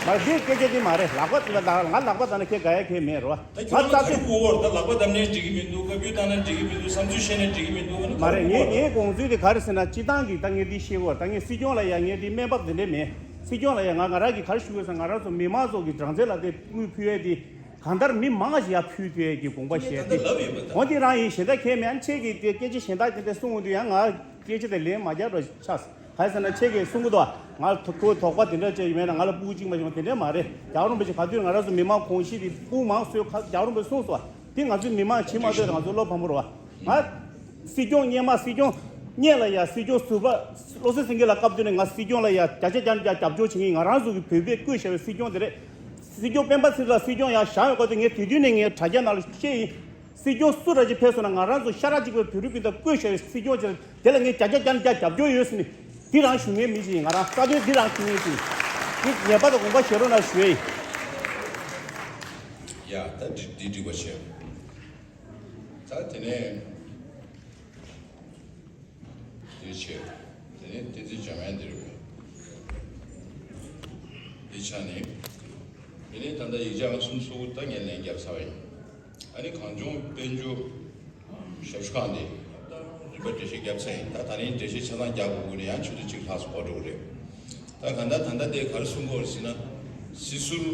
མ་རེད། དེ་སྐད་ཆ་དེ་མ་རེད། ལག་པ་ལ་ང་ལག་པ་བརྡབ་ན་ཁྱེད་དགའ་ཡ་གས་མེད་རོ། ད་ང་ཁྱོད་རང་རྩ་དོན་ག་རེ་གོ་བར་ད་ལག་པ་བརྡབ་ནས་འགྲིག་གི་མི་འདུག་བཀའ་བཀྱོན་བཏང་ན་འགྲིག་གི་མི་འདུག་བསམ་ཚུལ་བཤད་ན་འགྲིག་གི་མི་འདུག་ཨ་ནི་མ་རེད། ངའི་ངའི་དགོངས་ཚུལ་དེ་ག་རེ་ཟེར་ན། སྤྱི་བཏང་གི་ད་ངས་འདི་བཤད་དགོས། ད་ངས་སྲིད་སྐྱོང་ལ་ཡ་ངས་འདི་སྨན་པ་དེ་འདྲ་མེད། སྲིད་སྐྱོང་ལ་ཡ་ང་ང་རང་གིས་ག་རེ་ཞུ་དགོས་ཟེར། ང་རང་ཚོ་མི་མང་ཚོ་གི་རང་བཙན་ལ་དེ་དངུལ་ཕུལ་ཡས་དེ་གང་ལྟར་མི་མང་ཞིག་ཡ་ཕུལ་ཐུབ་ཡས་ཀྱི་དགོངས་པ་བཞེས་ཏེ། འོ་དེ་རང་ཡིན། གཞན་དག་གས་མེད། ཨ་ནི་ཁྱེད་ཀྱིས་དེ་སྐད་ཆ་གཞན་དག་དེ་འདྲ་གསུང་གི་འདུག་ཡང་ང་སྐད་ཆ་དེ་ལན་མ་རྒྱག་རོགས་ཆགས། ག་རེ་ཟེར་ན་ཁྱེད་ཀྱིས་གསུང་གི་འདུག་ང་ཐོ་ཁོའི་དོགས་པ་དེ་འདྲ་བྱས་ཡོད་མེད་ན། ང་ལ་སྤུ་གུ་གཅིག་མ་བྱུང་བ་དེ་འདྲ་མ་རེད། རྒྱལ་བ་རིན་པོ་ཆེ་ག་དུས་ང་རང་ཚོ་མི་མང་གོང་ཞིག་དེ་སྤུ་གུ་མང་གསོས་ཁ། རྒྱལ་བ་རིན་པོ་ཆེ་གསུངས་སོང་བ། དེ་ང་ཚོའི་མི་མང་ཕྱི་མ་ཚོས་ང་ཚོ་བློ་ཕམ་པོ་རེད་བ། ང་སྲིད་སྐྱོང་སྔོན་མ་སྲིད་སྐྱོང་སྔོན་ལ་ཡ་སྲིད་སྐྱོང་ཟུར་པ་བློ་བཟང་སེང་གེ་ལགས་སྐབས་དེ་ནས་ང་སྲིད་སྐྱོང་ལ་ཡ་བརྒྱ་ཆ་བརྒྱ་ནས་བརྒྱ་རྒྱབ་སྐྱོར་བྱེད་མཁན། ང་རང་ཚོ་གི་བོད་པས་བསྐོས་བཞག་པའི་སྲིད་སྐྱོང་དེ་རེད། སྲིད་སྐྱོང་སྤེན་པ་ཚེ་རིང་ལགས་སྲིད་སྐྱོང་ཡར་བཞེངས་ཡོད་སྐོར་དེ་ངས་དེ་དུས་ནས་ངས་དྲ་རྒྱ་ནང་ལ་བཤད་ཡིན། སྲིད་སྐྱོང་སུ་ར་ཅིག་ཕེབས་སོང་ན་ང་རང་ཚོ་ཤ་ཁྲག་གཅིག་པའི་བོད་རིགས་སྤུན་ཟླ་བསྐོས་བཞག་པའི་སྲིད་སྐྱོང་ཅིག་དེ་ལ་ངས་བརྒྱ་ཆ་བརྒྱ་ནས་བརྒྱ་རྒྱབ་སྐྱོར་ཡོད་ཟེར་ནས་འདི་རང་ཞུ་མཁན་མི་ཅིག་ཡིན། ང་རང་རྩ་དོན་འདི་རང་ཞུ་མཁན་ཅིག་ཡིན། འདི་ངེས་པར་དུ་དགོངས་པ་བཞེས་རོགས་གནང་ཞུ་ཡ་ཡིན། ཡ་ད་འདི་འདི་འགྲིག་པ་བྱས། ད་དེ་ནས་དེ་བྱས། དེ་ནས་བསྟན་འཛིན་འཇམ་དབྱངས་འདིར་འདི་ཆ་ནས། དེ་ནས་ད་ལྟ་ཡིག་ཆ་ལྔ་གསུམ་སོགས་ད་ངས་ལན་བརྒྱབ་ཚར་བ་ཡིན། ཨ་ནི་གངས་ལྗོངས་དཔལ་འབྱོར་ཞབས་ཞུ་ཁང་དེ་ད་རིམ་པ་འགྲེལ་བཤད་བརྒྱབ་ཚར་ཡིན། ད་ད་རིང་འགྲེལ་བཤད་ཆ་ཚང་རྒྱག་དགོས་ཀྱི་རེད། ཡང་ཆུ་ཚོད་གཅིག་ལྷག་ཙམ་འགོར་འགྲོ་གི་རེད། ད་གང་ལྟར་ད་ལྟ་དེ་ག་རེ་གསུང་གི་ཡོད་རེད་ཟེར་ན། སྲིད་ཟུར་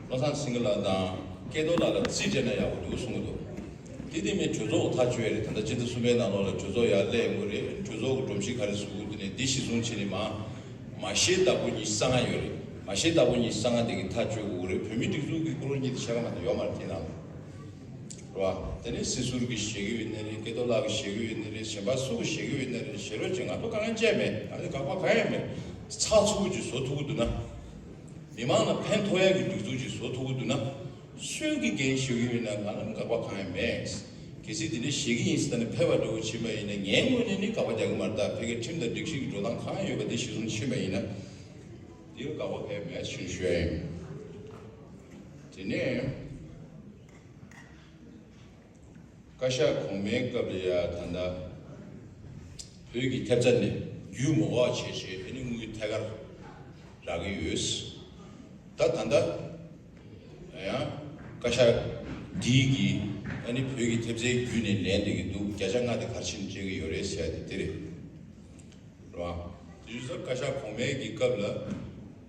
བློ་བཟང་སེང་གེ་ལགས་དང་སྐལ་རྡོར་ལགས་ལ་རྩིས་སྤྲད་ན་ཡག་པོ་འདུག་གསུང་གི་འདུག་དེ་དེ་མིན་གྲོས་ཚོགས་ཐག་གཅོད་ཡ་རེད། ད་ལྟ་སྤྱི་ཟླ་གསུམ་པའི་ནང་ལོགས་ལ་གྲོས་ཚོགས་ཡར་སླེབས་ཡོང་གི་རེད། གྲོས་ཚོགས་ཀྱི་སྒྲོམ་གཞི་ག་རེ་བཟོ་དགོས་དེ་ནས་འདི་གཞི་བཟུང་བྱས་ནས་མ་མ་ཤེས་བདག་པོ་ཉི་ཤུ་རྩ་ལྔ་ཡོད་རེད། མ་ཤེས་བདག་པོ་ཉི་ཤུ་རྩ་ལྔ་དེ་གི་ཐག་གཅོད་དགོས་ཀྱི་རེད། བོད་མིའི་སྒྲིག་འཛུགས་ཀྱི་ཀུན་སློང་གཉིས་དེ་ཤ་ཁ་མ་གཏོགས་ཡོད་མ་རེད། དེ་ནང་རེད་བ། དེ་ནས་སྲིད་ཟུར་གྱིས་བཤད་ཀྱི་ཡོད་ནི་རེད། སྐལ་རྡོར་ལགས་ཀྱིས་བཤད་ཀྱི་ཡོད་ནི་རེད། གཞན་པ་སུ་གིས་བཤད་ཀྱི་ཡོད་ནི་རེད། བཤད་རོགས་བྱེད། ང་ཚོ་དཀའ་ངལ་ཅི་ཡང་མེད། ང་ཚོ་དགག་པ་གང་ཡང་མེད། ཚགས་ཚུད་པོ་ཅིག་བཟོ་ཐུབ་ཀྱི་འདུག་ན། མི་མང་ལ་ཕན་ཐོགས་ཡག་གི་སྒྲིག་འཛུགས་ཅིག་བཟོ་ཐུབ་ཀྱི་འདུག་ན། སུས་ཀྱིས་འགན་བཞེས་ཀྱི་ཡོད་ན་ང་ལ་དགག་པ་གང་ཡང་མེད། གལ་སྲིད་དེ་འདྲ་བཤད་ཀྱི་ཡིན་ཟེར་ནས་ཕེབས་པ་འདྲ་བོ་ཕྱིན་པ་ཡིན་ན། ངའི་ངོས་ནས་ནི་དགག་པ་རྒྱག་གི་མ་རེད། ད་ཕ་གིའི་ཁྲིམས་དང་སྒྲིག་གཞི་གི་འགྲོ་སྟངས་གང་ཡོད་པ་དེ་གཞི་བཟུང་ཕྱིན་པ་ཡིན་ན། དེ་ལ་དགག་པ་གང་ཡང་མེད་ཞུ་ཞུ་ཡ་ཡིན། དེ་ནས། བཀའ་ཤག་གོང་མའི་སྐབས་ལ་ཡ་ད་ལྟ་བོད་ཀྱི་ཐེབས་རྩ་ནས་རྒྱུས་མ་འགོག་བྱས་བྱས་ཨ་ནི་དངུལ་ཐད་ཀར་རག་གི་ཡོད། ད་ད་ལྟ་ཡང་བཀའ་ཤག་འདིའི་གི་ཨ་ནི་བོད་ཀྱི་ཐེབས་རྩའི་བརྒྱུད་ནས་ལན་འདེབས་ཀྱི་འདུག་བརྒྱ་ཆ་ལྔ་དེ་ག་རེ་བྱས་ནས་སྤྲད་ཀྱི་ཡོད་རེད་ཟེར་ཡ་དེ་དེ་རེད། རེད་བ། དེ་བཞིན་བཀའ་ཤག་གོང་མའི་གི་སྐབས་ལ་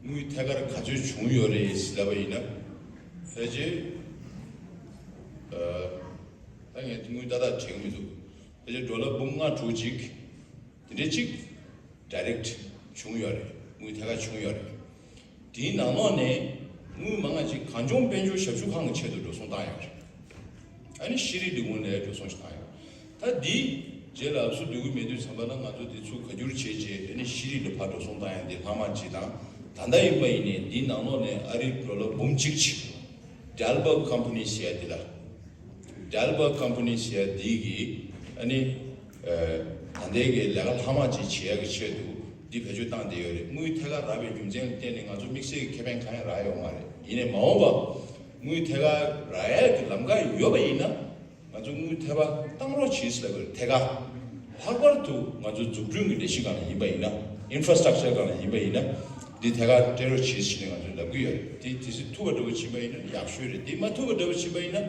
དངུལ་ཐད་ཀར་ག་ཚོད་བྱུང་ཡོད་རེད་ཟེར་ལབ་པ་ཡིན་ན། ཕལ་ཆེར། ཨ། ད་ངས་དངུལ་ཏག་ཏག་དྲན་གྱི་མི་འདུག་ཕལ་ཆེར་ཌོ་ལར་འབུམ་ལྔ་དྲུག་ཅིག་དེ་འདྲ་ཅིག་ཌའི་རེག་བྱུང་ཡོད་རེད། དངུལ་ཐད་ཀར་བྱུང་ཡོད་རེད། དེའི་ནང་ལོགས་ནས་དངུལ་མང་བ་ཅིག་གངས་ལྗོངས་དཔལ་འབྱོར་ཞབས་ཞུ་ཁང་གི་ཆེད་དུ་འགྲོ་སོང་བཏང་ཡོད་རེད། ཨ་ནི་ཤེས་རིག་ལས་ཁུངས་ལ་འགྲོ་སོང་ཞིག་བཏང་ཡོད། ད་འདི་རྗེས་ལ་ཨབ་སུ་སྡོད་ཀྱི་མེད་དུས་ཙམ་པ་ལ་ང་ཚོ་དེ་ཚུར་བཀའ་བསྒྱུར་བྱས་རྗེས་ཨ་ནི་ཤེས་རིག་ལ་ཕར་འགྲོ་སོང་བཏང་ཡ་འདི་ལྷག་མ་ཅིག་དང་། ད་ལྟ་ཡིན་པ་ཡིན་ནའི་འདིའི་ནང་ལོགས་ནས་ཨ་རིའི་ཌོ་ལར་འབུམ་གཅིག་ཅིག་ཌེལ་བར་ཀམ་པ་ནི་ཟེར་ཡ་འདི་ལ། ཌེལ་བར་ཀམ་པ་ནི་ཟེར་ཡ་འདི་གིས་ཨ་ནི་ད་ལྟའི་གི་ལས་ཀ་ལྷག་མ་ཅིག་བྱེད་ཡ་གི་ཆེད་དུ་འདི་བེད་སྤྱོད་བཏང་བསྡད་ཡོད་རེད། དངུལ་ཐད་ཀར་རག་པའི་རྒྱུ་མཚན་ལ་བརྟེན་ནས་ང་ཚོ་དམིགས་བསལ་གྱི་ཁེ་ཕན་གང་ཡང་རག་ཡོད་མ་རེད། ཡིན་ནའི་མ་འོངས་པ་དངུལ་ཐད་ཀར་རག་ཡ་གི་ལམ་ཁ་ཡོད་པ་ཡིན་ན། ང་ཚོ་དངུལ་ཐད་པ་བཏང་རོགས་བྱེད་ཟེར་བའི་ཐད་ཀར། ལྷག་པར་དུ་ང་ཚོ་འཛུགས་སྐྲུན་གྱི་ལས་གཞི་སྒང་ལ་ཡིན་པ་ཡིན་ན། ཨིན་ཕ་ར་སི་ཊག་ཅར་སྒང་ལ་ཡིན་པ་ཡིན་ན། འདི་ཐད་ཀར་སྤྲད་རོགས་བྱེད་ཟེར་ནས་ང་ཚོས་ལབ་ཀྱི་ཡོད་རེད། དེ་དེ་ཚོ་ཐུབ་པ་འདྲ་བོ་ཕྱིན་པ་ཡིན་ན་ཡག་ཤོས་རེད། དེ་མ་ཐུབ་པ་འདྲ་བོ་ཕྱིན་པ་ཡིན་ན།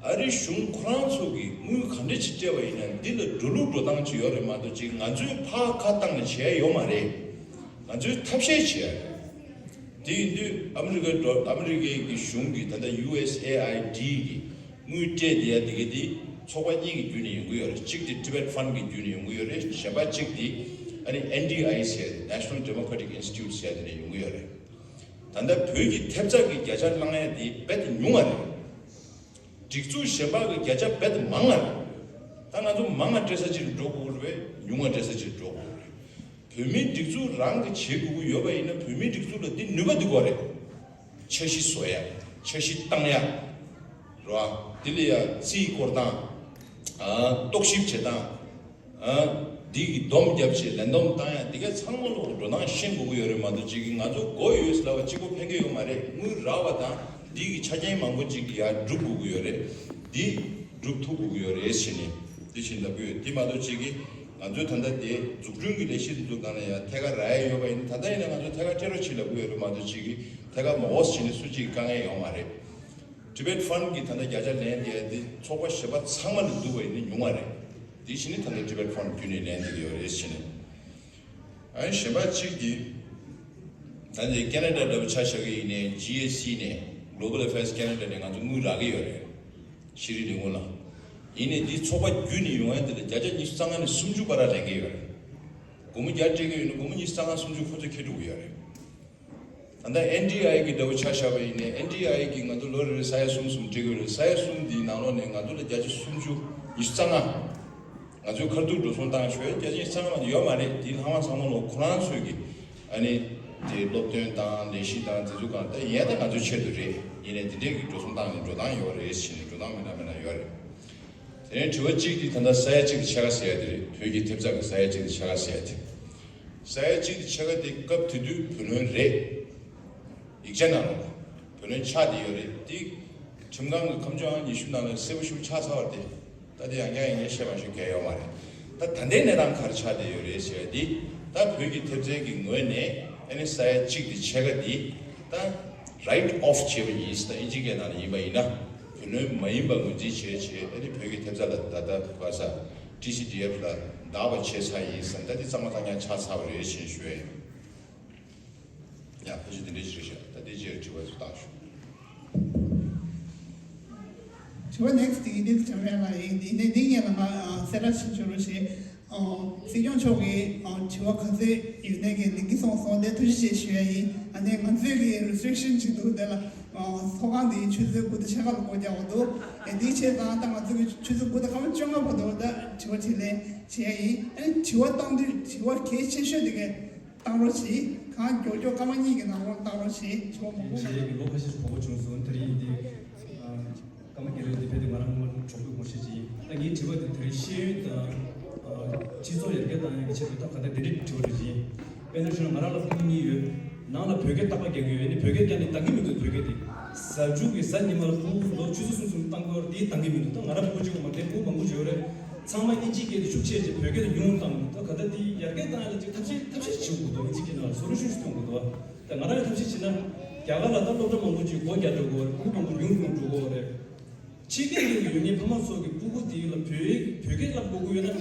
ཨ་རིའི་གཞུང་ཁོ་རང་ཚོ་གིས་དངུལ་ག་འདྲ་ཅིག་སྤྲད་པ་ཡིན་ན་འདི་ལ་འགྲོ་ལུགས་འགྲོ་སྟངས་ཅིག་ཡོད་རེད་མ་གཏོགས། ཅིག་ང་ཚོས་ཕར་ཁ་བཏང་ནས་བྱས་ཡོད་མ་རེད། ང་ཚོས་ཐབས་ཤེས་བྱས་ཡ་རེད། དེ་ཡིན་དུས་ཨ་མི་རི་ཀའི་འགྲོ་ཨ་མི་རི་ཀའི་གི་གཞུང་གིས་ད་ལྟ་ཡུ་ཨེས་ཨེ་ཨའི་ཌི་གི་དངུལ་སྤྲད་བསྡད་ཡ་དེ་ག་དེ་ཚོགས་པ་གཉིས་ཀྱི་བརྒྱུད་ནས་ཡོང་གི་ཡོད་རེད། གཅིག་དེ་Tibet Fund་གི་བརྒྱུད་ནས་ཡོང་གི་ཡོད་རེད། གཞན་པ་གཅིག་དེ་ཨ་ནི་ཨེན་ཌི་ཨའི་ཟེར་National Democratic Institute་ཟེར་དེ་ནས་ཡོང་གི་ཡོད་རེད། ད་ལྟ་བོད་ཀྱི་ཐེབས་རྩ་གི་བརྒྱ་ཆ་བླང་ཡ་དེ་རྦད་དེ་ཉུང་བ་རེད། སྒྲིག་འཛུགས་གཞན་པ་གི་བརྒྱ་ཆ་རྦད་དེ་མང་བ་རེད། ད་ང་ཚོ་མང་བ་སྤྲད་ས་ཅིག་ལ་འགྲོ་དགོས་རེད་པས། ཉུང་བ་སྤྲད་ས་ཅིག་ལ་འགྲོ་དགོས་རེད། བོད་མིའི་སྒྲིག་འཛུགས་རང་གིས་བྱེད་དགོས་ཀྱི་ཡོད་པ་ཡིན་ན། བོད་མིའི་སྒྲིག་འཛུགས་ལ་འདི་ནུས་པ་འདི་དགོས་རེད། འཆར་གཞི་བཟོ་ཡ། འཆར་གཞི་བཏང་ཡ། རེད་བ། འདི་ལ་ཡ་རྩིས་སྐོར་སྟངས། ཨ། རྟོག་ཞིབ་བྱེད་སྟངས། ཨ། འདི་གི་སྡོམ་རྒྱབ་བྱས་ལན་སྡོམ་བཏང་ཡ། འདི་ག་ཚང་མ་ལོག་འགྲོ་སྟངས་ཤེས་དགོས་ཀྱི་ཡོད་རེད། མ་གཏོགས་ཅིག་གི་ང་ཚོ་མགོ་ཡོད་ཟེར་ལབ་པ་གཅིག་པོ་ཕན་གྱི་ཡོད་མ་རེད། དངུལ་རག་པ་དང་འདི་གི་ཆ་རྐྱེན་མང་པོ་ཅིག་གི་ཡ་སྒྲུབ་དགོས་ཀྱི་ཡོད་རེད། འདི་སྒྲུབ་ཐུབ་དགོས་ཀྱི་ཡོད་རེད་ཟེར་ནས་འདི་བཞིན་ལབ་ཀྱི་ཡོད། འདི་མ་གཏོགས་ཅིག་གི་ང་ཚོའི་ད་ལྟ་དེ་འཛུགས་སྐྲུན་གྱི་ལས་གཞི་དེ་ཚོ་སྒང་ལ་ཡང་ཐད་ཀར་རག་ཡ་ཡོད་པ་ཡིན་ན། ད་ལྟ་ཡིན་ན་ང་ཚོ་ཐད་ཀར་སྤྲད་རོགས་བྱེད་ལབ་ཀྱི་ཡོད་རེད། མ་གཏོགས་ཅིག་གིས་ཐད་ཀར་མ་འོས་བྱས་ནས་སུ་གཅིག་གིས་དཀའ་ངལ་ཡོང་མ་རེད། Tibet Fund གི་ད་ལྟ་བརྒྱ་ཆ་ལེན་བསྡད་དེ་ཚོགས་པ་གཞན་པ་ཚང་མ་ལ་འདུག་པ་ཡིན་ན་ཉུང་བ་རེད། དེ་བཞིན་ནི་ད་ལྟ་Tibet Fund བརྒྱུད་ནས་ལེན་བསྡད་ཀྱི་ཡོད་རེད་ཟེར་ནས། ཨ་ནི་གཞན་པ་གཅིག་གིས་ད་ལྟ་ཁེ་ན་ཌ་འདྲ་པོ་ཆ་བཞག་གི་ཡིན་ནའི་ཇི་ཨེ་སི་ནས་Global Affairs Canada ནས་ང་ཚོ་དངུལ་རག་གི་ཡོད་རེད། ཤེས་རིག་ལས་ཁུངས་ལ། ཡིན་ནའི་འདི་ཚོགས་པ་བརྒྱུད་ནས་ཡོང་ཡ་དེ་ལ་བརྒྱ་ཆ་ཉི་ཤུ་རྩ་ལྔ་ནས་སུམ་ཅུ་བར་ལ་ལེན་གྱི་ཡོད་རེད། སྒོར་མོ་བརྒྱ་སྤྲད་ཀྱི་ཡོད་ན་སྒོར་མོ་ཉི་ཤུ་རྩ་ལྔ་སུམ་ཅུ་ཁོ་ཚོས་འཁྱེར་འགྲོ་གི་ཡོད་རེད། ད་ལྟ་ཨེན་ཌི་ཨའི་གི་འདྲ་པོ་ཆ་བཞག་པ་ཡིན་ནའི་ཨེན་ཌི་ཨའི་གིས་ང་ཚོ་ལོ་རེ་རེ་ས་ཡ་གསུམ་གསུམ་སྤྲད་ཀྱི་ཡོད་རེད། ས་ཡ་གསུམ་འདིའི་ནང་ལོགས་ནས་ང་ཚོ་ལ་བརྒྱ་ཆ་སུམ་ཅུ། ཉི་ཤུ་རྩ་ལྔ། ང་ཚོའི་ཁ་ཐུག་འགྲོ་སོང་བཏང་ཤོད་བརྒྱ་ཆ་ཉི་ཤུ་རྩ་ལྔ་མ་གཏོགས་ཡོད་མ་རེད། དེའི་ལྷག་མ་ཚང་མ་ལོག་ཁོ་རང་ཚོས་ཀྱི་ཨ་ནི་དེ་སློབ་སྟོན་དང་ལས་གཞི་དང་དེ་ཚོ་གང་ལྟར་ཡིན་ད་ང་ཚོའི་ཆེད་དུ་རེད། ཡིན་ནའི་དེ་འདྲས་ཀྱི་འགྲོ་སོང་བཏང་ནས་འགྲོ་སྟངས་ཡོད་རེད་ཟེར་ནས། འགྲོ་སྟངས་མི་འདྲ་མི་འདྲ་ཡོད་རེད། དེ་ནས་དྲི་བ་གཅིག་དེ་ད་ལྟ་ས་ཡ་གཅིག་དེ་ཕྱེད་ཀ་ཟེར་ཡ་དེ་རེད། བོད་ཀྱི་ཐེབས་རྩ་གི་ས་ཡ་གཅིག་དེ་ཕྱེད་ཀ་ཟེར་ཡ་དེ། ས་ཡ་གཅིག་དེ་ཕྱེད་ཀ་དེ་སྐབས་དེ་དུས་བུ་ལོན་རེད། ཡིག་ཆ་ནང་ལ་བུ་ལོན་ཆགས་བསྡད་ཡོད་རེད། དེ་ཁྲིམས་ཁང་གི་ཁ་བྱང་ཉི་ཤུ་ནང་ལ་གསལ་པོ་ཞིག་ཆགས་ཚར་བ་རེད། ད་དེ་ཡང་བསྐྱར་ཡང་བསྐྱར་བཤད་མ་ཞུ་གལ་ཡོད་མ་རེད། ད་ད་ལྟའི་གནས་སྟངས་ག་རེ་ཆགས་བསྡད་ཡོད་རེད་ཟེར་བ་དེ། ད་བོད་ཀྱི་ཐེབས་རྩའི་གི་ངོས་ནས་ཨ་ནི་ས་ཡ་གཅིག་དེ་ཕྱེད་ཀ་དེ་ད་write off བྱས་པ་ཡིན་ཟེར། ད་ཨིན་ཇི་སྐད་ནང་ལ་ཡིན་པ་ཡིན་ན་བུ་ལོན་མ་ཡིན་པ་ངོས་འཛིན་བྱས་བྱས། ཨ་ནི་བོད་ཀྱི་ཐེབས་རྩ་ལ་ད་ལྟ་ག་ས་ཊི་སི་ཌི་ཨེཕ་ལ་བདག་པ་བྱས་ཚར་ཡིན་ཟེར། ད་དེ་གཙང་མ་གཙང་རྐྱང་ཆགས་ཚར་བ་རེད་ཅེས་ཞུ་ཡ་ཡིན། ཡ། ཕལ་ཆེར་དེ་འདྲའི་ཞིག་རེད་ཤག་ད་དེ་རྗེས་དྲི་བ་ཚོ་བཏང་ཞུ། དྲི་བ་next དེ་ཡིན་དུས་འཇམ་དབྱངས་ལགས་ཡིན། དེ་ཡིན་ནའི་འདི་སྔོན་ལ་ང་ཨ་གསལ་བསྒྲགས་ཞིག་ཞུ་རོགས་ཞེས། ཨ་སྲིད་སྐྱོང་མཆོག་གིས་ཨ་དྲི་བ་ག་ཚོད་ཡོད་ནའི་གི་ལེན་གྱི་སོང་སོང་། དེ་ཐུགས་རྗེ་ཆེ་ཞུ་ཡ་ཡིན། ཨ་ནི་ང་ཚོས་གི་restriction ཅིག་འདུག་དེ་ལ་ཨ་ཚོགས་ཁང་དེ་ཆུ་ཚོད་དགུ་དང་ཕྱེད་ཀ་ལ་སྒོ་རྒྱག་པ་འདུག་ཨ་དེའི་ཆེད་དང་ད་ང་ཚོ་གི་ཆུ་ཚོད་དགུ་དང་སྐར་མ་བཅོ་ལྔ་བར་དུ་ད་དྲི་བ་དྲིས་ལན་བྱེད་ཡ་ཡིན། ཨ་ནི་དྲི་བ་བཏང་དུས་དྲི་བ་གལ་ཆེ་ཤོས་དེ་གི་བཏང་རོགས་གྱིས། གང་མགྱོགས་མགྱོགས་སྐར་མ་གཉིས་ཀྱི་ནང་ལོགས་བཏང་རོགས་གྱིས། དྲི་བ་མང་པོ་ཞེས་ཡིན། ལོ་ཁ་ཤས་ཤིག་གོ་བ་བྱུང་སོང་། དེ་རིང་འདི་ཨ་ཀརྨ་དགེ་ལེགས་འདི་ཕེབས་དུས་ང་རང་སྔོན་མ་གྲོགས་པོའི་ངོ་ཤེས་ཅིག་ཡིན། ད་ངའི་དྲི་བ་འདི་དེ་རིང་ཤེས་ཡོན་དང་ཨ་སྤྱི་ཚོགས་ཡར་རྒྱས་གཏོང་ཡག་གི་ཆེད་དུ་ད་ག་ད་འདི་འདྲའི་དྲི་བ་རེ་ཅིག་ཡིན། དཔེར་ན་ཞུ་ན་ང་རང་ལ་ཕྲུ་གུ་གཉིས་ཡོད། ནང་ལ་བོད་སྐད་རྟག་པར་རྒྱག་གི་ཡོད། ཨ་ནི་བོད་སྐད་རྒྱག་ནས་འདང་གི་མི་འདུག་བོད་སྐད་དེ། གཟའ་མཇུག་གི་གཟའ་ཉི་མ་ལ་ཕྲུ་གུ་ལོ་ཆུ་ཚོད་གསུམ་གསུམ་བཏང་དགོས་རེད། དེ་འདང་གི་མི་འདུག་ད་ང་རང་ཕྲུ་གུ་གཅིག་པོ་མ་རེད། ཕྲུ་གུ་མང་པོ་ཅིག་ཡོད་རེད། ཚང་མ་ཨིན་ཇིའི་སྐད་དེ་ཤུགས་ཆེ་ཆེ་བོད་སྐད་དེ་ཉུང་ཉུང་བཏང་གི་འདུག་ད་ག་ད་དེ་ཡར་རྒྱས་གཏོང་ཡ་ལ་ཅིག་ཐབས་ཤེས་ཐབས་ཤེས་བྱེད་དགོས་འདུག་ཨིན་ཇིའི་སྐད་ནང་ལ་solution ཞིག་གཏོང་དགོས་འདུག་ད་ང་རང་ཡང་ཐབས་ཤེས་བྱས་ན་རྒྱ་གར་ལ་ད་སློབ་གྲྭ་མང་པོ་ཅིག་སྒོ་རྒྱག་འགྲོ་དགོས་རེད། ཕྲུ་གུ་མང་པོ་ཉུང་ཉུང་འགྲོ་གི་ཡོད་རེད། ཕྱི་རྒྱལ་ཡུལ་གྱི་ཡོད་མཁན་ཕ་མ་ཚོ་གིས་ཕྲུ་གུ་དེ་ལ་བོད་བོད་སྐད་བསླབ་དགོས་ཀྱི་ཡོད་ན།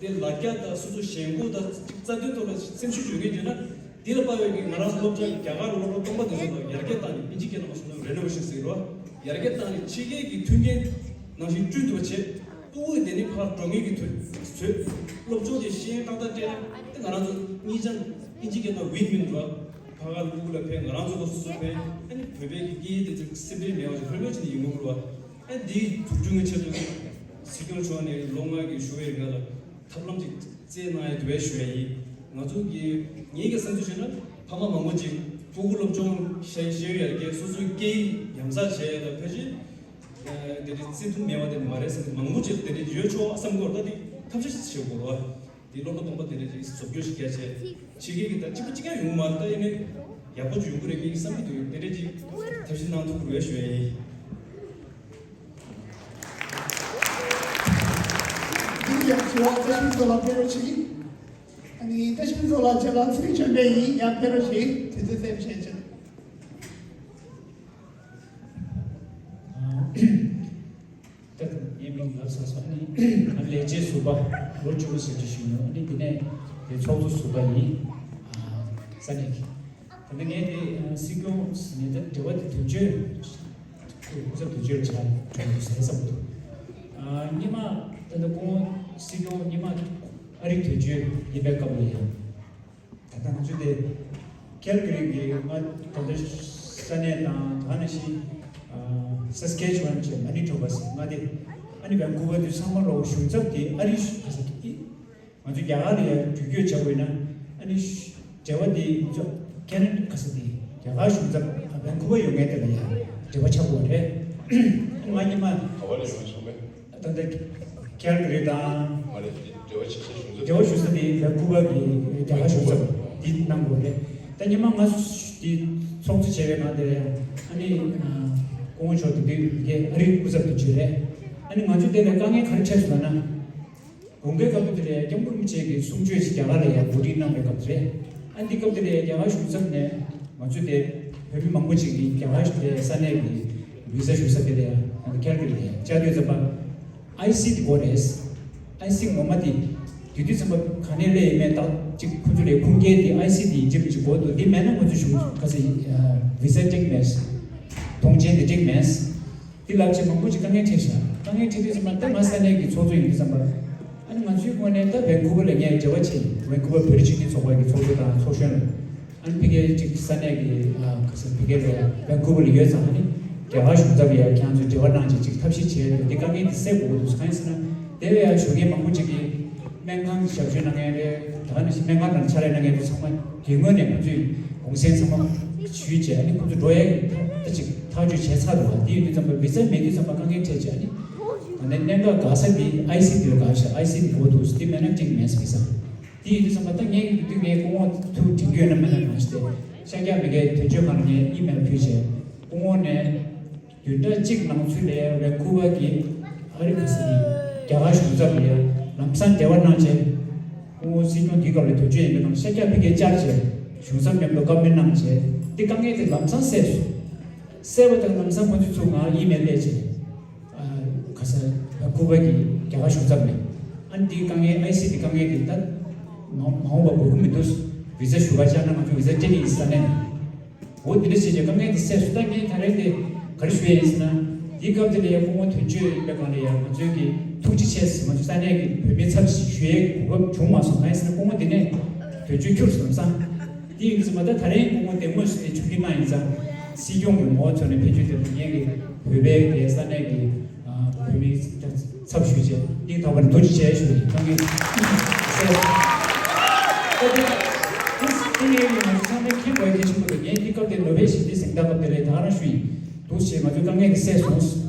དེ་ལ་རྒྱ་དང་སོ་སོ་ཞེན་ཁོག་དང་རྩ་དོན་ཐོག་ལ་སེམས་ཤུགས་ཡོད་མཁན་ཡོད་ན། དེ་ལ་དཔག་པའི་གི་ང་རང་སློབ་གྲྭ་རྒྱ་གར་སློབ་གྲྭ་སྟོང་པ་དེ་ཚོ་ལ་ཡར་རྒྱས་བཏང་ནས་ཨིན་ཇི་སྐད་ནང་མ་སོང་ན་renovation ཟེར་རོ། ཡར་རྒྱས་བཏང་ནས་ཕྱི་རྒྱལ་གྱི་མཐུན་རྐྱེན་ནང་བཞིན་བསྐྲུན་ཐུབ་པ་བྱེད། ཕྲུ་གུ་དེ་ནི་ཕར་འགྲོ་མཁན་གྱི་དུས་ཚོད། སློབ་སྦྱོང་དེ་ཤེས་ཡོན་ཏག་ཏག་སྤྲད་ན་དེ་ང་རང་ཚོ་གཉིས་ཆ་ཨིན་ཇི་སྐད་ནང་win win རོ། ཕ་ག་ལ་ཕྲུ་གུ་ལ་ཕན། ང་རང་ཚོ་ལ་སོ་སོ་ཕན། ཨ་ནི་བོད་པའི་གི་སྐད་ཡིག་དེ་ཚོ་སེམས་ཁྲལ་མེད་པ་ཞིག་ལྷོད་ལྷོད་བྱས་ནས་ཡོང་གི་རེད་བ། ཨ་འདི་འཛུགས་སྐྲུན་གྱི་ཆེད་དུ་སྲིད་སྐྱོང་མཆོག་ནས་ལོ་ལྔ་གི་ཞུ་བའི་རིང་ལ་ཐབས་ལམ་ཅིག་བཙལ་གནང་ཡ་དེ་བས་ཞུ་ཡ་ཡིན། ང་ཚོ་གི་ངེད་ཀྱི་བསམ་ཚུལ་བྱས་ན་ཕ་མ་མང་པོ་ཅིག་ཕྲུ་གུ་སློབ་སྦྱོང་ཤེས་ཤེས་ཡོན་ཡར་རྒྱས་སོ་སོའི་སྐད་ཡིག་ཉམས་བསགས་བྱས་ལ་ཕལ་ཆེར་དེ་འདྲའི་བརྩི་མཐོང་མེད་པ་དེ་མ་རེད་བསམ། མང་པོ་ཅིག་དེ་འདྲའི་ཡོད་ཆོག་བསམ་གྱི་ཡོད་རེད། ད་དེ་ཐབས་ཤེས་བྱེད་དགོས་རེད་བ། དེ་སློབ་གྲྭ་སྟོང་པ་དེ་འདྲ་ཅིག་བཟོ་བཅོས་ཤིག་རྒྱག་བྱས། ཕྱི་རྒྱལ་གྱི་ད་གཅིག་པ་གཅིག་རྐྱང་ཡོང་གི་མ་རེད། ད་ཡིན་ནའི་ཡག་པོ་ཅིག་ཡོང་གི་རེད་ཀྱི་བསམ་གྱི་འདུག་དེ་འདྲ་ཅིག་ཐབས་ཤེས་གནང་ཐུབ་ཀྱི་རེད་ཞུ་ཡ་ཡིན། འདི་ཡང་དྲི་བ་བཀྲ་ཤིས་ཚོ་ལ་ཕེབས་རོགས་གྱིས། ཨ་ནི་བཀྲ་ཤིས་ཚོ་ལ་རྗེས་ལ་ཚུལ་ཁྲིམས་ཆོས་འཕེལ་ཡིན། ཡང་ཕེབས་རོགས་གྱིས། དུས་ཚོད་སེབ་བྱས་ཆེད། ད་ངའི་མིང་ལབ་ཚར་སོང་། ཨ་ནི་ང་ལས་བྱེད་ཟུར་པ་ལོ་བཅུ་དྲུག་ཟེར་གྱི་ཞུ་མྱོང་། ཨ་ནི་འདི་ནས་དེ་ཚོགས་གཙོ་ཟུར་པ་ཡིན། ས་གནས་ཀྱི། ད་ནི་ངས་དེ་སྲིད་སྐྱོང་ངས་ད་དྲི་བ་དེ་དོན་གཅོད་ཁོས་སྐུ་ཚབ་དོན་གཅོད་ལ་ཆགས་འགྲོ་འདུག་ཟེར་བསམ་འདུག་སྔོན་མ་ད་ལྟ་སྐུ་ངོ་སྲིད་སྐྱོང་སྔོན་མ་ཨ་རིའི་དོན་གཅོད་ཡིན་པའི་སྐབས་ལ་ཡང་། ད་ལྟ་ང་ཚོ་དེ་ཀལ་ག་རི་གི་ང་ད་ལྟ་ས་གནས་དང་དེ་ནང་བཞིན་ཨ་སེ་སི་ཀེ་ཆུ་ཝན་བྱས་མ་ནི་ཊོ་བ་ཟེར། ང་དེ་ཨ་ནི་ཝན་ཀུ་ཝར་དུ་ཚང་མ་ལོག་གཞུང་ཚབ་དེ་ཨ་རི་ག་ས་ཀི་ང་ཚོ་རྒྱ་གར་ལ་ཡང་འགྲུལ་སྐྱོད་བྱ་དགོས་ན་ ཨ་ནི་འབྲེལ་བ་དེ་ཚོ་ཁེ་ན་ཌ་ག་ས་དེ་རྒྱ་གར་གཞུང་ཚབ་ཝན་ཁུ་བར་ཡོད་མཁན་དེ་ལ་ཡང་འབྲེལ་བ་ཆགས་དགོས་རེད། ང་ཉི་མ་ག་བ་ལ་ཡོང་ཆོག་མེད། ད་ལྟ་ཁེལ་ག་རི་དང་། མ་རེད། འབྲེལ་བ་ཆེ་ཤོས་གཞུང་ཚབ། འབྲེལ་བ་ཞུ་ས་དེ་ཝན་ཁུ་བར་གྱི་རྒྱ་གར་གཞུང་ཚབ་འདི་གནང་དགོས་རེད། ད་ཉི་མ་ང་འདི་ཚོགས་གཙོ་བྱས་པའི་ནང་དེ་ཨ་ནི་སྐུ་ངོ་མཆོག་དེ་དུས་ཨ་རིའི་སྐུ་ཚབ་དེ་བྱས་རེད། ཨ་ནི་ང་ཚོ་དེ་ལ་དཀའ་ངལ་ག་རེ་འཕྲད་སོང་ལབ་ན། དགུན་ཁའི་སྐབས་དེ་ལ་སྐྱབས་མགོན་རིན་པོ་ཆེ་གིས་གསུང་ཆོས་ཤིག་རྒྱ་གར་ལ་ཡང་གོ་སྒྲིག་གནང་བའི་སྐབས་དེ་རེད། ཨ་འདི་སྐབས་དེ་ལ་རྒྱ་གར་གཞུང་ཚབ་ནས་ང་ཚོ་དེ་བོད་མི་མང་པོ་ཅིག་གིས་རྒྱ་གར་དེ་ས་གནས་ཀྱི་བི་ས་ཞུ་ས་དེ་ལ་ཡང་ཁེལ་ག་རི་ལ་ཡང་བཅར་དུས་ཙམ་པ། ཨའི་སི་དེ་དགོས་རེད། ཨའི་སི་ངོ་མ་དེ། དེ་དུས་ཙམ་པ་ག་ནས་སླེབས་ཡིན་མེད་ད་ཅིག་ཁོ་ཚོ་ལས་ཁུངས་སྐྱེལ་དེ་ཨའི་སི་དེ་ཡིན་གཅིག་མིན་གཅིག་དགོས་འདུག་དེ་མེད་ན་ང་ཚོ་གཞུང་ག་ས་བི་ས་སྤྲད་ཀྱི་མེད། ཐོངས་མཆན་དེ་སྤྲད་ཀྱི་མེད། དེ་ལབ་བྱས་མང་པོ་ཅིག་དཀའ་ངལ་འཕྲད་ཤག་དཀའ་ངལ་འཕྲད་དུས་ཙམ་པ་ད་ང་ས་གནས་ཀྱི་ཚོགས་གཙོ་ཡིན་དུས་ཙམ་པ། ཨ་ནི་ང་ཚོའི་ངོས་ནས་ད་ཝན་ཁུ་བར་ལ་ངས་འབྲེལ་བ་བྱས་ཡིན། ཝན་ཁུ་བར་བོད་རིགས་སྤྱི་མཐུན་ཚོགས་པ་གི་ཚོགས་གཙོ་དང་ཚོགས་གཞོན་ལ། ཨ་ནི་ཕ་གིར་ཅིག་ས་གནས་ཀྱི་ཨ་ག་ས་ཕ་གིར་ལ་ཝན་ཁུ་བར་ལ་ཡོད་ཙང་ཨ་ནི་རྒྱ་གར་གཞུང་ཚབ་ལ་ཡང་ཁྱེད་ཚོས་འབྲེལ་བ་གནང་བྱས་ཅིག་ཐབས་ཤེས་བྱས་འདུག་འདི་དཀའ་ངལ་འདི་སེལ་དགོས་ཀྱི་འདུག་གང་ཡིན་ཟེར་ན་དེ་བས་ཡང་ཞོགས་ཀས་མང་པོ་ཅིག་གིས་སྨན་ཁང་གི་ཞབས་ཞུ་གནང་མཁན་རེད། ད་ག་ནང་བཞིན་སྨན་ཁང་ནང་ཕྱག་ལས་གནང་མཁན་དེ་ཚང་མ་དེ་སྔོན་ནས་ཁོང་ཚོས་གུང་སེང་ཚང་མ་ཞུས་བྱས་ཨ་ནི་ཁོང་ཚོ་འགྲོ་ཡས་ཀྱི་ད་ཅིག་ཐག་གཅོད་བྱས་ཚར་འདུག་བ། དེ་ཡིན་དུས་ཙམ་པ་བི་ས་མེད་དུས་ཙམ་པ་དཀའ་ངལ་འཕྲད་བྱས་ཨ་ནི་ད་ནས་གནད་འགག་འགག་ས་དེ་ཨའི་སི་དེ་ལ་འགག་ཤག་ཨའི་སི་དེ་དགོས་འདུག་དེ་མེད་ན་འགྲིག་མེད་ཟེར་གི་ས། དེ་ཡིན་དུས་ཙམ་པ་ད་ངས་དུས་ངས་སྐུ་ངོ་ཐུགས་དྲན་རྒྱུ་ཡོད་ན་མེད་ན་གང་ཞིག་དེ་ཤར་རྒྱག་མི་དགའི་དོན་གཅོད་ཁང་ལ་ངས་ཨི་མེལ་ཕུལ་བྱས་སྐུ་ངོ་ནས་བདུན་ཕྲག་གཅིག་ནང་ཚུད་ལ་ཝན་ཁུ་བར་གྱི་ཨ་རི་ག་ས་གི་རྒྱ་གར་གཞུང་ཚབ་ལ་ཡང་ལམ་སང་འབྲེལ་བ་གནང་བྱས་སྐུ་ངོ་སྲིད་སྐྱོང་དེའི་སྐབས་ལ་དོན་གཅོད་ཡིན་པའི་ནང་ཤར་རྒྱག་ཕ་གིར་བཅར་བྱས་གཞུང་ཚབ་མཉམ་དུ་བཀའ་མོལ་གནང་བྱས་དེ་དཀའ་ངལ་དེ་ལམ་སང་སེལ་སོང་། སེལ་བ་དང་ལམ་སང་ཁོ་ཚོས་ཚུར་ང་ཨི་མེལ་སླེབས་བྱས། ཨ་ག་ས་ཝན་ཁུ་བར་གྱི་རྒྱ་གར་གཞུང་ཚབ་ནས་ཨ་ནི་དེའི་དཀའ་ངལ་ཨའི་སི་དེ་དཀའ་ངལ་དེ་ད་མ་མ་འོངས་པ་དགོས་ཀྱི་མི་འདུག་བི་ས་ཞུ་ག་བཅར་ན་ང་ཚོ་བི་ས་སྤྲད་ཀྱི་ཡིན་ས་ནས། འོ་དེ་འདྲ་བྱས་བྱས་དཀའ་ངལ་དེ་སེལ་སོང་། ད་ངས་ད་རེས་དེ་ག་རེ་ཞུ་ཡ་ཡིན་ཟེར་ན། དེའི་སྐབས་དེ་ལ་ཡང་སྐུ་ངོ་དོན་གཅོད་ཡིན་པའི་སྒང་ལ་ཡང་ང་ཚོའི་གི་ཐུགས་རྗེ་ཆེ་ཟེར་ང་ཚོ་ས་གནས་ཀྱི་བོད་མིའི་ཚབ་ཞུ་ཡའི་གོ་སྐབས་བྱུང་མ་སོང་། གང་ཡིན་ཟེར་ན་སྐུ་ངོ་དེ་ནས་དོན་གཅོད་ཁྱུར་སོང་ཙང་། དེ་ཡིན་ཙང་མ་ད་ད་རེས་སྐུ་ངོ་དེ་དངོས་སུ་དེ་ཆུ་འདི་གནང་ཡིན་ཙང་། སྲིད་སྐྱོང་གི་ངོ་བོ་མཚོན་ནས་ཕེབས་བྱུང་དེ་ལ་ངས་ཀྱི་བོད་པའི་གི་ས་གནས་ཀྱི་ཨ་བོད་མིའི་ཚབ་ཞུས་བྱས་སྙིང་ཐག་པ་ནས་ཐུགས་རྗེ་ཆེ་ཞུ་ཡིན། ཁྱེད་ཀྱིས་གསལ་ད་དེ་དེ་ངས་ཀྱི་ང་ཚོ་ཚང་མས་མཁྱེན་དགོས་གལ་ཆེན་པོ་འདུག་ངས་འདི་སྐབས་དེ་ནོ་བེལ་ཞི་བདེའི་གཟེངས་རྟགས་སྐབས་དེ་ལ་ད་ག་རང་ཞུ་ཡིན། འདུག་ཞེས་ང་ཚོའི་དཀའ་ངལ་དེ་སེལ་སོང་།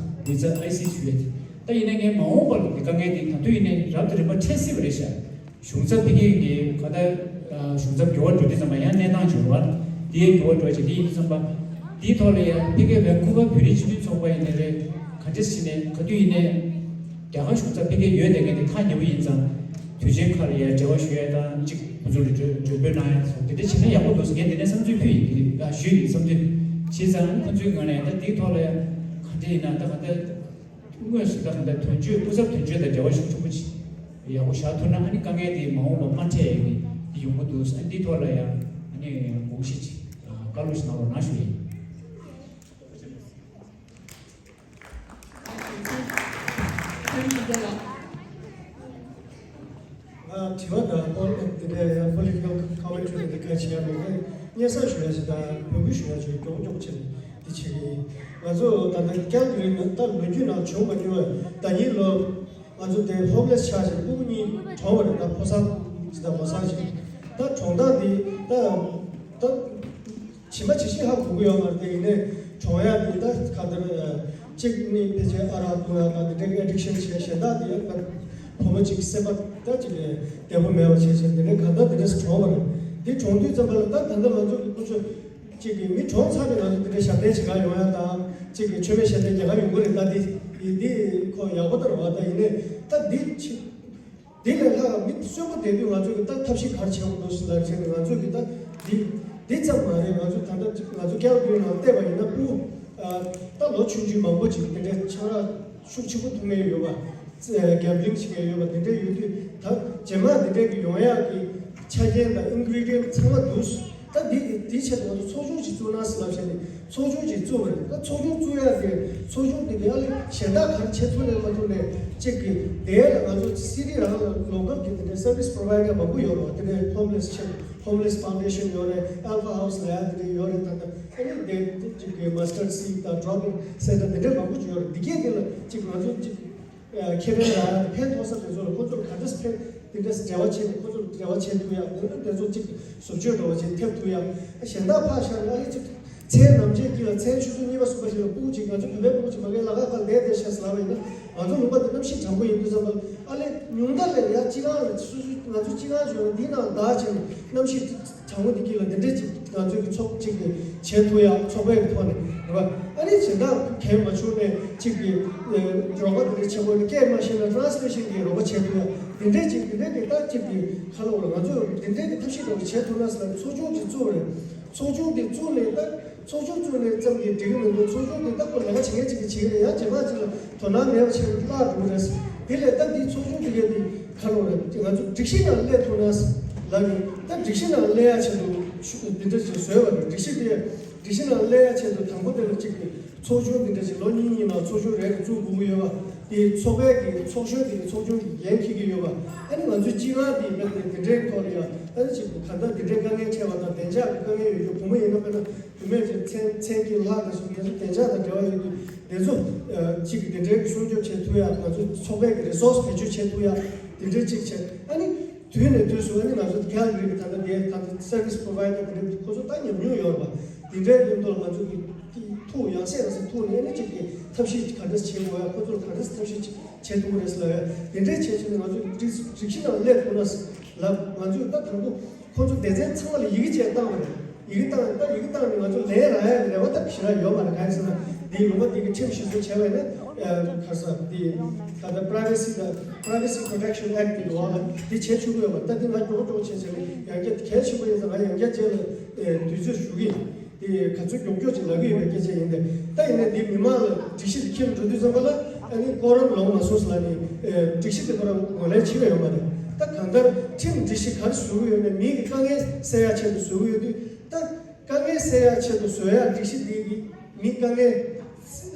ཝི་ས་ཨའི་སི་ཞུ་ཡས་དེ། ད་ཡིན་ན་ངས་མ་འོངས་པར་འདི་དཀའ་ངལ་དེ་ག་དུས་ཡིན་ནའི་རབ་དང་རིམ་པ་འཕྲད་སྲིད་པ་རེད་ཤག་གཞུང་ཚབ་ཕ་གི་གི་ག་ད་གཞུང་ཚབ་འགྱུར་བ་འགྲོ་དུས་ཙམ་པ་ཡང་གནས་སྟངས་འགྱུར་བ་དེའི་འགྱུར་བ་འགྲོ་བྱེད་དེ་ཡིན་དུས་ཙམ་པ་དེའི་ཐོག་ལ་ཡང་ཕ་གི་ཝན་ཁུ་བར་བོད་རིགས་སྤྱི་མཐུན་ཚོགས་པ་ཡིན་ནའི་རེད། ག་འདྲས་ཞིག་ནས་ག་དུས་ཡིན་ནའི་རྒྱ་གར་གཞུང་ཚབ་ཕ་གི་ཡོད་བསྡད་མཁན་དེ་ཐག་ཉེ་པོ་ཡིན་ཙང་དུས་ཆེན་ཁག་ལ་ཡང་འབྲེལ་བ་ཞུ་ཡ་དང་གཅིག་ཁོ་ཚོ་ལ་མགྲོན་མགྲོན་འབོད་གནང་ཡ་སོགས་དེ་འདྲ་བྱས་ན་ཡག་པོ་འདུག་ཟེར་ངས་དེ་ནས་བསམ་ཚུལ་ཕུལ་ཡིན། དེ་ལ་ཞུས་ཡིན་བསམ་ཚུལ་བྱས་ཙང་ཁོ་ཚོའི་ངོས་ནས་ད་དེའི་ཐོག་ལ་ཡང་ག་འདྲས་ཡིན་ན་ད་ག་འདྲ། དངོས་སུ་ད་ག་འདྲ་དོན་གཅོད་སྐུ་ཚབ་དོན་གཅོད་དང་འབྲེལ་བ་ཤུགས་ཆེན་པོ་ཅིག་ཡག་པོ་བཞག་ཐུབ་ན་ཨ་ནི་དཀའ་ངལ་དེ་མ་འོངས་པ་མ་འཕྲད་ཡག་གི་དེ་ཡོང་གི་འདུག་ཨ་ནི་འདིའི་ཐོག་ལ་ཡང་ཨ་ནི་དགོངས་གཞི་ཅིག་བཀའ་སློབ་ཅིག་གནང་རོགས་གནང་ཞུ་ཡིན། ང་དྲི་བ་དང་པོ་དེ་འདྲའི་ཡང་political commentary དེ་འདྲ་གང་བྱེད་ཡ་མེད། སྙན་སེང་ཞུ་ཡ་ཞིག་དང་འབོད་སྐུལ་ཞུ་ཡ་ཞིག་མགྱོགས་མགྱོགས་བྱས་ནས་དེ་བྱེད་ཀྱི་ཡིན། ང་ཚོ་ད་ལྟ་ཀལ་གི་རིང་ད་ལོ་རྒྱུས་ནང་བྱུང་མ་མྱོང་བའི་ཟླ་ཉིན་ལོ། ང་ཚོ་དེ་ཧོམ་ལེ་སི་ཆགས་ཤིང་སྤུ་གུ་གཉིས་གྲོངས་པ་རེད། ད་ཕོ་གསར་ཅིག་དང་མོ་གསར་ཅིག་ད་གྲོངས་སྟངས་འདི་ད་ད་ཇི་མ་ཇི་བཞིན་ཧ་གོ་གི་ཡོད་མ་རེད། དེ་ཡིན་ནའི་གྲོངས་ཡ་འདི་ད་ག་འདིར་གཅིག་ནི་ཕལ་ཆེར་ཨ་རག་འཐུང་ཡ་དང་དེ་འདྲའི་ཨེ་ཌིག་ཤན་བྱས། གཞན་དག་འདི་ཡང་ད་བུ་མོ་གཅིག་སེམས་པ་ད་ཅིག་བདེ་པོ་མེད་པ་བྱས་བྱས་དེ་འདྲའི་གང་ལྟར་དེ་འདྲས་གྲོངས་པ་རེད། འདི་གྲོངས་དུས་ཙམ་པ་ལ་ད་ད་ལྟ་ང་ཚོ་གི་ཁོ་ཚོ། གཅིག་གིས་མི་གྲོངས་ཚར་ཏེ་ང་ཚོ་འདི་འདྲའི་ཞབས་བརྟན་བྱེད་ག་ཡོང་ཡ་དང་། གཅིག་གིས་མཆོད་མེ་ཞལ་འདོན་རྒྱག་ག་ཡོང་གི་རེད། ད་འདི་འདི་འདི་ཁོ་ཡག་པོ་ལྟར་བ་ད་ཡིན་ནའི་ད་འདི་ཆེ། འདི་ལས་ལྷག་མི་གསོན་པོ་བསྡད་དུས་ང་ཚོ་གི་ད་ཐབས་ཤེས་ག་རེ་བྱེད་དགོས་འདུག་ཟེར་ལབ་བྱས་ནས་ང་ཚོ་གི་ད་འདི་འདི་ཙམ་མ་རེད། ང་ཚོ་ད་ལྟ་ང་ཚོ་ཀལ་གི་ནང་བལྟས་པ་ཡིན་ན་སྤུ་ཨ་ད་ལོ་ཆུང་ཆུང་མང་པོ་ཅིག་འདི་འདྲའི་ཆང་རག་ཤུགས་ཆེན་པོ་འཐུང་མཁན་ཡོད་པ། གེམ་བི་ལིང་བྱེད་མཁན་ཡོད་པ་འདི་འདྲ་ཡོད་དུས་ད་རྗེས་མ་འདི་འདྲ་གི་ཡོང་ཡག་གི་ཆ་རྐྱེན་དང་ཨིན་གི་རི་ཌི་ཡན་ཚང་མ་འདུག་ད་འདི་འདི་ཆེད་དུ་ང་ཚོ་ཚོགས་ཆུང་ཞིག་བཙུགས་ན་ཟེར་ལབ་བྱས་ནས་ཚོགས་ཆུང་ཞིག་བཙུགས་པ་རེད། ད་ཚོགས་ཆུང་བཙུགས་ཡག་དེ་ཚོགས་ཆུང་དེ་གི་ཨ་ལེ་གཞན་དག་ག་རེ་བྱེད་ཐུབ་ནས་མ་ཐུབ་ནས་གཅིག་གི་དེ་ལ་ང་ཚོ་སི་ཊི་རང་ལ་ལོ་ཀལ་གི་དེ་འདྲའི་སར་བི་སི་པོ་རོ་བའི་ཌར་མང་པོ་ཡོད་རེད། དེ་འདྲའི་ཧོམ་ལེ་སི་ཆེད་ཧོམ་ལེ་སི་ཕའུན་ཌེ་ཤན་ཡོད་རེད། ཨལ་ཕ་ཧའུ་སི་ལབ་ཡག་དེ་འདྲ་ཡོད་རེད། ད་ལྟ་ཨ་ནི་དེ་གཅིག་གི་མ་སི་ཊར་ཌི་སི་ཌི་དང་ཌོབ་ཨིན་སེན་ཊར་དེ་འདྲའི་མང་པོ་ཅིག་ཡོད་རེད། འདི་གས་དེ་ལ་གཅིག་ང་ཚོ་གཅིག་ཁེ་ཕན་རག་ཡ་ཕན་ཐོགས་ས་དེ་ཚོ་ལ་ཁོ་ཚོར་ག་འདྲས་ཕན་ དེ་འདྲས་འབྲེལ་བ་བྱས་ནས་ཁོ་ཚོར་འབྲེལ་བ་བྱེད་ཐུབ་ཡག་དེ་ནི་དེ་ཚོ་གཅིག་བཟོ་བཅོས་འདྲ་བ་ཅིག་ཐེབས་ཐུབ་ཡག་གཞན་དག་ཕར་བཞག་ནས་ཨ་ལེ་གཅིག་མཚན་ནམ་རྒྱུན་གྱི་ལ་མཚན་ཆུ་ཚོད་གཉིས་པ་གསུམ་པ་ཞིག་ལ་ཕྲུ་གུ་གཅིག་ང་ཚོ་བོད་པའི་ཕྲུ་གུ་གཅིག་མ་གིའི་ལ་ཁ་ཁ་ལས་བསྡད་ཤག་ཟེར་ལབ་པ་ཡིན་ན་ང་ཚོ་ལུང་པ་དེ་གནམ་གཤིས་གྲང་པོ་ཡིན་དུས་ཙམ་པ་ཨ་ལེ་ཉུང་མཐའ་ལས་ཡ་སྤྱི་ཁང་ལ་སོ་སོ་ང་ཚོ་སྤྱི་ཁང་བྱོན་ན་འདིའི་ནང་བདག་བྱས་ནས་གནམ་གཤིས་གྲང་མོ་འདི་དཀྱིལ་ལ་འདི་འདྲས་ཅིག་ང་ཚོའི་གི་ཚོགས་གཅིག་གི་བྱེད་ཐུབ་ཡག་ཚོགས་པའི་གི་ཐོག་ནས་རེད་བ། ཨ་ནི་སྦྱིན་བདག་གལ་མ་བྱུང་ནས་གཅིག་གི་རོགས་པ་འདི་འདྲས་བྱེད་དགོས་ན་སྐད་མ་ཤེས་ན་ཊ་རན་སི་ལེ་ཤན་གི་རོགས་པ་བྱེད་ཐུབ་ཡག་འདི་འདྲས་ཅིག་འདི་འདྲས་གི་ད་གཅིག་གི་ཁ་ལོ་ལ་ང་ཚོས་འདི་འདྲས་གི་ཐབས་ཤེས་འདྲ་བོ་བྱེད་ཐུབ་ན་ཟེར་ན་ཚོགས་ཆུང་ཅིག་བཙུགས་རེད། ཚོགས་ཆུང་འདི་བཙུགས་ནས་ད་ཚོགས་ཆུང་བཙུགས་ནས་ཙམ་གྱིས་འགྲིག་གི་མི་འདུག་ཚོགས་ཆུང་འདི་ད་ཁོ་ལས་ཀ་བྱེད་མཁན་ཅིག་གིས་བྱེད་ཀྱི་རེད། ཡང་རྗེས་མ་ཅིག་ལ་དོ་སྣང་མེད་པ་བྱས་ནས་བརླག་འགྲོ་གི་རེད། དེ་ལས་ད་འདི་ཚོགས་ཆུང་འདི་གའི་འདི་ཁ་ལོ་རེད། ང་ཚོ་སྒྲིག་གཞི་ནང་སླེབས་ཐུབ་ན་ལབ་ཡིན། ད་སྒྲིག་གཞི་ནང་སླེབས་ཡ་ཆེད་དུ་ཤུ་འདི་འདྲ་ཞིག་བཟོས་པ་རེད། སྒྲིག་གཞི་དེ་སྒྲིག་གཞི་ནང་སླེབས་ཡ་ཆེད་དུ་དང་པོ་དེ་ལ་གཅིག་གི་ཚོགས་ཆུང་འདི་འདྲ་ཞིག་ལོ་གཉིས་གཉིས་ནང་ཚོགས་ཆུང་རེ་རེ་བཙུགས་དགོས་ཀྱི་ཡོད་པ། དེ་ཚོགས་པའི་གི་ཚོགས་གཞོན་དེ་ཚོགས་ཆུང་གི་འགན་འཁྱེར་གྱི་ཡོད་པ། ཨ་ནི་ང་ཚོའི་སྤྱི་ཁང་དེ་ཡིན་ན་དེ་དེ་འདྲའི་ཐོག་ལ་ཡང་ཨ་ནི་གཅིག་གི་གང་ལྟར་དེ་འདྲའི་དཀའ་ངལ་འཕྲད་པ་དང་བདེ་འཇགས་ཀྱི་དཀའ་ངལ་ཡོད་རྒྱུ་བུ་མོ་ཡིན་ན་དཔེར་ན། བུད་མེད་ཀྱི་མཚན་མཚན་གྱི་ལྷག་དང་གཞུང་འགན་སྲུང་བདེ་འཇགས་དང་འབྲེལ་བ་ཡོད་དུས་དེ་ཚོ་གཅིག་གི་དེ་འདྲའི་སྲུང་སྐྱོབ་བྱེད་ཐུབ་ཡག་ང་ཚོ་ཚོགས་པའི་གི་རི་སོར་སི་བེད་སྤྱོད་བྱེད་ཐུབ་ཡག་དེ་འདྲའི་གཅིག་བྱས། ཨ་ནི་དུས་ནས་དུས་སུ་ཨ་ནི་ང་ཚོ་ཁེ་ལ་གི་ད་ལྟ་དེ་ད་ལྟ་སར་བི་སི་པོ་རོ་བའི་ཌར་དེ་འདྲའི་ཁོ་ཚོ་ད་ཉམས་མྱོང་ཡོད་རེད་པ། དེ་འདྲའི་མཉམ་དུ་ང་ཚོ་གི་ཐུག་ཡང་སེ་ཡང་སེ་ཐུག་ནས་ཨ་ནི་གཅིག་གི་ཐབས་ཤེས་ག་འདྲས་བྱེད་དགོས་ཡ། ཁོ་ཚོར་ག་འདྲས་ཐབས་ཤེས་བྱེད་ཐུབ་ཀྱི་རེད་ཟེར་ལབ་ཡ་དེ་འདྲའི་བྱས་བྱས་ནས་ང་ཚོ་སྒྲིག་སྒྲིག་གཞི་ནང་སླེབས་ཐུབ་ན་ལབ། ང་ཚོས་ད་དང་པོ། ཁོ་ཚོ་སྡེ་ཚན་ཚང་མ་ལ་ཡི་གེ་བཅས་བཏང་བ་རེད། ཡི་གེ་བཏང་ད་ཡི་གེ་བཏང་ནས་ང་ཚོ་ལན་རག་ཡ་གི་རེ་བ་ད་ཞེ་དྲག་ཡོད་མ་རེད། གང་ཡིན་ཟེར་ན་འདིའི་ལུང་པ་འདི་གི་ཁྲིམས་གཞི་བཟོ་བྱས་པ་ཡིན་ན་ཨ་ག་ས་འདི་ད་ལྟ་པ་རའི་ཝེ་སི་དང་པ་རའི་ཝེ་སི་པོ་རོ་ཊེག་ཤན་ཨེག་ཊི་གི་འོག་ལ་འདི་བྱེད་ཆོག་གི་ཡོད་པ། ད་འདི་ང་མགྱོགས་མགྱོགས་བྱས་བྱས་ནས་ཡང་བསྐྱར་གལ་ཆེན་པོ་ཡིན་ཙང་ང་ཡང་བསྐྱར་རྗེས་ལ་དུས་ཚོད་ཞུ་གི་ཡིན། དེ་ག་ཚོད་མགྱོགས་མགྱོགས་ཅིག་ལབ་ཀྱི་ཡོད་པའི་སྐད་ཆ་ཡིན་ཏེ། ད་ཡིན་ནའི་འདི་མི་མང་ལ་སྒྲིག་གཞི་འདི་འཁྱེར་འགྲོ་དུས་ཙམ་པ་ལ་ཨ་ནི་ཀོ་རམ་ལོངས་མ་སོང་ཟེར་ལབ་ནས་སྒྲིག་གཞི་འདི་ཁོ་རང་ངོས་ལེན་བྱེད་ཀྱི་ཡོད་མ་རེད། ད་གང་ལྟར་ཁྲིམས་སྒྲིག་གཞི་ག་རེ་བཟོ་གི་ཡོད་ནའི་མི་གི་དཀའ་ངལ་སེལ་ཡག་ཆེད་དུ་བཟོ་གི་ཡོད་དུས། ད་དཀའ་ངལ་སེལ་ཡག་ཆེད་དུ་བཟོ་ཡག་སྒྲིག་གཞི་འདི་གི་མི་དཀའ་ངལ་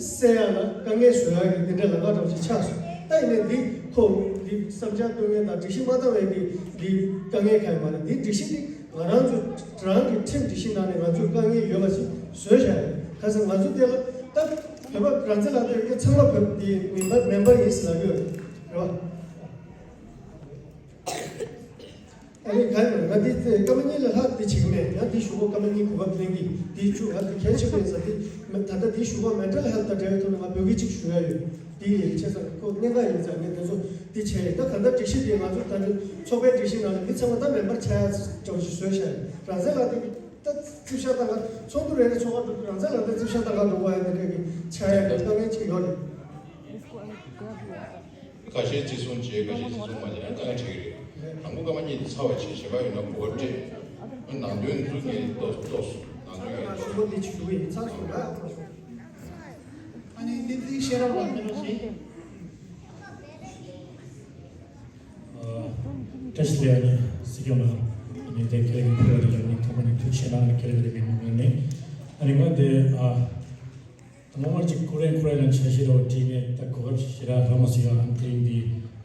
སེལ་ཡག་ལ་དཀའ་ངལ་བཟོ་ཡག་གི་འདི་འདྲའི་ལམ་ཁ་འདྲ་བོ་ཞིག་ཆགས་སོང་། ད་ཡིན་ནའི་འདི་ཁོ་འདི་བསམ་འཆར་བཏོན་མཁན་དང་སྒྲིག་གཞི་མ་བཏང་བའི་གི་འདི་དཀའ་ངལ་གང་ཡང་མ་རེད། འདི་སྒྲིག་གཞི་འདི། ང་རང་ཚོ་རང་གི་ཁྲིམས་སྒྲིག་གཞི་ནང་ནས་ང་ཚོས་དཀའ་ངལ་ཡོད་པ་ཞིག་བཟོས་བཞག་ཡོད། གང་ཟེར་ང་ཚོ་དེ་ལ་ད་བོད་པ་རང་བཙན་ལག་དེབ་ཀྱི་ཚང་མ་བོད་དེ་མེམ་བར་མེམ་བར་ཡིན་ཟེར་ལབ་ཡོད་རེད་བ། ཨ་ནི་གང་ཡིན་ང་འདི་སྐར་མ་གཉིས་ལས་ལྷག་འདི་བྱེད་ཀྱི་མེད། ཡང་འདི་ཞུ་སྒོ་སྐར་མ་གཉིས་གོ་སྐབས་ལེན་གྱི་འདི་བཅུ་ང་འདི་གལ་ཆེན་པོ་ཡིན་ས་འདི་ད་ལྟ་འདི་ཞུ་སྒོ་མེན་ཊལ་ཧེལ་ཐི་དང་འབྲེལ་བའི་ཐོག་ནས་ང་བོད་སྐད་ཅིག་ཞུ་ཡ་ཡོད། དེ་ཡིན་ཆེ་ས་ཁོ་གནད་འགག་ཡིན་ཙང་ངས་དེ་ཚོ་དེ་བྱས་ཡིན། ད་ག་འདྲ་སྒྲིག་གཞི་དེ་ང་ཚོ་ད་ནི་ཚོགས་པའི་སྒྲིག་གཞི་ནང་ནས་མི་ཚང་མ་ད་མེམ་བར་ཆགས་ཡ་འདྲ་བོ་ཞིག་བཟོས་བཞག་ཡོད། རང་བཙན་ལག་དེབ་ད་རྩིས་ཞག་ལྟ་ག་ཚོགས་འདུ་རེ་རེ་ཚོགས་ག་འགྲོ་རང་བཙན་ལག་དེབ་རྩིས་ཞག་ལྟ་ག་འགྲོ་དགོས་ཡ་དེ་འདྲ་གི་ཆགས་ཡ་གི་དཀའ་ངལ་ཅིག་ཡོད་རེད། ཁ་ཤས་བརྩི་སྲུང་བྱེད་ཁ་ཤས་བརྩི་སྲུང་མ་བྱེད་ཡང་དཀའ་ངལ་འཕྲད་ཀྱི་རེད། དང་པོ་སྐར་མ་གཉིས་དེ་ཚར་བ་བྱེད་བྱེད་པ་ཡོད་ན་གོ་སྐབས་སྤྲད། ནང་དོན་འཛུགས་ནས་ཏོག་ཏོག་སོང་ནང་དོན་ཡོད་ཏོག་སོང་། ཨ་ནི་བསྟན་འཛིན་ཤེས་རབ་ལགས་ཕེབས་རོགས་ཞུ། བཀྲ་ཤིས་བདེ་ལེགས། སྲིད་སྐྱོང་ལགས་ནས་དེ་ཁྱེད་ཀྱི་ཕུལ་བ་དེ་ལ་ནི་ཐོག་མ་ནས་ཐུགས་རྗེ་ཆེ་གནང་། ཁྱེད་ཀྱི་དེ་མི་མི་ངོས་ནས་ཨ་ནི་ང་དེ་ཨ། ད་ངོ་མ་ཅིག་ཁོ་རང་ཁོ་རང་ལ་འཆར་གཞི་འདྲ་བོ་བྲིས་ནས་ད་གོ་སྐབས་ཞེ་དྲག་རག་མ་སོང་ཡང་ཨ་ནི་དེ་རིང་འདི་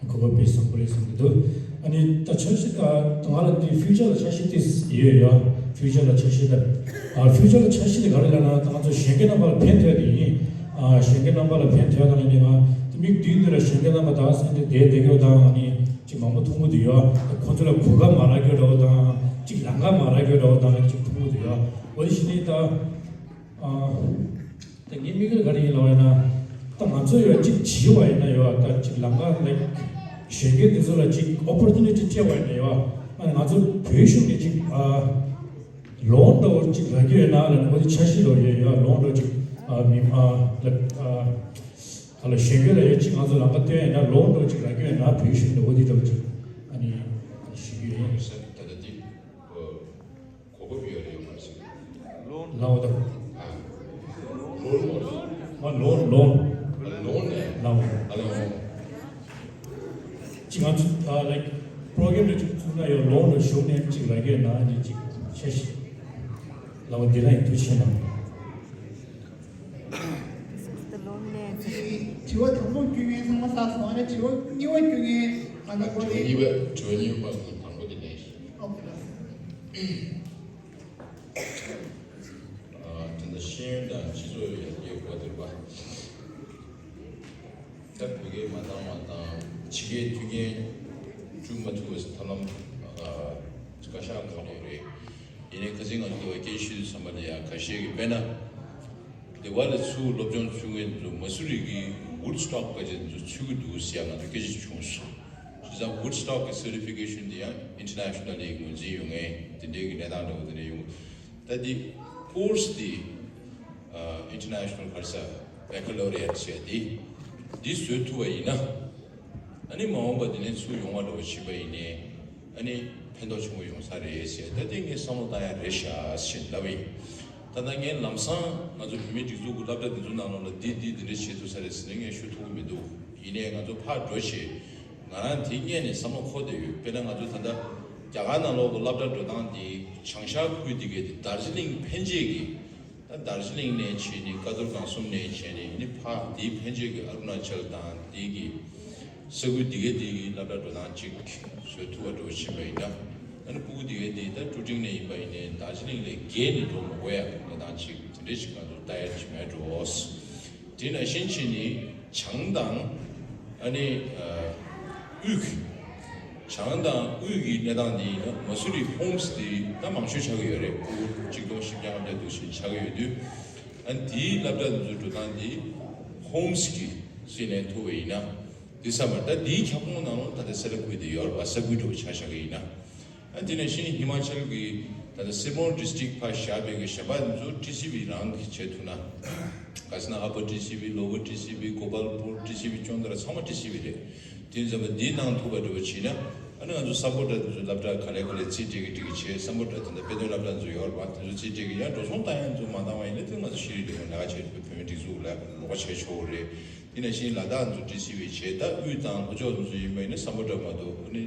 གོ་སྐབས་དཔེ་བཟང་པོ་རེད་བསམ་གྱི་འདུག་ཨ་ནི་ད་འཆར་གཞི་ད་ང་ལ་འདི་ཕིའུ་ཅར་ལ་འཆར་གཞི་ཏོག་ཙམ་ཡོད་ཡ། ཕིའུ་ཅར་ལ་འཆར་གཞི་ད་ཨ་ཕིའུ་ཅར་ལ་འཆར་གཞི་དེ་ག་རེ་ལབ་ན་ད་ང་ཚོ་གཞོན་སྐྱེས་རྣམ་པ་ལ་ཕན་ཐོགས་དེ་ཡིན། ཨ་གཞོན་སྐྱེས་རྣམ་པ་ལ་ཕན་ཐོགས་ད་ནི་ང་ད་མིག་མདུན་དུ་ལ་གཞོན་སྐྱེས་རྣམ་པ་ད་སེམས་དེ་བསྡད་བསྡད་རྒྱུ་དང་ཨ་ནི་ཅིག་མང་པོ་མཐོང་གི་འདུག་ཡ། ཁོ་ཚོ་ལ་གོ་སྐབས་མ་རག་རྒྱུ་འདྲ་བོ་དང་ཅིག་ལམ་ཁ་མ་རག་རྒྱུ་འདྲ་བོ་དང་ཅིག་མཐོང་གི་འདུག་ཡ། འོ་དེ་བཞིན་ནི་ད། ཨ། ད་ངའི་དམིགས་ཡུལ་ག་རེ་ཡིན་ལབ་པ་ཡིན་ན། ད་ང་ཚོ་ཡོད་ཅིག་བྱིས་པ་ཡིན་ན་ཡོད་ད་ཅིག་ལམ་ཁ་ལེགས། གཞོན་སྐྱེས་འདི་ཚོ་ལ་ཅིག་ཨོ་པོར་ཊུ་ནི་ཊི་སྤྲད་པ་ཡིན་ན་ཡོད། ཨ་ང་ཚོ་བོད་གཞུང་ནས་ཅིག་ཨ། ལོན་འདྲ་བོ་ཅིག་རག་གི་ཡོད་ན་ལབ་ནས་འོ་དེ་འཆར་གཞི་འདྲ་བོ་ཡོད་ཡོད། ལོན་འདྲ་བོ་ཅིག་ཨ་མི་ཨ་ལ་ཨ། ག་ལ་གཞོན་སྐྱེས་ལ་ཡོད་ཅིག་ང་ཚོ་ལམ་ཁ་སྟོན་ཡོད་ན་ལོན་འདྲ་བོ་ཅིག་རག་གི་ཡོད་ན་བོད་གཞུང་ནས་འོ་དེ་འདྲ་བོ་ཅིག་ཨ་ནི་ཨ་ནི་ཞུ་གི་ཡོད། ད་ལྟ་འདི། གོ་སྐབས་ཡོད་རེད་ཡོད་མ་རེད་ཟེར། ལོན། ལའོ་ད། ལོན་མོ་རེད། མ་ལོན་ལོན། ལོན་ནས། ལའོ། ཨ་ལོན། ཅི་ང་ཚོ་ད་ལའིཀ་པྲོ་གྷི་རམ་རེ་ཅིག་བཙུགས་ན་ཡོད་ལོན་རེ་ཞུ་ནས་ཅིག་ལ་གས་ན་ནི་ཅིག་ཆེ་ཤི། ལའོ་འདི་ལ་ཡིན་དུ་ཆེ་ན། དྲི་བ་དང་པོ་བསྐྱོན་མཁན་ཚང་མ་ཚར་སོང་། ཨ་ནི་དྲི་བ་གཉིས་པ་བསྐྱོན་མཁན་ང་ཚོ་གོ་དྲི་བ་གཉིས་པ་དྲི་བ་གཉིས་པ་དང་པོ་དེ་ནས། ཨོ་ཁེ། ཨ། དེ་འདྲ་ཤེས་ཡོན་དང་སྤྱི་ཚོགས་ཡར་རྒྱས་སྐོར་དེ་རེད་པ། ད་བོད་སྐད་མ་འདང་བ་དང་ཕྱི་རྒྱལ་མཐུན་རྐྱེན་ ཞུ་མ་ཐུབ་པ་ཐབས་ལམ་ཨ་བཀའ་ཤག་ཁག་པོ་རེད། ཡིན་ནའི་ཁ་སང་ང་ཚོ་སྐད་ཆ་ཞུས་དུས་ཙམ་པ་ལ་ཡང་ཁ་ཤས་ཀྱིས་དཔེར་ན། སྡེ་བ་ལ་ཚུར་སློབ་སྦྱོང་ཚུགས་མཁན་ཚོ་མ་སུ་རི་གི་Woodstock་ག་ཅིག་ཚོ་ཚུད་ཀྱི་འདུག་ཟེར་ཡང་ང་ཚོ་སྐད་ཆ་བྱུང་སོང་། བྱས་ཙང་Woodstock་གི་certification་དེ་ཡང་internationally་ངོས་འཛིན་ཡོང་མཁན་དེ་འདྲའི་གི་གནས་སྟངས་འདྲ་བོ་དེ་འདྲ་ཡོང་། ད་འདི་course་དེ་ཨ་international་ག་རེ་ཟེར་baccalaureate་ཟེར་དེ་འདི་བཟོ་ཐུབ་པ་ཡིན་ན། ཨ་ནི་མ་འོངས་པ་དེ་ནས་ཚུར་ཡོང་བ་འདྲ་བོ་བྱེད་པ་ཡིན་ནའི་ཨ་ནི་ཕན་ཐོགས་ཆེན་པོ་ཡོང་ས་རེད་ཟེར། ད་དེ་ངས་བསམ་བློ་བཏང་ཡ་རེད་ཤག་ཟེར་ལབ་པ་ཡིན། ད་ལྟ་ངས་ལམ་སང་ང་ཚོ་བོད་མིའི་སྒྲིག་འཛུགས་ཀྱི་སློབ་གྲྭ་དེ་ཚོའི་ནང་ལོགས་ལ་འདི་འདི་འདི་འདྲ་བྱེད་ཐུབ་ས་རེད་ཟེར་ནས་ངས་ཞུ་ཐུབ་ཀྱི་མི་འདུག་ཡིན་ནའི་ང་ཚོ་ཕར་འགྲོ་བྱས་ང་རང་དེ་སྔོན་ནས་བསམ་བློ་འཁོར་བསྡད་ཡོད། དཔེར་ན་ང་ཚོ་ད་ལྟ་རྒྱ་གར་ནང་ལོགས་ཀྱི་སློབ་གྲྭ་འགྲོ་སྟངས་དེ་བྱང་ཤར་ཁུལ་དེ་གའི་དེ་དར་ཇི་ལིང་ཕན་ཆད་ཀྱི། ད་དར་ཇི་ལིང་ནས་བྱས་ནས་ཀ་ཐོར་སྒང་གསུམ་ནས་བྱས་ནས་ནི་ཕ་དེའི་ཕན་ཆད་ཀྱི་ཨ་རུ་ན་ཅལ་དང་དེའི་གི་ས་ཁུལ་དེ་གའི་དེའི་གི་སློབ་གྲྭ་འགྲོ་སྟངས་གཅིག་བཟོ་ཐུབ་པ་འགྲོ་བཞིན་པ་ཡིན་ན། ཨ་ནི་སྤུ་གུ་དེ་གའི་དེ་ད་ཀྲུ་ཀྲིང་ནས་ཡིན་པ་ཡིན་ནའི་དར་ཇི་ལིང་ལས་བརྒལ་ནས་འགྲོ་མི་དགོས་ཡ་གནས་སྟངས་གཅིག་དེ་འདྲས་ཞིག་ང་ཚོ་ལྟ་ཡ་ཅིག་མེད་འགྲོ། དེ་ནང་བཞིན་བྱས་ནས་བྱང་དང་ཨ་ནི་ཨ་དབུས་ཀྱི་བྱང་དང་དབུས་ཀྱི་གནས་སྟངས་འདི་ཡིན་ན་མ་སུ་རི་ཧོམ་སི་དེ་ད་མང་ཤོས་ཆགས་ཀྱི་ཡོད་རེད། ཕྲུ་གུ་གཅིག་སྟོང་བཞི་བརྒྱ་ལྔ་བརྒྱ་འདུག་ཞིག་ཆགས་ཀྱི་ཡོད་དུས། ཨ་ནི་དེའི་སློབ་གྲྭ་འདི་ཚོའི་འགྲོ་སྟངས་འདི་ཧོམ་སི་གི་སྲིད་ནས་ཐུབ་པ་ཡིན་ན་འདི་ཚང་མ་ད་དེའི་ཁྱབ་ཁོངས་ནང་ལ་ད་ལྟ་སེ་ལ་ཀུའི་དེ་ཡོད་རེད་པ། ས་ཁུལ་འགྲོ་ཆ་བཞག་གི་ཡིན་ན། ཨ་དེ་ནས་ཤིན་ཧི་མ་ཅལ་གྱི་ད་ལྟ་སི་རྨོན་ཌི་སི་ཊིག་ཕར་བཞག་པའི་གི་གཞན་པ་འདི་ཚོ་ཊི་སི་ཝི་རང་གིས་བྱེད་ཐུབ་ན། ག་ཟེར་ན་ཨ་པར་ཊི་སི་ཝི་ལོ་ཝར་ཊི་སི་ཝི་གོ་པལ་པུར་ཊི་སི་ཝི་ཅོན་ཏ་ར་ཚང་མ་ཊི་སི་ཝི་རེད། དེ་ཙམ་པ་འདི་གནང་ཐུབ་པ་འདྲ་བོ་བྱས་ན། ཨ་ནི་ང་ཚོ་སམ་བྷོ་ཊ་འདི་ཚོ་སློབ་གྲྭ་ག་ལེ་ག་ལེ་རྩིས་སྤྲད་ཀྱི་སྤྲད་ཀྱི་བྱས། སམ་བྷོ་ཊ་ད་ལྟ་དཔེ་སྟོན་སློབ་གྲྭ་འདི་ཚོ་ཡོད་རེད་པ། དེ་ཚོ་རྩིས་སྤྲད་ཀྱི་ཡང་འགྲོ་སོང་བཏང་ཡ་འདི་ཚོ་མ་བཏང་བ་ཡིན་ན་དེ་ང་ཚོ་ཤེས་རིག་ལས་ཁུངས་ལས་ཀ་བྱེད་བོད་མི་སྒྲིག་འཛུགས་ལ་ལོགས་ཀ་བྱས་ཆོག་གི་རེད། དེ་ནང་བཞིན་ལ་དྭགས་འདི་ཚོ་ཊི་སི་ཝི་བྱས། ད་དབུས་དང་ལྷོ་ཕྱོགས་འདི་ཚོ་ཡིན་པ་ཡིན་ན་སམ་བྷོ་ཊ་མ་གཏོགས་ཨ་ནི།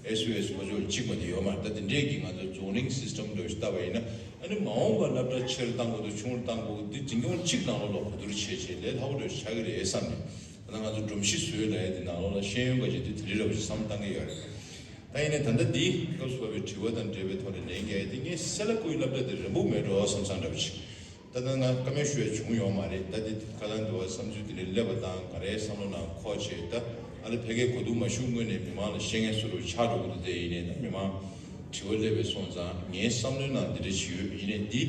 ཨེས་ཡུ་ཨེས་ལྷོ་ཕྱོགས་གཅིག་མ་གཏོགས་ཡོད་མ་རེད། ད་དེ་འདྲས་ཀྱི་ང་ཚོ་ཛོ་ནིང་སིས་ཊམ་འདྲ་ཞིག་བཏབ་པ་ཡིན་ན། ཨ་ནི་མ་འོངས་པར་སློབ་གྲྭ་ཆེ་རུ་བཏང་དགོས་འདུག་ཆུང་རུ་བཏང་དགོས་འདུག་འདི་འཛིན་སྐྱོང་གཅིག་ནང་ལོགས་ལ་གོ་བསྡུར་བྱས་བྱས་ལས་སླ་པོ་འདྲ་ཞིག་ཆགས་ཀྱི་རེད་བསམ་ནས། ད་ང་ཚོ་སྒྲོམ་གཞི་བཟོས་ལ་ཡ་དེ་ནང་ལོགས་ལ་ཤེས་ཡོན་ག་ཅིག་དེ་དེ་རིགས་འདྲ་བོ་ཞིག་བསམ་བཏང་གི་ཡོད་རེད། ད་ཡིན་ནའི་ད་ལྟ་འདི་སྐབས་སུ་བབས་པའི་དྲི་བ་དང་འབྲེལ་བའི་ཐོག་ནས་ལན་རྒྱག་ཡ་དེ། ངས་སེ་ལ་ཀུའི་སློབ་གྲྭ་དེ་རན་པོ་མེད་འགྲོ་བསམ་བསམ་འདྲ་བོ་ཞིག་ད་ལྟ་ང་བཀའ་མོལ་ཞུ་ཡ་བྱུང་ཡོད་མ་རེད། ད་འདི་ཁ་སང་འདི་བ་བསམ་ཚུལ་འདི་འདྲ་སླེབས་པ་དང་ག་རེ་བསམ་བློ་ནང་འཁོར་བྱས། ད་ཨ་ལེ་ཕ་གིའི་གོ་བསྡུར་མ་ཞུགས་སྔོན་ནས་མི་མང་ལ་བཤད་མཁན་སུ་རུ་ཆགས་འགྲོ་གི་འདུག་དེ་ཡིན་ནའི་ད་མི་མང་དྲི་བ་སླེབས་པའི་སོང་ཙང་ངའི་བསམ་བློའི་ནང་འདི་འདྲ་ཞིག་ཡོད། ཡིན་ནའི་འདི་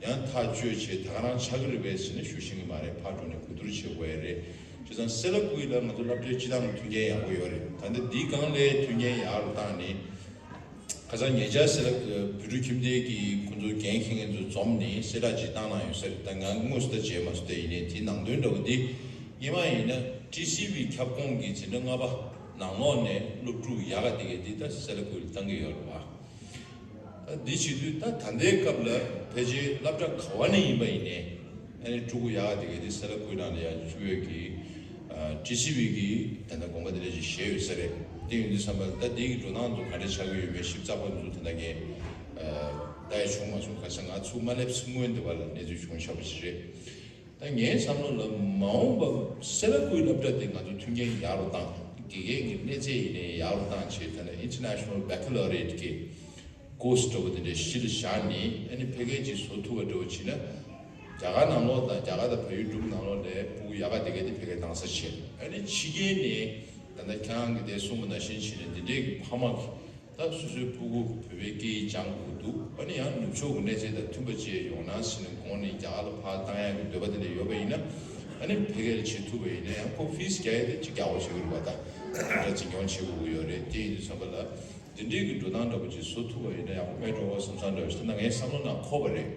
ཡང་ཐག་གཅོད་བྱས་ད་ག་རང་ཆགས་ཀྱི་རེད་པས་ཟེར་ནས་ཞུ་ཤེས་ཀྱི་མ་རེད། ཕར་འགྲོ་ནས་གོ་བསྡུར་བྱེད་དགོས་ཡ་རེད། བྱས་ཙང་སེ་ལ་ཀུའི་ལ་ང་ཚོ་སློབ་གྲྭའི་སྤྱི་བཏང་གི་མཐུན་རྐྱེན་ཡག་པོ་ཡོད་རེད། ད་ལྟ་འདི་སྒང་ལས་མཐུན་རྐྱེན་ཡག་རུ་བཏང་ནས། ཁ་སང་ཉེ་ཆར་སེ་ལ་བོད་ཕྲུག་ཁྱིམ་སྡེ་གི་ཁོང་ཚོ་འགན་འཁྱེར་མཁན་ཚོ་འཛོམས་ནས་གསལ་བསྒྲགས་ཅིག་བཏང་གནང་ཡོད་ས་རེད། ད་ང་དངོས་སུ་ད་མཇལ་མ་སོང་། དེ་ཡིན་ནའི་དེའི་ནང་དོན་འདྲ་བོ་འདི་སྔོན་མ་ཡིན་ན་ཊི་སི་ཝི་ཁྱབ་ཁོངས་ཀྱི་འཛིན་གྲྭ་ལྔ་པ་ནང་ལོགས་ནས་སློབ་ཕྲུག་ཡག་ག་དེ་གའི་འདི་ད་སེ་ལ་ཀུའི་ལ་བཏང་གི་ཡོད་རེད་བ། ད་འདི་བྱེད་དུས་ད་ད་ལྟའི་སྐབས་ལ་ཕལ་ཆེར་སློབ་གྲྭ་ག་བ་ནས་ཡིན་པ་ཡིན་ནའི་ཨ་ནི་ཕྲུ་གུ་ཡག་ག་དེ་གའི་འདི་སེ་ལ་ཀུའི་ནང་ལ་ཡར་བཅུག་ཡོད་ཀྱི། ཊི་སི་ཝི་གིས་ད་ལྟ་དགོངས་པ་དེ་འདྲ་ཞིག་བཞེས་ཡོད་ས་རེད། དེ་ཡིན་དུས་ཙམ་པ་ད་དེ་གི་འགྲོ་སྟངས་ཚོ་ག་འདྲ་ཆགས་ཀྱི་ཡོད་མེད་ཞིབ་ཚགས་པ་ཚོ་ད་ལྟ་ངས་ལྟ་ཡ་བྱུང་མ་སོང་། ཁ་སང་ང་ཚུར་མ་སླེབས་སྔོན་དེ་བ་ལ་གནས་ཚུལ་བྱུང་ཤག་པ་ཞིག་རེད། ད་ངའི་བསམ་བློ་ལ་མ་འོངས་པ་སེ་ལ་ཀུའི་སློབ་གྲྭ་དེ་ང་ཚོ་མཐུན་རྐྱེན་ཡག་རུ་བཏང་། དགེ་རྒན་གྱི་གནས་ཚད་ཡིན་ནའི་ཡག་རུ་བཏང་བྱས། ད་ལྟ་ཨིན་ཊར་ནེ་ཤ་ནལ་བྷེ་ཀ་ལོ་རི་ཡེཊ་གི་ཀོར་སི་འདྲ་བོ་དེ་འདྲ་གཞི་ལ་བཞག་ནས་ཨ་ནི་ཕ་གིའི་ཅིག་བཟོ་ཐུབ་པ་འདྲ་བོ་བྱས་ན། རྒྱ་གར་ནང་ལོགས་དང་རྒྱ་གར་དང་བལ་ཡུལ་འབྲུག་ནང་ལོགས་ལ་ཕྲུ་གུ་ཡག་ག་དེ་གའི་དེ་ཕ་གིར་བཏང་ས་བྱས། ཨ་ནི་ཕྱི་རྒྱལ་ནས་ད་ལྟ་ཁྱེད་རང་གིས་དེ་གསུངས་པ་ནང་བཞིན་བྱས་ནས་འདི་འདྲའི་གི་ཕ་མ་གིས་ད་སོ་སོའི་ཕྲུ་གུ་བོད་པའི་སྐད་ཡིག་སྦྱང་དགོས་འདུག་ཨ་ནི་ཡང་ནུབ་ཕྱོགས་ཀྱི་གནས་ཚད་དང་མཐུན་པ་བཅས་ཡོང་ན་ཟེར་ནས་དགོངས་ནས་རྒྱ་གར་ལ་ཕར་བཏང་ཡག་གི་འདོད་པ་དེ་འདྲ་ཡོད་པ་ཡིན་ན། ཨ་ནི་ཕ་གིར་བྱེད་ཐུབ་པ་ཡིན་ན་ཡང་ཁོ་ཕིས་རྒྱག་ཡག་དེ་ཅིག་རྒྱག་དགོས་བྱེད་ཀྱི་རེད་པ། ད་ད་འཛིན་སྐྱོང་བྱེད་དགོས་ཀྱི་ཡོད་རེད། དེ་ཡིན་དུས་ཙམ་པ་ལ། འདི་འདྲའི་གི་འགྲོ་སྟངས་འདྲ་པོ་ཅིག་བཟོ་ཐུབ་པ་ཡིན་ན་ཡག་པོ་མེད་འགྲོ་བསམ་བསམ་འདྲ་བོ་ཞིག་ད་ལྟ་ངའི་བསམ་བློ་ནང་འཁོར་བ་རེད།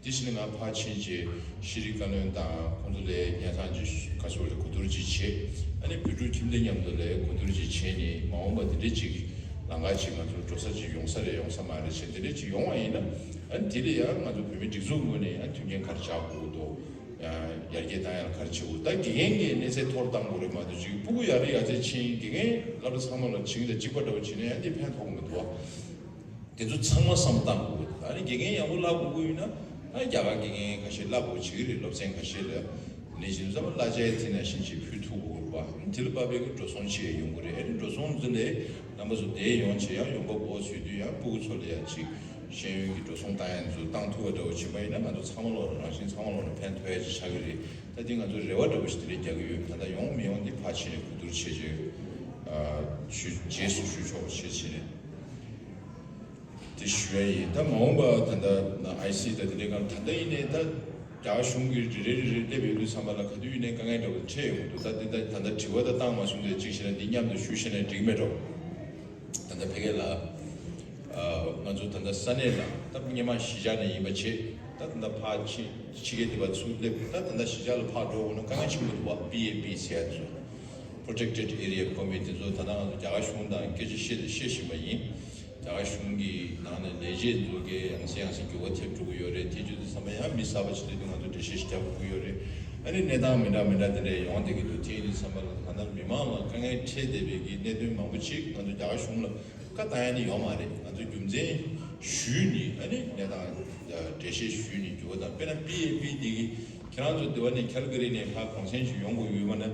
དེ་བཞིན་ང་ཕར་ཕྱིན་རྗེས་ཤེས་རིག་བཀའ་བློན་དང་ཁོང་ཚོ་ལས་སྙན་སེང་ཅིག་ག་ཚོད་ལ་གོ་བསྡུར་ཅིག་བྱས། ཨ་ནི་བོད་ཕྲུག་ཁྱིམ་སྡེ་མཉམ་དུ་ལས་གོ་བསྡུར་ཅིག་བྱས་ནས་མ་འོངས་པ་འདི་འདྲའི་ཅིག་ལམ་ཁ་ཅིག་ང་ཚོ་འགྲོ་ས་ཅིག་ཡོང་ས་རེད་ཡོང་ས་མ་རེད་བྱས། འདི་འདྲའི་ཅིག་ཡོང་བ་ཡིན་ན། ཨ་ནི་དེ་ལ་ཡང་ང་ཚོ་བོད་མིའི་སྒྲིག་འཛུགས་ངོས་ནས་ཡང་མཐུན་རྐྱེན་ག་རེ་སྦྱར་དགོས་འདུག་ཡང་ཡར་རྒྱས་བཏང་ཡག་ལ་ག་རེ་བྱེད་དགོས། ད་དགེ་རྒན་གྱི་གནས་ཚད་མཐོ་རུ་བཏང་དགོས་རེད་མ་གཏོགས་ཅིག་ཕྲུ་གུ་ཡག་རེ་ཡག་ཚད་ཕྱིན་དགེ་རྒན་སློབ་གྲྭ་ཚང་མ་ལ་བྱིངས་དང་གཅིག་པ་འདྲ་བོ་བྱེད་ན་ཡང་འདི་ཕན་ཐོགས་མི་འདུག་བ། དེ་ཚོ་ཚང་མ་བསམ་བློ་བཏང་དགོས། ཨ་ནི་དགེ་རྒན་ཡག་པོ་བསླབ་དགོས་ཀྱི་ཡོད་ན། ཨ་རྒྱ་གར་དགེ་རྒན་ཁ་ཤས་བསླབ་དགོས་བྱེད་ཀྱི་རེད། སློབ་ཚན་ཁ་ཤས་ལ་ནས་བཞིན་ཙམ་བསླབ་བྱ་ཡི་དེ་ནང་བཞིན་ཅིག་ཕུལ་ཐུབ་དགོས་རེད་པ། དེ་ལ་དཔག་པའི་གི་འགྲོ་སོང་ཅིག་ཡོང་གི་རེད། ཨ་ནི་འགྲོ་སོང་འདི་ལས་རྣམ་པ་ཚོ་བསྡད་ཡོང་བྱས་ཡང་ཡོང་འབབ་འོག་ཚུད་དུས་ཡང་ཕྲུ་གུ་ཚོ་ལ་ཡང་ཅིག་ཤེས་ཡོན་གྱི་འགྲོ་སོང་བཏང་ཡ་ཚོ་བཏང་ཐུབ་པ་འདྲ་བོ་བྱེད་པ་ཡིན་ན་ང་ཚོ་ཚང་མ་ལོག་ལ་རང་བཞིན་ཚང་མ་ལོག་ལ་ཕན་ཐོགས་ཡ་ཅིག་ཆགས་ཀྱི་རེད། ད་འདི་ང་ཚོ་རེ་བ་འདྲ་བོ་ཞིག་དེ་འདྲས་རྒྱག་གི་ཡོད། ད་ལྟ་ཡོང་མི་ཡོང་འདི་ཕར་ཕྱིན་ནས་གོ་བསྡུར་བྱེད་བྱེད། ཞུ་རྗེས་སུ་ཞུ་ཆོག་ཞེས་བྱས་ནས་དེ་ཞུ་ཡ་ཡིན། ད་མ་འོངས་པ་ད་ལྟ་ཨའི་སི་ད་དེ་འདྲའི་སྒང་ད་ལྟ་ཡིན་ནའི་ད་རྒྱ་གཞུང་གི་རེ་རེ་རེ་རེ་སླེབས་ཡོང་དུས་ཙམ་པ་ལ་ག་དུས་ཡིན་ནའི་དཀའ་ངལ་འདྲ་བོ་འཕྲད་ཡོང་གི་འདུག་ད་དེ་ད་ད་ལྟ་དྲི་བ་ད་བཏང་མ་སོང་དུས་གཅིག་བྱས་ན་འདི་མཉམ་དུ་ཞུ་བྱས་ན་འགྲིག་མེད་འགྲོ། ད་ལྟ་ཕ་གི་ལ་ང་ཚོ་ད་ལྟ་ས་གནས་ལ་ད་སྔོན་མ་གཞིས་ཆགས་ནས་ཡིན་པ་བྱས་ད་ད་ལྟ་ཕར་ཕྱི་ཕྱི་རྒྱལ་དེ་བ་ཚུར་སླེབས་ད་ད་ལྟ་གཞིས་ཆགས་ལ་ཕར་འགྲོ་དགོས་ན་དཀའ་ངལ་ཆེན་པོ་འདུག་བ། པི་ཨེ་པི་ཟེར་ཡ་དེ་ཚོ། Protected Area Permit དེ་ཚོ་ད་ལྟ་ང་ཚོ་རྒྱ་གར་གཞུང་དང་སྐད་ཆ་བཤད་བཤད་བཞིན་པ་ཡིན། རྒྱ་གར་གཞུང་གི་ནང་ནས་ལས་བྱེད་ཚོ་གིས་ཡང་སེ་ཡང་སེ་འགྱུར་བ་ཐེབས་འགྲོ་གི་ཡོད་རེད། དེ་བརྗོད་དུས་ཙམ་པ་ཡང་མི་གསར་པ་ཞིག་སླེབས་དུས་ང་ཚོ་འགྲེལ་བཤད་ཞིག་རྒྱག་དགོས་ཀྱི་ཡོད་རེད། ཨ་ནི་གནས་སྟངས་མི་འདྲ་མི་འདྲ་དེ་འདྲ་ཡོང་བསྡད་ཀྱི་འདུག་དེ་ཡིན་དུས་ཙམ་པ་ལ་ད་ལྟ་མི་མང་ལ་དཀའ་ངལ་འཕྲད་བསྡད་པའི་གི་གནད་དོན་མང་པོ་ཅིག་ང་ཚོ་རྒྱ་གར་གཞུང་ལ་བཀའ་བཏང་ཡ་ནི་ཡོད་མ་རེད། ང་ཚོ་རྒྱུ་མཚན་ཞུས་ནས་ཨ་ནི་གནས་སྟངས་འགྲེལ་བཤད་ཞུས་ནས་འགྱུར་བ་དང་དཔེར་ན་པི་ཨེ་པི་དེ་གི་ཁྱེད་རང་ཚོ་དེ་བ་ནས་ཁལ་ག་རི་ནས་ཕར་གུང་སེང་ཞིག་ཡོང་དགོས་ཡོད་མ་ན།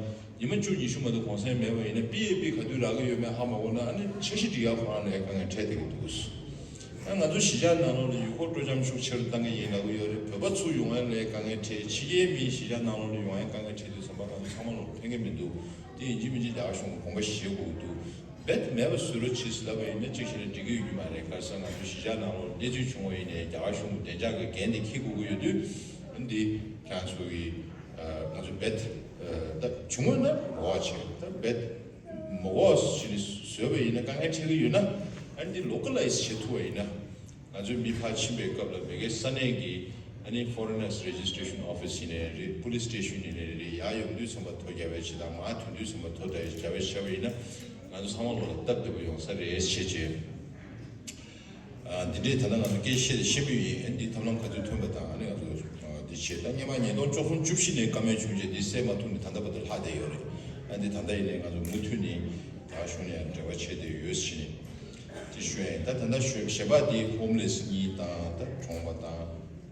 ཉི་མ་བཅུ་ཉི་ཤུ་མ་གཏོགས་གུང་སེང་མེད་པ་ཡིན་ན་པི་ཨེ་པི་ག་དུས་རག་གི་ཡོད་མེད་ཧ་མ་གོ་ན་ཨ་ནི་འཆར་གཞི་སྒྲིག་ཡག་ཁོ་རང་ལ་དཀའ་ངལ་འཕྲད་བསྡད་ཀྱི་འདུག་ཨ་ང་ཚོ་གཞིས་ཆགས་ནང་ལོགས་ལ་ཡུལ་སྐོར་སྤྲོ་འཆམ་ཤུགས་ཆེ་རུ་བཏང་གི་ཡིན་ལབ་ཀྱི་ཡོད་རེད། བོད་པ་ཚུར་ཡོང་ཡ་ལ་དཀའ་ངལ་འཕྲད། ཕྱི་རྒྱལ་མི་གཞིས་ཆགས་ནང་ལོགས་ལ་ཡོང་ཡ་དཀའ་ངལ་འཕྲད་དུས་ཙམ་པ་ང་ཚོ་ཚང་མ་ལོག་ཕན་གི་མི་འདུག་དེ་ཡིན་གཅིག་མིན་གཅིག་རྒྱ་གར་གཞུང་གི་དགོངས་པ་བཞེས་དགོས་ཀྱི་འདུག་བེད་མེད་པ་བཟོ་རོགས་བྱེད་ཟེར་ལབ་པ་ཡིན་ན་གཅིག་བྱས་ན་འགྲིག་གི་ཡོད་ཀྱི་མ་རེད། ག་རེ་ཟེར་ང་ཚོ་གཞིས་ཆགས་ནང་ལོགས་གནས་ཚུལ་བྱུང་བ་ཡིན་ནའི་རྒྱ་གར་གཞུང་གི་བདེ་འཇགས་ཀྱི་འགན་དེ་འཁྱེར་དགོས་ཀྱི་ཡོད་དུས་འདི་ཁྱེད་རང་ཚོ་གི་ང་ཚོ་བེད་ད་བྱུང་བ་ན་མ་འོག་བྱས་ད་བེད་མ་འོག་བྱས་ནས་བཟོས་པ་ཡིན་ན་དཀའ་ངལ་འཕྲད་ཀྱི་ཡོད་ན་ཨ་ནི་འདི་ལོ་ཀ་ལའི་ཛི་བྱེད་ཐུབ་པ་ཡིན་ན། ང་ཚོས་མི་ཕར་ཕྱིན་པའི་སྐབས་ལ་མི་སྒེར་ས་གནས་ཀྱི་ཨ་ནི་Foreigners Registration Office ཡིན་ནའི་རེད། Police Station ཡིན་ནའི་རེད། ཡར་ཡོང་དུས་ཙམ་པ་ཐོ་རྒྱབ་པ་ཞིག་དང་མར་ཐོན་དུས་ཙམ་པ་ཐོ་རྒྱབ་པ་ཞིག་བྱས་པ་ཡིན་ན་ང་ཚོ་ཚང་མ་ལོག་ལ་སྟབས་བདེ་པོ་ཡོང་ས་རེད་ཞེས་བྱས། ཨ་འདི་འདྲའི་ད་ལྟ་ང་ཚོ་སྐད་བཤད་བཤད་མུས་ཡིན། ཨ་འདི་ཐབས་ལམ་ག་ཚོད་ཐོན་པ་དང་ཨ་ནི་ང་ཚོ་འདི་བྱས་ད་སྔོན་མ་ཉིས་སྟོང་བཅུ་གསུམ་བཅུ་བཞི་ནས་བཀའ་མོལ་བྱུང་རྗེས་འདི་སེལ་མ་ཐུབ་ནས་ད་ལྟ་བར་དུ་ལྷག་བསྡད་ཡོད་རེད། ཨ་འདི་ད་ལྟ་ཡིན་ནའི་ང་ཚོ་མུ་མཐུད་ནས་རྒྱ་གཞུང་ནས་ཡང་འབྲེལ་བ་བྱས་བསྡད་ཡོད་ཟེར་ནས། དེ་ཞུ་ཡ་ཡིན། ད་ད་ལྟ་ཞུ་གཞན་པ་དེ་ཧོམ་ལེ་སི་གཉིས་དང་ད་གྲོངས་པ་དང་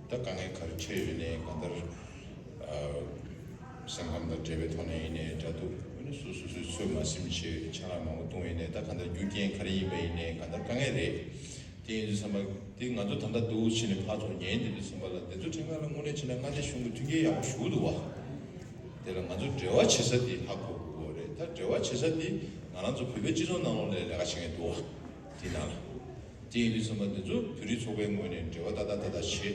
ད་དཀའ་ངལ་ག་རེ་འཕྲད་ཡོད་ནའི་གང་ལྟར་སེམས་ཁམས་དང་འབྲེལ་བའི་ཐོག་ནས་ཡིན་ནའི་འདྲ་འདུག་ཨ་ནི་སོ་སོ་སོའི་ཚོད་མ་ཟིན་བྱས་ཆང་རག་མང་པོ་བཏུང་ཡིན་ནའི་ད་གང་ལྟར་རྒྱུ་རྐྱེན་ག་རེ་ཡིན་པ་ཡིན་ནའི་གང་ལྟར་དཀའ་ངལ་རེད། དེ་ཡིན་དུས་ཙམ་པ་དེ་ང་ཚོ་ད་ལྟ་འདུག་བྱས་ནས་ཕར་ཚུར་ཉན་བསྡད་དུས་ཙམ་པ་ལ་དེ་ཚོ་ཁྲིམས་ཁང་ལ་དངོས་གནས་བྱས་ན་མངའ་སྡེ་གཞུང་གི་མཐུན་རྐྱེན་ཡག་པོ་ཞེ་པོ་འདུག་བ། དེ་ལ་ང་ཚོ་འབྲེལ་བ་བྱེད་ས་དེ་ཧ་གོ་དགོས་རེད། ད་འབྲེལ་བ་བྱེད་ས་དེ་ང་རང་ཚོ་བོད་པའི་སྤྱི་ཚོགས་ནང་ལོགས་ལ་ལས་ཀ་བྱེད་མཁན་འདུག་བ། དེ་ནང་ལ། དེ་ཡིན་དུས་ཙམ་པ་འདི་ཚོ་བོད་རིགས་ཚོགས་པའི་ངོས་ནས་འབྲེལ་བ་ཏག་ཏག་ཏག་ཏག་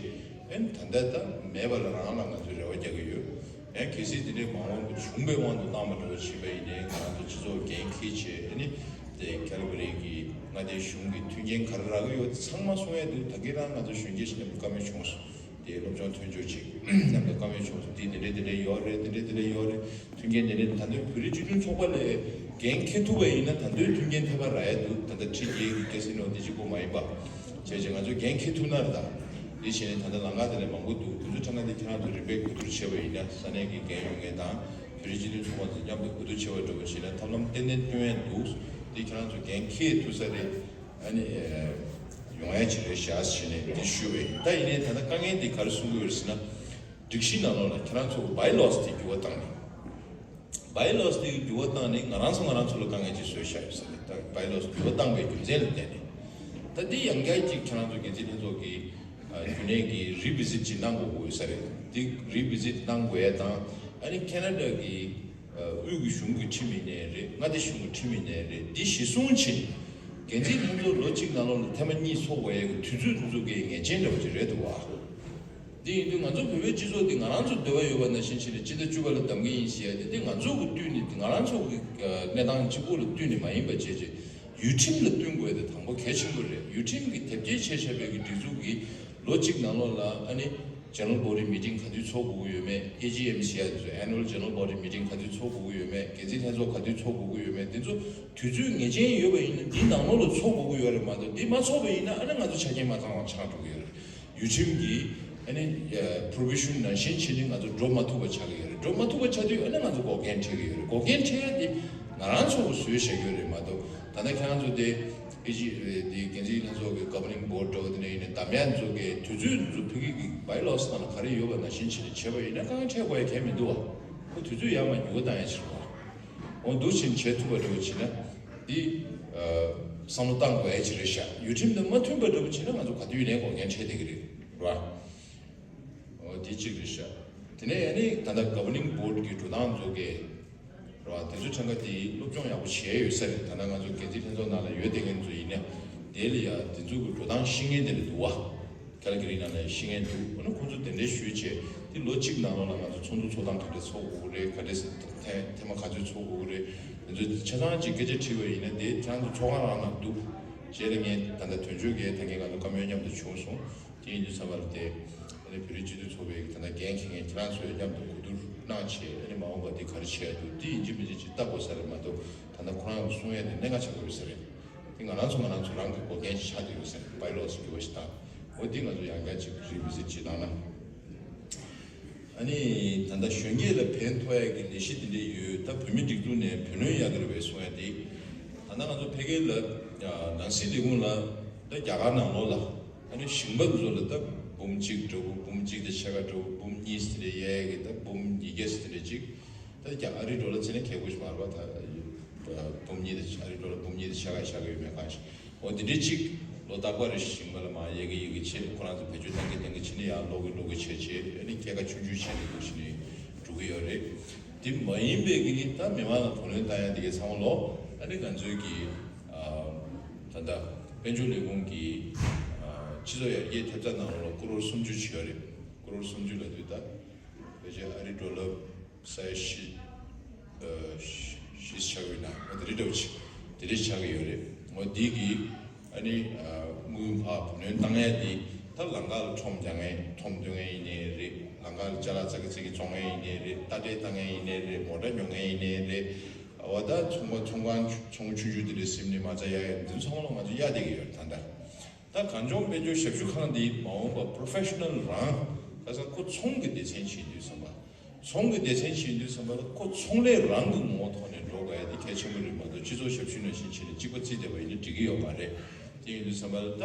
བྱེད། ཨེ་ད་ལྟ་ད་མེད་པ་ལ་རང་ལ་ང་ཚོས་རེ་བ་རྒྱག་གི་ཡོད། ཡང་གལ་སྲིད་འདི་འདྲའི་མ་འོངས་པ་བྱུང་པའི་དབང་དུ་བཏང་བ་འདྲ་བོ་བྱས་པ་ཡིན་ནའི་ང་རང་ཚོ་སྤྱི་ཚོགས་འགན་འཁྱེར་བྱས་ཨ་ནི་དེ་ཁེ་ལི་ཕོར་ནི་ཡ་གི་མངའ་སྡེའི་གཞུང་གི་མཐུན་རྐྱེན་ག་རེ་རག་གི་ཡོད་ཚང་མ་གསུང་ཡ་འདུག་ད་གིན་རང་ང་ཚོ་གཞོན་སྐྱེས་ཤིག་མཉམ་དུ་བཀའ་མོལ་བྱུང་སོང་། དེ་སློབ་སྦྱོང་ཐོན་ཆོག་ཅིག་མཉམ་དུ་བཀའ་མོལ་བྱུང་སོང་། དེ་འདི་འདྲའི་འདི་འདྲའི་ཡོད་རེད། འདི་འདྲའི་འདི་འདྲའི་ཡོད་རེད། མཐུན་རྐྱེན་འདི་འདྲའི་ད་ལྟའི་བོད་རིགས་སྤྱི་མཐུན་ཚོགས་པ་ལས་འགན་འཁྱེར་ཐུབ་པ་ཡིན་ན་ད་ལྟའི་མཐུན་རྐྱེན་ཐེབས་པ་རག་ཡ་འདུག་ད་ལྟ་ཁྲི་བརྒྱད་ཀྱི་ཀེ་སི་ནོ་འདི་གཅིག་པོ་མ་ཡིན་པ། བྱས་རྗེས་ང་ཚོས་འགན་འཁྱེར་ཐུབ་ན་རེད་ད། འདི་བྱས་ནས་ད་ལྟ་ལམ་ཁ་དེ་ལས་མང་པོ་འདུག་དེ་ཚོ་ཁྲ་ང་དེ་ཁྱེད་རང་ཚོ་རིམ་པས་གོ་བསྡུར་བྱས་པ་ཡིན་ན་ས་གནས་ཀྱི་འགན་ཡོད་མཁན་དང་བོད་རིགས་སྤྱི་མཐུན་ཚོགས་པ་ཚོ་མཉམ་དུ་གོ་བསྡུར་བྱས་པ་འདྲ་པོ་བྱས་ན་ཐབས་ལམ་ཏན་ཏན་བསྟུན་ཡ་འདུག་འདི་ཁྱེད་རང་ཚོ་འགན་འཁྱེར་ཐུབ་ས་རེད། ཨ་ནི་ཡོང་ཡ་ཅིག་རེད་ཤག་ཟེར་ནས་འདི་ཞུས་པ་ཡིན། ད་ཡིན་ནའི་ད་ལྟ་དཀའ་ངལ་འདི་ག་རེ་གསུང་གི་ཡོད་རེད་ཟེར་ན། སྒྲིག་གཞི་ནང་ལོགས་ལ་ཁྱེད་རང་ཚོ་བྷའི་ལོ་སི་དེ་འགྱུར་བ་བཏང་ནས། བྷའི་ལོ་སི་དེ་འགྱུར་བ་བཏང་ནས་ང་རང་ཚོ་ང་རང་ཚོ་ལ་དཀའ་ངལ་ཅིག་བཟོས་བཞག་ཡོད་ས་རེད། ད་བྷའི་ལོ་སི་འགྱུར་བ་བཏང་པའི་རྒྱུ་མཚན་ལ་བརྟེན་ནས། ད་འདི་ཡང་བསྐྱར་ཅིག་ཁྱེད་རང་ཚོ་འགན་འཛིན་ལྷན་ཚོགས་ཀྱིས་རྒྱུན་ལས་ཀྱིས་རི་བི་ཛིཊ་ཅིག་གནང་དགོས་ཀྱི་ཡོད་ས་རེད། འདི་རི་བི་ཛིཊ་གནང་དགོས་ཡ་དང་ཨ་ནི་ཁེ་ན་ཌ་གི་དབུས་ཀྱི་གཞུང་གི་ཁྲིམས་ཡིན་ནའི་རེད། མངའ་སྡེ་གཞུང་གི་ཁྲིམས་ཡིན་ནའི་རེད། འདི་གཞི་བཟུང་བྱས་འགན་འཛིན་ལྷན་ཚོགས་ལོ་གཅིག་ནང་ལོགས་ལ་ཐེངས་མ་གཉིས་ཚོགས་དགོས་ཡ་གི་དུས་ཚོད་དེ་ཚོ་གི་ངེས་ཅན་འདྲ་བོ་ཅིག་རེད་འདུག་བ། འདི་ཡིན་དུས་ང་ཚོ་བོད་པའི་སྤྱི་ཚོགས་འདི་ང་རང་ཚོ་འདོད་པ་ཡོད་པ་ནང་བཞིན་བྱས་ནས་སྤྱི་ཟླ་བཅུ་པ་ལ་བདམས་ཀྱི་ཡིན་ཟེར་ཡ་དེ་འདི་ང་ཚོ་གི་བསྟུན་ནས་ང་རང་ཚོ་གི་གནས་སྟངས་གཅིག་པོ་ལ་བསྟུན་ནས་མ་ཡིན་པ་བྱས་རྗེས་ཡུལ་ཁྲིམས་ལ་བསྟུན་དགོས་ཡ་དེ་དང་པོ་གལ་ཆེན་པོ་རེད། ཡུལ་ཁྲིམས་ཀྱི་དེབ་སྐྱེལ་བྱས་བཞག་པའི་གི་སྒྲིག་འཛུགས་ཀྱི་ལོ་གཅིག་ནང་ལོགས་ལ་ཨ་ནི་General Body Meeting ག་དུས་ཚོགས་དགོས་ཀྱི་ཡོད་མེད། ཨེ་ཇི་ཨེམ་ཟེར་ཡ་དེ་ཚོ་Annual General Body Meeting ག་དུས་ཚོགས་དགོས་ཀྱི་ཡོད་མེད། འགན་འཛིན་ལྷན་ཚོགས་ག་དུས་ཚོགས་དགོས་ཀྱི་ཡོད་མེད། དེ་ཚོ་དུས་ཚོད་ངེས་ཅན་ཡོད་པ་ཡིན་ན་འདིའི་ནང་ལོགས་ལ་ཚོགས་དགོས་ཀྱི་ཡོད་རེད་མ་གཏོགས་འདི་མ་ཚོགས་པ་ཡིན་ན་ཨ་ནི་ང་ཚོ་ཆ་རྐྱེན་མ་ཚང་བ་ཆགས་འགྲོ་གི་ཡོད་རེད། ཡུལ་ཁྲིམས་ཀྱི་ཨ་ནི་provision ནང་བཞིན་བྱས་ནས་ང་ཚོ་འགྲོ་མ་ཐུབ་པ་ཆགས་ཀྱི་ཡོད་རེད། འགྲོ་མ་ཐུབ་པ་ཆགས་དུས་ཨ་ནི་ང་ཚོ་འགོག་རྐྱེན་འཕྲད་ཀྱི་ཡོད་རེད། འགོག་རྐྱེན་འཕྲད་ཡ་དེ་ང་རང་ཚོ་གིས་བཟོས་བཞག་ཡོད་རེད་མ་གཏོགས་ད་ལྟ་ཁྱེད་རང་ཚོ་དེ་ཨེ་ཇི་དེ་འགན་འཛིན་ལྷན་ཚོགས་ཀྱི་governing board འདྲ་བོ་དེ་འདྲ་ཡིན་ནའི་བདམས་ཡ་ཚོ་གི་དུས་ཚོད་ཚོ་ཕ་གི་གི་bylaws ནང་ལ་ག་རེ་ཡོད་པ་ནང་བཞིན་བྱས་ནས་བྱས་པ་ཡིན་ན་དཀའ་ངལ་འཕྲད་དགོས་ཡ་གང་ཡང་མི་འདུག་བ། ཁོ་དུས་ཚོད་ཡར་མར་འགྱུར་བ་བཏང་ཡ་ཕྱིར་བ། འོ་འདུག་བྱས་ནས་བྱེད་ཐུབ་པ་འདྲ་བོ་བྱས་ན། འདི་བསམ་བློ་བཏང་དགོས་ཡ་ཅིག་རེད་ཤག་ཡུལ་ཁྲིམས་དང་མ་མཐུན་པ་འདྲ་བོ་བྱས་ན་ང་ཚོ་ག་དུས་ཡིན་ནའི་འགོག་རྐྱེན་འཕྲད་བསྡད་ཀྱི་རེད་ར། འོ་དེ་གཅིག་རེད་ཤག་དེ་ནས་ཡ་ནི་ད་ལྟ་governing board གི་འགྲོ་སྟངས་ཚོ་གས་ རེད་བ། དེ་ཚོའི་གྲངས་ཀ་དེ་སློབ་སྦྱོང་ཡག་པོ་བྱས་ཡོད་ས་རེད། ད་ལྟ་ང་ཚོ་འགན་འཛིན་ལྷན་ཚོགས་ནང་ལ་ཡོད་བསྡད་མཁན་ཚོ་ཡིན་ན་དེ་ལ་ཡ་དེ་ཚོ་གི་འགྲོ་སྟངས་ཤེས་མཁན་དེ་འདྲ་འདུག་བ། ཁེ་ལ་གི་རི་ནང་ལ་ཤེས་མཁན་འདུག་འོ་ན་ཁོང་ཚོ་དེ་འདྲ་ཞུས་བྱས་དེ་ལོ་གཅིག་ནང་ལོགས་ལ་ང་ཚོ་ཚོགས་འདུ་ཚོགས་སྟངས་ག་འདྲ་ཚོགས་དགོས་ཀྱི་རེད། ག་འདྲ་ཐེ་ཐེ་མ་ག་ཚོད་ཚོགས་དགོས་ཀྱི་རེད། དེ་ཚོ་ཆ་ཚང་ཅིག་སྐད་ཆ་དྲིས་པ་ཡིན་ན་དེ་ཁྱེད་རང་ཚོ་ཚོགས་ཁང་རང་ནང་འདུག་རྗེས་ལ་ངས་ད་ལྟ་དོན་གཅོད་ཀྱིས་ད་གིན་ང་ཚོ་བཀའ་མོལ་མཉམ་དུ་བྱུང་སོང་། དེ་ཡིན་དུས་ཙམ་པ་ལ་དེ་ཨ་ནི་བོད་རིགས་སྤྱི་འཐུས་ཚོགས་པའི་ད་ལྟ་འགན་འཁྱེར་མཁན་ཁྱེད་རང་ཚོས་མཉམ་དུ་གོ་བསྡུར་གནང་བྱས། ཨ་ནི་མ་འོངས་པ་འདི་ག་རེ་བྱེད་ཡ་འདུག་འདི་ཡིན་གཅིག་མིན་གཅིག་ཅིག་ལྟ་དགོས་ས་རེད་མ་གཏོགས། ད་ལྟ་ཁོ་རང་གིས་གསུང་ཡ་དེ་གནད་འགག་ཆགས་ཀྱི་ཡོད་ས་རེད། དེ་ང་རང་ཚོ་ང་རང་ཚོ་རང་གི་འགོག་རྐྱེན་ཅིག་ཆགས་བསྡད་ཡོད་ས་རེད། བྷའི་ལོ་སི་འགྱུར་བ་ཞིག་བཏང་། འོ་འདི་ང་ཚོ་ཡང་བསྐྱར་ཅིག་རི་བི་ཟིཊ་ཅིག་བཏང་ན། ཨ་ནི་ད་ལྟ་གཞོན་སྐྱེས་ལ་ཕན་ཐོགས་ཡ་གི་ལས་གཞི་འདི་འདྲ་ཡོད། ད་བོད་མི་སྒྲིག་འཛུགས་ནས་བུ་ལོན་གཡར་གྱི་རེད་པས་གསུང་ཡ་དེ། ད་ལྟ་ང་ཚོ་ཕ་གི་ལ་ནང་སྲིད་ལས་ཁུངས་ལ་ད་རྒྱ་གར་ནང་ལོགས་ལ་ཨ་ནི་ཞིང་པ་ཚོ་ལ་ད་འབུམ་གཅིག་འདྲ་བོ། འབུམ་གཅིག་དང་ཕྱེད་ཀ་འདྲ་བོ། འབུམ་གཉིས་ཟེར་ཡ་གི་ད་འབུམ་ཉིས་བརྒྱ་ཟེར་ཅིག་ད་རྒྱ་ཨ་རི་ཌོ་ལར་བརྩིས་ན་གལ་དགོས་ཤིག་མ་རེད་པ། ད་འབུམ་གཉིས་དང་ཨ་རི་ཌོ་ལར་འབུམ་གཉིས་དང་ཕྱེད་ཀ་བཞག་གི་ཡོད་མེད་གང་ཤེས། འོ་དེ་འདྲའི་ཅིག་ལོ་རྟག་པར་རེ་ཞིག་ཞིང་པ་ལ་མར་གཡར་གི་གཡར་གི་བྱས། ཁོ་རང་ཚོ་བེད་སྤྱོད་བཏང་གི་བཏང་གི་བྱས་ནས་ཡར་སློག་གི་སློག་གི་བྱས་བྱས། ཨ་ནི་སྐྱེད་ཀ་ཆུང་ཆུང་བྱས་ནས་འདུག་བྱས་ནས་འགྲོ་གི་ཡོད་རེད། དེ་མ་ཡིན་པའི་གི་ད་མི་མང་ལ་བུ་ལོན་བཏང་ཡ་དེ་གའི་ཚང་མ་ལོ། ཨ་ནི་ང་ཚོའི་གི་ད་ལྟ་དཔལ་འབྱོར་ལས་ཁུངས་ཀྱི་སྤྱི་ཚོགས་ཡར་རྒྱས་ཐེབས་རྩ་ནང་ལོགས་ཀོ་རོར་སུམ་ཅུ་ཅིག་ཡོད་རེད། ཀོ་རོར་སུམ་ཅུ་ལབ་དུས་ད་ཕལ་ཆེར་ཨ་རི་ཌོ་ལར་ས་ཡ་བཞི། ཨ། བཞི་ཆགས་ཡོད་ན། འོ་དེ་རེད་འདྲ་བོ་ཅིག་དེ་རེད་ཆགས་ཀྱི་ཡོད་རེད། འོ་འདི་གི་ཨ་ནི་ཨ། དངུལ་ཕར་བུ་ལོན་བཏང་ཡ་དེ་ད་ལམ་ཁ་ལ་ཁྲོམ་རྒྱག་མཁན། ཁྲོམ་འདོན་མཁན་ཡིན་ནའི་རེད། ལམ་ཁ་ལ་ཅ་ལག་ཙག་གི་ཙིག་གི་བཙོང་མཁན་ཡིན་ནའི་རེད། རྟ་དྲེལ་བཏང་མཁན་ཡིན་ནའི་རེད། མོ་ཊ་ཉོ་མཁན་ཡིན་ནའི་རེད། འོ་ད་ཚོང་པ་ཚོང་ཁང་ཆུང་ཆུང་ཆུང་ཆུང་དེ་འདྲ་ཟིན་ནས་མ་རྩ་གཡར་ཡ་འདི་ཚང་མ་ལ་ང་ཚོ་གཡར་བསྡད་ཀྱི་ཡོད་རེད་ད་ལྟ། ད་གངས་ལྗོངས་དཔལ་འབྱོར་ཞབས་ཞུ་ཁང་འདི་མ་འོངས་པ་པོ་རོ་ཕེ་ཤ་ནལ་རང་ཁ་སང་ཁོ་ཚོང་གི་སྡེ་ཚན་ཕྱིན་དུས་ཙམ་པ། ཚོང་གི་སྡེ་ཚན་ཕྱིན་དུས་ཙམ་པ་ལ་ཁོ་ཚོང་ལས་རང་གི་ངོ་བོ་ཐོག་ནས་འགྲོ་དགོས་ཡ་དེ་གལ་ཆེན་པོ་རེད་མ་གཏོགས། སྤྱི་ཚོགས་ཞབས་ཞུ་ནང་བཞིན་བྱས་ནས་གཅིག་པ་བརྩིས་བསྡད་པ་ཡིན་ན་འགྲིག་གི་ཡོད་མ་རེད། དེ་ཡིན་དུས་ཙམ་པ་ལ་ད་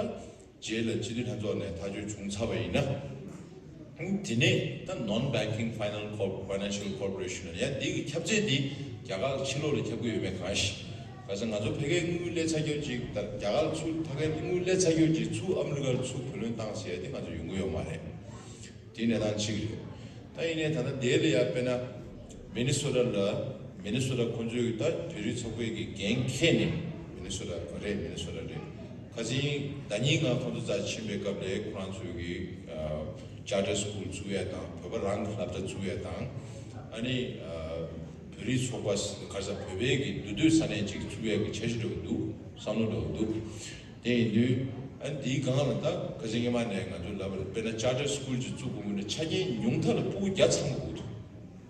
རྗེས་ལ་སྤྱི་འཐུས་ལྷན་ཚོགས་ནས་ཐག་གཅོད་བྱུང་ཚར་བ་ཡིན་ན། དེ་ནས་ད་Non-Banking Final Corp- Financial Corporation ཡ་འདི་གི་ཁྱབ་ཚད་འདི་རྒྱ་གར་ཕྱི་ལོགས་ལ་ཁྱབ་ཀྱི་ཡོད་མེད་གང་ཤེས། ག་ས་ང་ཚོ་ཕ་གིའི་དངུལ་སླེབས་ཚར་རྒྱུ་ཅིག་ད་རྒྱ་གར་ཚུར་ཕ་གིའི་དངུལ་སླེབས་ཚར་རྒྱུ་ཅིག་ཚུར་ཨ་མི་རི་ཀར་ཚུར་བུ་ལོན་བཏང་ཟེར་ཡ་དེ་ང་ཚོ་ཡོང་གི་ཡོད་མ་རེད། དེ་གནས་སྟངས་གཅིག་རེད། ད་ཡིན་ནའི་ད་ལྟ་དེ་ལ་ཡ་དཔེར་ན་མི་ནི་སོ་ཊ་ལ། མི་ནི་སོ་ཊ་ཁོ་ཚོས་ད་བོད་རིགས་ཚོགས་པའི་གི་འགན་འཁྱེར་ནས། མི་ནི་སོ་ཊ་རེད། མི་ནི་སོ་ཊ་རེད། ཁ་སང་ཟླ་གཉིས་སྔ་ཁོ་ཚོ་རྩ་ཕྱིན་པའི་སྐབས་ལ་ཁོ་རང་ཚོའི་གི་ཨ། ཅར་ཊར་སི་ཀུལ་བཙུགས་ཡ་དང་། བོད་པ་རང་གི་སློབ་གྲྭ་བཙུགས་ཡ་དང་། ཨ་ནི་ཨ། བོད་རིགས་ཚོགས་པ་ག་ས་བོད་པའི་གི་འདུས་སྡོད་ས་གནས་ཅིག་བཙུགས་ཡ་གི་འཆར་གཞི་འདྲ་བོ་འདུག་བསམ་བློ་འདྲ་བོ་འདུག་དེ་ཡིན་དུས་ཨ་ནི་དེའི་སྒང་ལ་ད་ཁ་སང་སྔོན་མ་ནས་ང་ཚོས་ལབ་པ་རེད། དཔེར་ན་ཅར་ཊར་སི་ཀུལ་ཅིག་བཙུགས་དགོས་ན་ཆ་རྐྱེན་ཉུང་མཐའ་ལ་ཕྲུ་གུ་བརྒྱ་ཚང་དགོས་འདུག་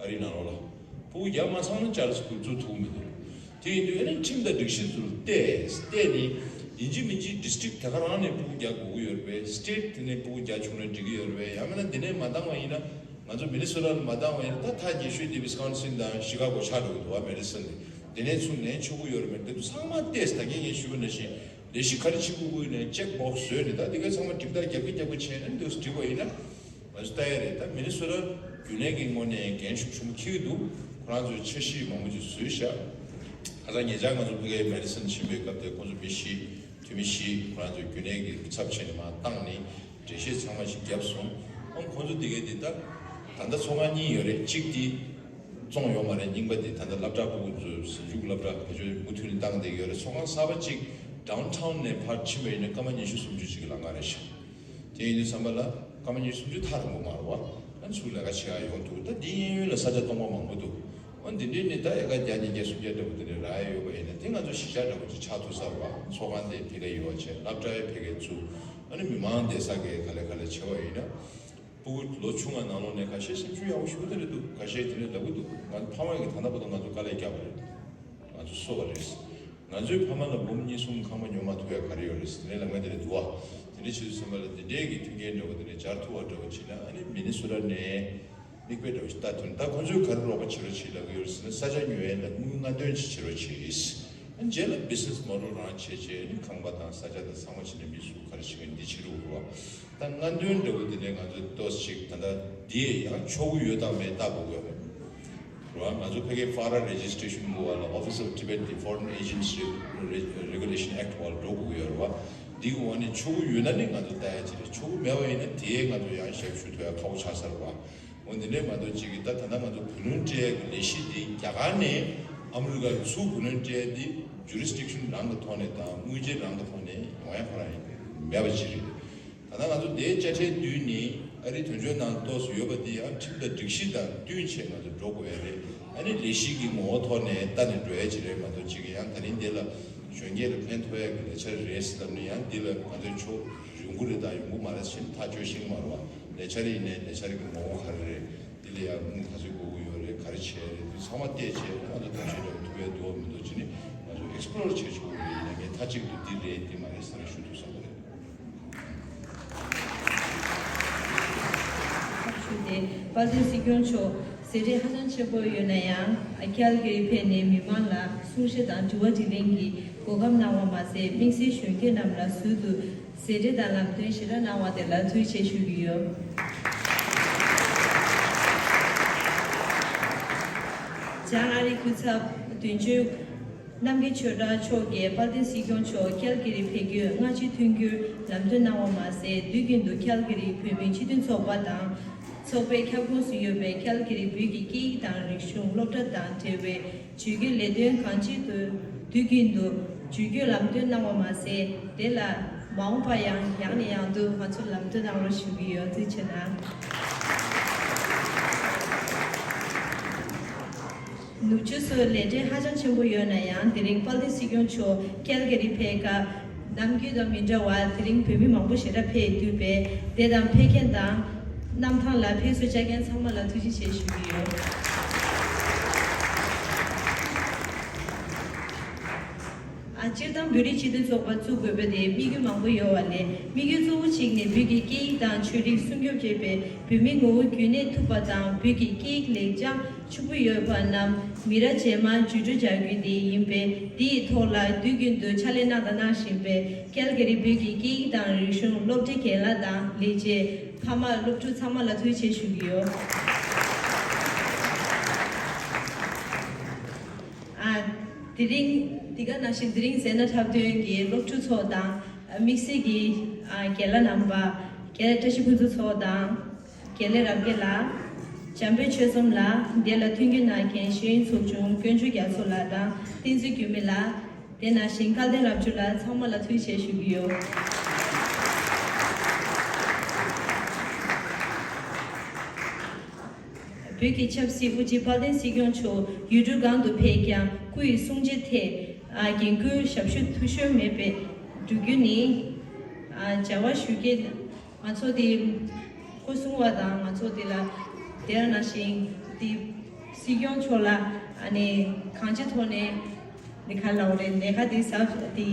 ཨ་རིའི་ནང་ལོགས་ལ་ཕྲུ་གུ་བརྒྱ་མ་ཚང་ན་ཅར་ཊར་སི་ཀུལ་བཙུགས་ཐུབ་མི་འདུག་དེ་ཡིན་དུས་ཨ་ནི་ཁྲིམས་དང་སྒྲིག་གཞི་ཚོ་ལ་བལྟས་བལྟས་ནས་ཡིན་གཅིག་མིན་གཅིག་ཌི་སི་ཊིག་དེ་ག་རང་ནས་ཕྲུ་གུ་བརྒྱ་དགོས་ཀྱི་ཡོད་རེད་པས། སི་ཊེ་ཊི་དེ་ནས་ཕྲུ་གུ་བརྒྱ་བྱུང་ན་འགྲིག་གི་ཡོད་རེད་པས། ཡང་མིན་ན་འདི་ནས་མ་བཏང་བ་ཡིན་ན། ང་ཚོ་མི་ནི་སོ་ཊ་ལ་མ་བཏང་བ་ཡིན་ན་ད་ཐག་ཉེ་ཤོས་དེ་ཝི་སི་ཀོན་སིན་དང་ཤི་ཀ་གོ་ཆགས་འགྲོ་གི་འདུག་བ། མེ་ཌི་སོན་ནས་འདི་ནས་ཚུར་ལེན་ཆོག་གི་ཡོད་རེད་མེད་དེ་ཚོ་ཚང་མ་བལྟས། ད་གིན་ངས་ཞུས་པ་ནང་བཞིན་ལས་གཞི་ག་རེ་བྱེད་དགོས་ཀྱི་ཡོད་ནས་ཅེག་བྷོག་སི་བཟོས་ནས། ད་འདི་ག་ཚང་མ་སྒྲིག་ཐག་རྒྱབ་ཀྱི་རྒྱབ་ཀྱི་བྱས་ནས་འདུག་སྒྲིག་པ་ཡིན་ན། ང་ཚོ་ལྟ་ཡ་རེད། ད་མི་ནི་སོ་ཊ་རྒྱུན་ལས་ཀྱི་ངོས་ནས་འགན་ཤུགས་ཆེན་པོ་འཁྱེར་གྱི་འདུག་ཁོ་རང་ཚོས་འཆར་གཞི་མང་པོ་ཅིག་བཟོས་ཤག་ཁ་སང་ཉེ་ཆར་ང་ཚོ་ཕ་གིའི་མེ་ཌི་སོན་ཕྱིན་པའི་སྐབས་དེ་ཁོ་ཚོ་མི་བཞི། འཐུས་མི་བཞི་ཁོ་རང་ཚོའི་རྒྱུན་ལས་ཀྱི་ཚབ་བྱས་ནས་མར་བཏང་ནས་འགྲེལ་བཤད་ཚང་མ་ཞིག་བརྒྱབ་སོང་། ཨང་ཁོ་ཚོ་དེ་གའི་དེ་ད་ད་ལྟ་ཚོགས་ཁང་གཉིས་ཡོད་རེད། གཅིག་དེ་བཙོངས་ཡོད་མ་རེད། རྙིང་པ་དེ་ད་ལྟ་སློབ་གྲྭ་ཕྲུ་གུ་ཚོའི་ཟིང་འཇུག་སློབ་གྲྭ་བེད་སྤྱོད་མུ་མཐུད་ནས་བཏང་བསྡད་ཡོད་རེད། ཚོགས་ཁང་གསར་པ་གཅིག་ཌའུན་ཊའུན་ནས་ཕར་ཕྱིན་པ་ཡིན་ན་སྐར་མ་ཉི་ཤུ་སུམ་ཅུ་ཅིག་གི་ལམ་ཁ་རེད་ཤག་དེ་ཡིན་དུས་ཙམ་པ་ལ་སྐར་མ་ཉི་ཤུ་སུམ་ཅུ་ཐག་རིང་པོ་མ་རེད་བ། ཨ་ཚུར་ལས་ཀ་བྱེད་ཡག་ཡོང་ཐུབ། ད་འདི་གཡས་གཡོན་ལ་ས་ཆ་སྟོང་པ་མང་པོ་འདུག་ཨ་འདི་འདྲའི་ནི་ད་ཨེ་ཀར་བརྒྱ་ཉིས་བརྒྱ་སུམ་བརྒྱ་འདྲ་པོ་དེ་འདྲ་རག་ཡ་ཡོད་པ་ཡིན་ན། དེ་ང་ཚོ་གཞིས་ཆགས་འདྲ་པོ་ཅིག་ཆགས་ཐུབ་ས་རེད་བ། ཚོགས་ཁང་དེ་ཕ་གིར་ཡོད་བྱས། སློབ་གྲྭ་ཡང་ཕ་གིར་བཙུགས། ཨ་ནི་མི་མང་བསྡད་ས་གི་ག་ལེ་ག་ལེ་བྱས་པ་ཡིན་ན། ཕྲུ་གུ་ལོ་ཆུང་བ་ནང་ལོགས་ནས་ཁ་ཤས་སེམས་ཤུགས་ཡག་པོ་ཞེ་པོ་དེ་འདྲ་འདུག་ཁ་ཤས་དེ་འདྲ་ལབ་ཀྱི་འདུག་ང་ཚོ་ཕ་མ་གིས་ད་ལྟ་བར་དུ་ང་ཚོ་དཀའ་ལས་བརྒྱབ་པ་རེད། ང་ཚོ་གསོ་བ་རེད། ང་ཚོའི་ཕ་མ་ལ་འབུམ་གཉིས་གསུམ་ཁང་པ་ཉོ་མ་ཐུབ་ཡ་ག་རེ་ཡོད་རེད། དེ་འདྲའི་ལམ་ཁ་དེ་འདྲ་འདུག་བ། དེ་འདྲ་བྱེད་དུས་ཙམ་པ་ལ་དེ་འདྲའི་གི་མཐུན་རྐྱེན་འདྲ་བོ་དེ་འདྲ་སྦྱར་ཐུབ་པ་འདྲ་བོ་བྱས་ན། ཨ་ནི་མི་ནི་སོ་ཊ་ནས་མིག་དཔེ་འདྲ་བོ་ཞིག་ལྟ་ཐུབ་ན། ད་ཁོང་ཚོས་ག་རེ་རོགས་པ་བྱེད་རོགས་བྱེད་ལབ་ཀྱི་ཡོད་རེད་ཟེར་ན། ས་ཆ་ཉོ་ཡ་ལ་དངུལ་སྔ་འདོན་ཅིག་བྱེད་རོགས་བྱེད། ཨ་ནི་རྗེས་ལ་བི་ཛི་ནེ་སི་མོ་ཌལ་རང་བྱས་བྱས། ཨ་ནི་ཁང་པ་དང་ས་ཆ་དང་ཚང་མ་བྱས་ནས་མི་སུ་ག་རེ་བྱེད་མཁན་འདི་བྱེད་རོགས་རེད་བ། ད་སྔ་འདོན་འདྲ་བོ་དེ་ནས་ང་ཚོས་ཏོག་ཙམ་ཅིག་ད་ལྟ་འདི་ཡང་ཆོག་གི་ཡོད་དམ་མེད་ལྟ་དགོས་ཀྱི་ཡོད་རེད་བ། ང་ཚོ་ཕ་གིའི་ཕ་ར་རེ་ཇི་སི་ཊེ་ཤན་དགོས་པ་ལ་Office of Tibetan Foreign Agents Re- Re- Regulation Act བ་ལ་འགྲོ་དགོས་ཀྱི་ཡོད་རེད་བ། འདི་གི་འོག་ནས་ཆོག་གི་ཡོད་ན་ནི་ང་ཚོ་ལྟ་ཡ་ཅིག་རེད། ཆོག་གི་མེད་པ་ཡིན་ན་དེ་ང་ཚོ་ཡང་ཞབས་ཞུ་ཐོབ་ཡ་ཁག་པོ་ཆགས་ས་རེད་བ། འོ་འདི་འདྲས་མ་གཏོགས་ཅིག་གི་ད་ད་ལྟ་ང་ཚོ་བུ་ལོན་སྤྲད་ཡ་གི་ལས་གཞི་འདི་རྒྱ་གར་ནས་ ཨ་མི་རི་ཀ་གི་ཚུར་བུ་ལོན་སྤྲད་དེ་ཇུ་རི་སི་ཊིག་ཤན་རང་གི་ཐོག་ནས་དང་དངུལ་ཆད་རང་གི་ཐོག་ནས་ཡོང་ཡ་ཁོ་རང་ཡིན་མེད་པ་ཅིག་རེད། ད་ལྟ་ང་ཚོ་དེའི་དཔྱ་ཁྲལ་བསྡུས་ནས་ཨ་རིའི་དོན་གཅོད་ནང་གཏོགས་སུ་ཡོད་པ་དེ་ཡང་ཁྲིམས་དང་སྒྲིག་གཞི་དང་བསྟུན་བྱས་ང་ཚོ་འགྲོ་དགོས་ཡ་རེད། ཨ་ནི་ལས་གཞི་གི་ངོ་བོ་ཐོག་ནས་ལྟ་ནས་འགྲོ་ཡ་ཅིག་རེད་མ་གཏོགས་ཅིག་ཡང་ད་རིང་འདི་ལ་གཞོན་སྐྱེས་ལ་ཕན་ཐོགས་ཡ་གི་ལས་འཆར་རེད་ཟེར་ལབ་ནས་ཡང་འདི་ལ་ང་ཚོའི་ཕྱོགས་ཡོང་གི་རེད་དང་ཡོང་གི་མ་རེད་ཟེར་ནས་ཐག་གཅོད་ཤེས་ཀྱི་མ་རེད་བ། ལས་འཆར་ཡིན་ནའི་ལས་འཆར་གྱི་ངོ་བོ་ག་རེ་རེད། འདི་ལ་ཡང་དངུལ་ག་ཚོད་དགོས་ཀྱི་ཡོད་རེད། ག་རེ་བྱས་རེད། འདི་ཚང་མ་བལྟས་བྱས་ང་ཚོ་དོན་གཅོད་འདྲ་བོ་ཐུག་ཡ་འདུག་བ་མི་འདུག་ཅེས་ནི་ང་ཚོ་ཨེག་སི་པི་ལོར་བྱེད་ཆོག་གི་རེད། ཡིན་ནའི་ངས་མཐའ་གཅིག་ཏུ་འདི་རེད་འདི་མ་རེད་ཟེར་ནས་ཞུ་ཐུབ་ས་མ་རེད། ཞུ་སྟེ། དཔལ་ལྡན་སྲིད་སྐྱོང་མཆོག་ཟས་བཅད་ཧ་ཅང་ཆེན་པོ་ཡོད་ན་ཡང་ཁལ་ག་རི་ཕེབས་ནས་མི་མང་ལ་གསུང་བཤད་དང་དྲི་བ་དྲིས་ལན་གྱི་གོ་སྐབས་གནང་བ་མ་ཟད་དམིགས་བསལ་གཞོན་སྐྱེས་རྣམས་ལ་ཟུར་དུ་ཟས་བཅད་དང་ལམ་སྟོན་ཞེ་དྲག་གནང་བ་དེ་ལ་ཐུགས་རྗེ་ཆེ་ཞུ་གི་ཡོད། བྱང་ཨ་རིའི་སྐུ་ཚབ་དོན་གཅོད་རྣམ་རྒྱལ་ཆོས་གྲགས་མཆོག་གིས་དཔལ་ལྡན་སྲིད་སྐྱོང་མཆོག་ཁལ་ག་རི་ཕེབས་རྒྱུའི་སྔ་ཕྱི་མཐུན་འགྱུར་ལམ་སྟོན་གནང་བ་མ་ཟད་དུས་རྒྱུན་དུ་ཁལ་ག་རི་བོད་མིའི་སྤྱི་མཐུན་ཚོགས་པ་དང་། ཚོགས་པའི་ཁྱབ་ཁོངས་སུ་ཡོད་པའི་ཁལ་ག་རི་བོད་ཀྱི་སྐད་ཡིག་དང་རིག་གཞུང་སློབ་གྲྭ་དང་འབྲེལ་བའི་བརྗོད་བཀོད་ལས་དོན་གང་ཅི་དུ་དུས་རྒྱུན་དུ་བརྗོད་བཀོད་ལམ་སྟོན་གནང་བ་མ་ཟད་དེ་ལ་མ་འོངས་པར་ཡང་ཡང་ནས་ཡང་དུ་ང་ཚོར་ལམ་སྟོན་གནང་རོགས་ཞུ་གི་ཡོད། ཐུགས་རྗེ་ཆེ་གནང་། ནུབ་ཕྱོགས་སུ་ལས་འབྲེལ་ཧ་ཅང་ཆེན་པོ་ཡོད་ན་ཡང་དེ་རིང་དཔལ་ལྡན་སྲིད་སྐྱོང་མཆོག་ཁལ་ག་རི་ཕེབས་སྐབས་ནམ་རྒྱུན་དང་མི་འདྲ་བར་དེ་རིང་བོད་མི་མང་པོ་ཞེ་དྲག་ཕེབས་ཡོད་པས་དེ་དང་ཕེབས་མཁན་དང་གནམ་ཐང་ལ་ཕེབས་བསུ་བཅར་མཁན་ཚང་མ་ལ་ཐུགས་རྗེ་ཆེ་ཞུ་གི་ཡོད། ཨ། སྤྱིར་བཏང་བོད་རིགས་སྤྱི་མཐུན་ཚོགས་པ་བཙུགས་དགོས་པ་དེ་དམིགས་ཡུལ་མང་པོ་ཡོད་པ་ལས་དམིགས་ཡུལ་གཙོ་བོ་གཅིག་ནི་བོད་ཀྱི་སྐད་ཡིག་དང་ཆོས་རིག་སྲུང་སྐྱོབ་བྱེད་པའི་བོད་མིའི་ངོ་བོ་རྒྱུན་གནས་ཐུབ་པ་དང་བོད་ཀྱི་སྐད་ཡིག་ལེགས་བྱང་ཕྱུག་པོ་ཡོད་པ་རྣམས་མི་རབས་རྗེས་མར་བརྒྱུད་སྤྲོད་བྱ་རྒྱུ་དེ་ཡིན་པས་དེའི་ཐོག་ལ་དུས་རྒྱུན་དུ་ཕྱག་ལས་གནང་དང་གནང་བཞིན་པའི་ཁལ་ག་རི་བོད་ཀྱི་སྐད་ཡིག་དང་རིག་གཞུང་སློབ་གྲྭའི་རྒན་ལགས་དང་ལས་བྱེད་ཕ་མ་སློབ་ཕྲུག་ཚང་མ་ལ་ཐུགས་རྗེ་ཆེ་ཞུ་གི་ཡོད། ཨ། དེ་རིང་། འདི་ག་ནང་བཞིན་དེ་རིང་མཛད་སྒོ་འཁྲབ་སྟོན་གྱི་སློབ་ཕྲུག་ཚོ་དང་། དམིགས་བསལ་གྱི། ཨ། རྒན་ལགས་རྣམ་པ། རྒན་ལགས་བཀྲ་ཤིས་ཕུན་ཚོགས་མཚོ་དང་། རྒན་ལགས་རབ་རྒྱས་ལགས། འཇམ་དཔལ་ཆོས་འཛོམས་ལགས། འདི་ལ་མཐུན་འགྱུར་གནང་མཁན་ཤེས་ཡོན་ཚོགས་ཆུང་དཀོན་མཆོག་རྒྱ་མཚོ་ལགས་དང་བསྟན་འཛིན་འགྱུར་མེད་ལགས། དེ་ནང་བཞིན་སྐལ་ལྡན་རབ་བྱུང་ལགས་ཚང་མ་ལ་ཐུགས་རྗེ་ཆེ་ཞུ་གི་ཡོད། བོད་ཀྱི་ཆབ་སྲིད་དབུ་ཁྲིད་དཔལ་ལྡན་སྲིད་སྐྱོང་མཆོག་ཡུལ་གྲུ་གང་དུ་ཕེབས་ཀྱང་སྐུ་ཡི་གསུང་བྱེད་ཐད་འགན་ཁུར་ཞབས་ཞུ་འཐུས་ཤོར་མེད་པའི་བསྒྲུབ་རྒྱུ་ནི་བྱ་བ་ཞུ་སྐྱེལ་ང་ཚོ་དེ་སྐུ་སྲུང་བ་དང་ང་ཚོ་དེ་ལ་དེ་ནང་བཞིན་དེ་སྲིད་སྐྱོང་མཆོག་ལ་ཨ་ནི་གང་ཅི་ཐོག་ནས། འདི་ག་ལབ་རེད། ལས་ཀ་འདི་ཟབ་འདི་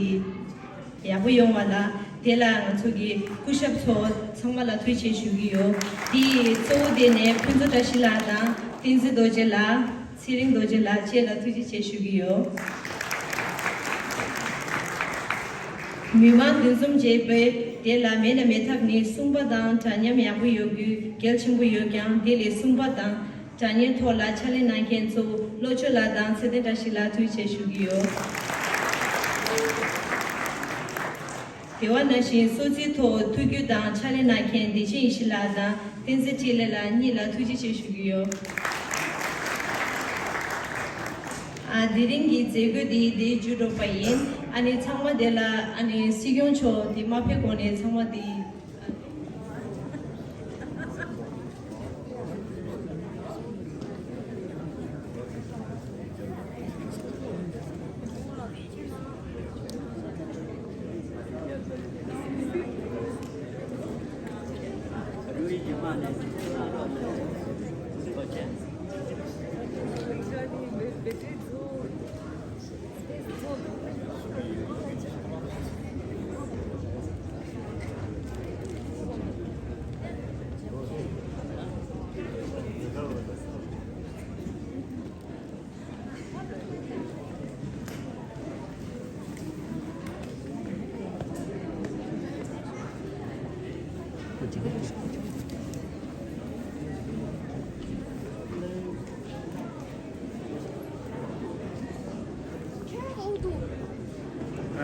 ཡག་པོ་ཡོང་བ་ལ་དེ་ལ་ང་ཚོ་གི་སྐུ་ཞབས་ཚོ་ཚང་མ་ལ་ཐུགས་རྗེ་ཆེ་ཞུ་གི་ཡོད། འདི་གཙོ་བོ་དེ་ནས་ཕུན་ཚོགས་བཀྲ་ཤིས་ལགས་དང་བསྟན་འཛིན་རྡོ་རྗེ་ལགས་ཚེ་རིང་རྡོ་རྗེ་ལགས་བཅས་ལ་ཐུགས་རྗེ་ཆེ་ཞུ་གི་ཡོད། མི་མང་འདུ་འཛོམས་བྱས་པའི་དེ་ལ་མེད་ན་མེད་ཐབས་ནི་གསུང་པ་དང་འདྲ་མཉམ་ཡག་པོ་ཡོད་རྒྱུ་གལ་ཆེན་པོ་ཡོད་ཀྱང་དེ་ལས་གསུང་པ་དང་། དྲ་བརྙན་ཐོག་ལ་ཕྱག་ལས་གནང་མཁན་གཙོ་བོ་བློ་ཆོས་ལགས་དང་ཚེ་བརྟན་བཀྲ་ཤིས་ལགས་ཐུགས་རྗེ་ཆེ་ཞུ་གི་ཡོད། དེ་བ་ནང་བཞིན་སོ་རྩིས་ཐོག་ཐུགས་རྒྱུས་དང་ཕྱག་ལས་གནང་མཁན་བདེ་ཆེན་ཡེ་ཤེས་ལགས་དང་བསྟན་འཛིན་འཕྲིན་ལས་ལགས་གཉིས་ལ་ཐུགས་རྗེ་ཆེ་ཞུ་གི་ཡོད། ཨ། དེ་རིང་གི་མཛད་སྒོ་འདི་འདིར་མཇུག་སྒྲོག་པ་ཡིན། ཨ་ནི་ཚང་མ་དེ་ལ་ཨ་ནི་སྲིད་སྐྱོང་མཆོག་འདི་མ་ཕེབས་གོང་ནས་ཚང་མ་འདི།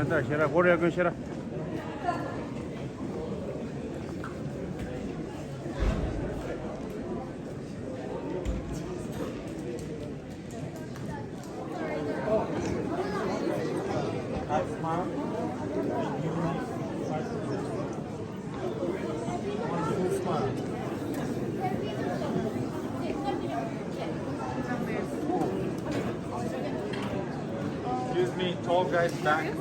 ཨ་ད་ཤེས་ར་སྐོར་ཡ་ཀུན་ཤེས་ར། All guys back.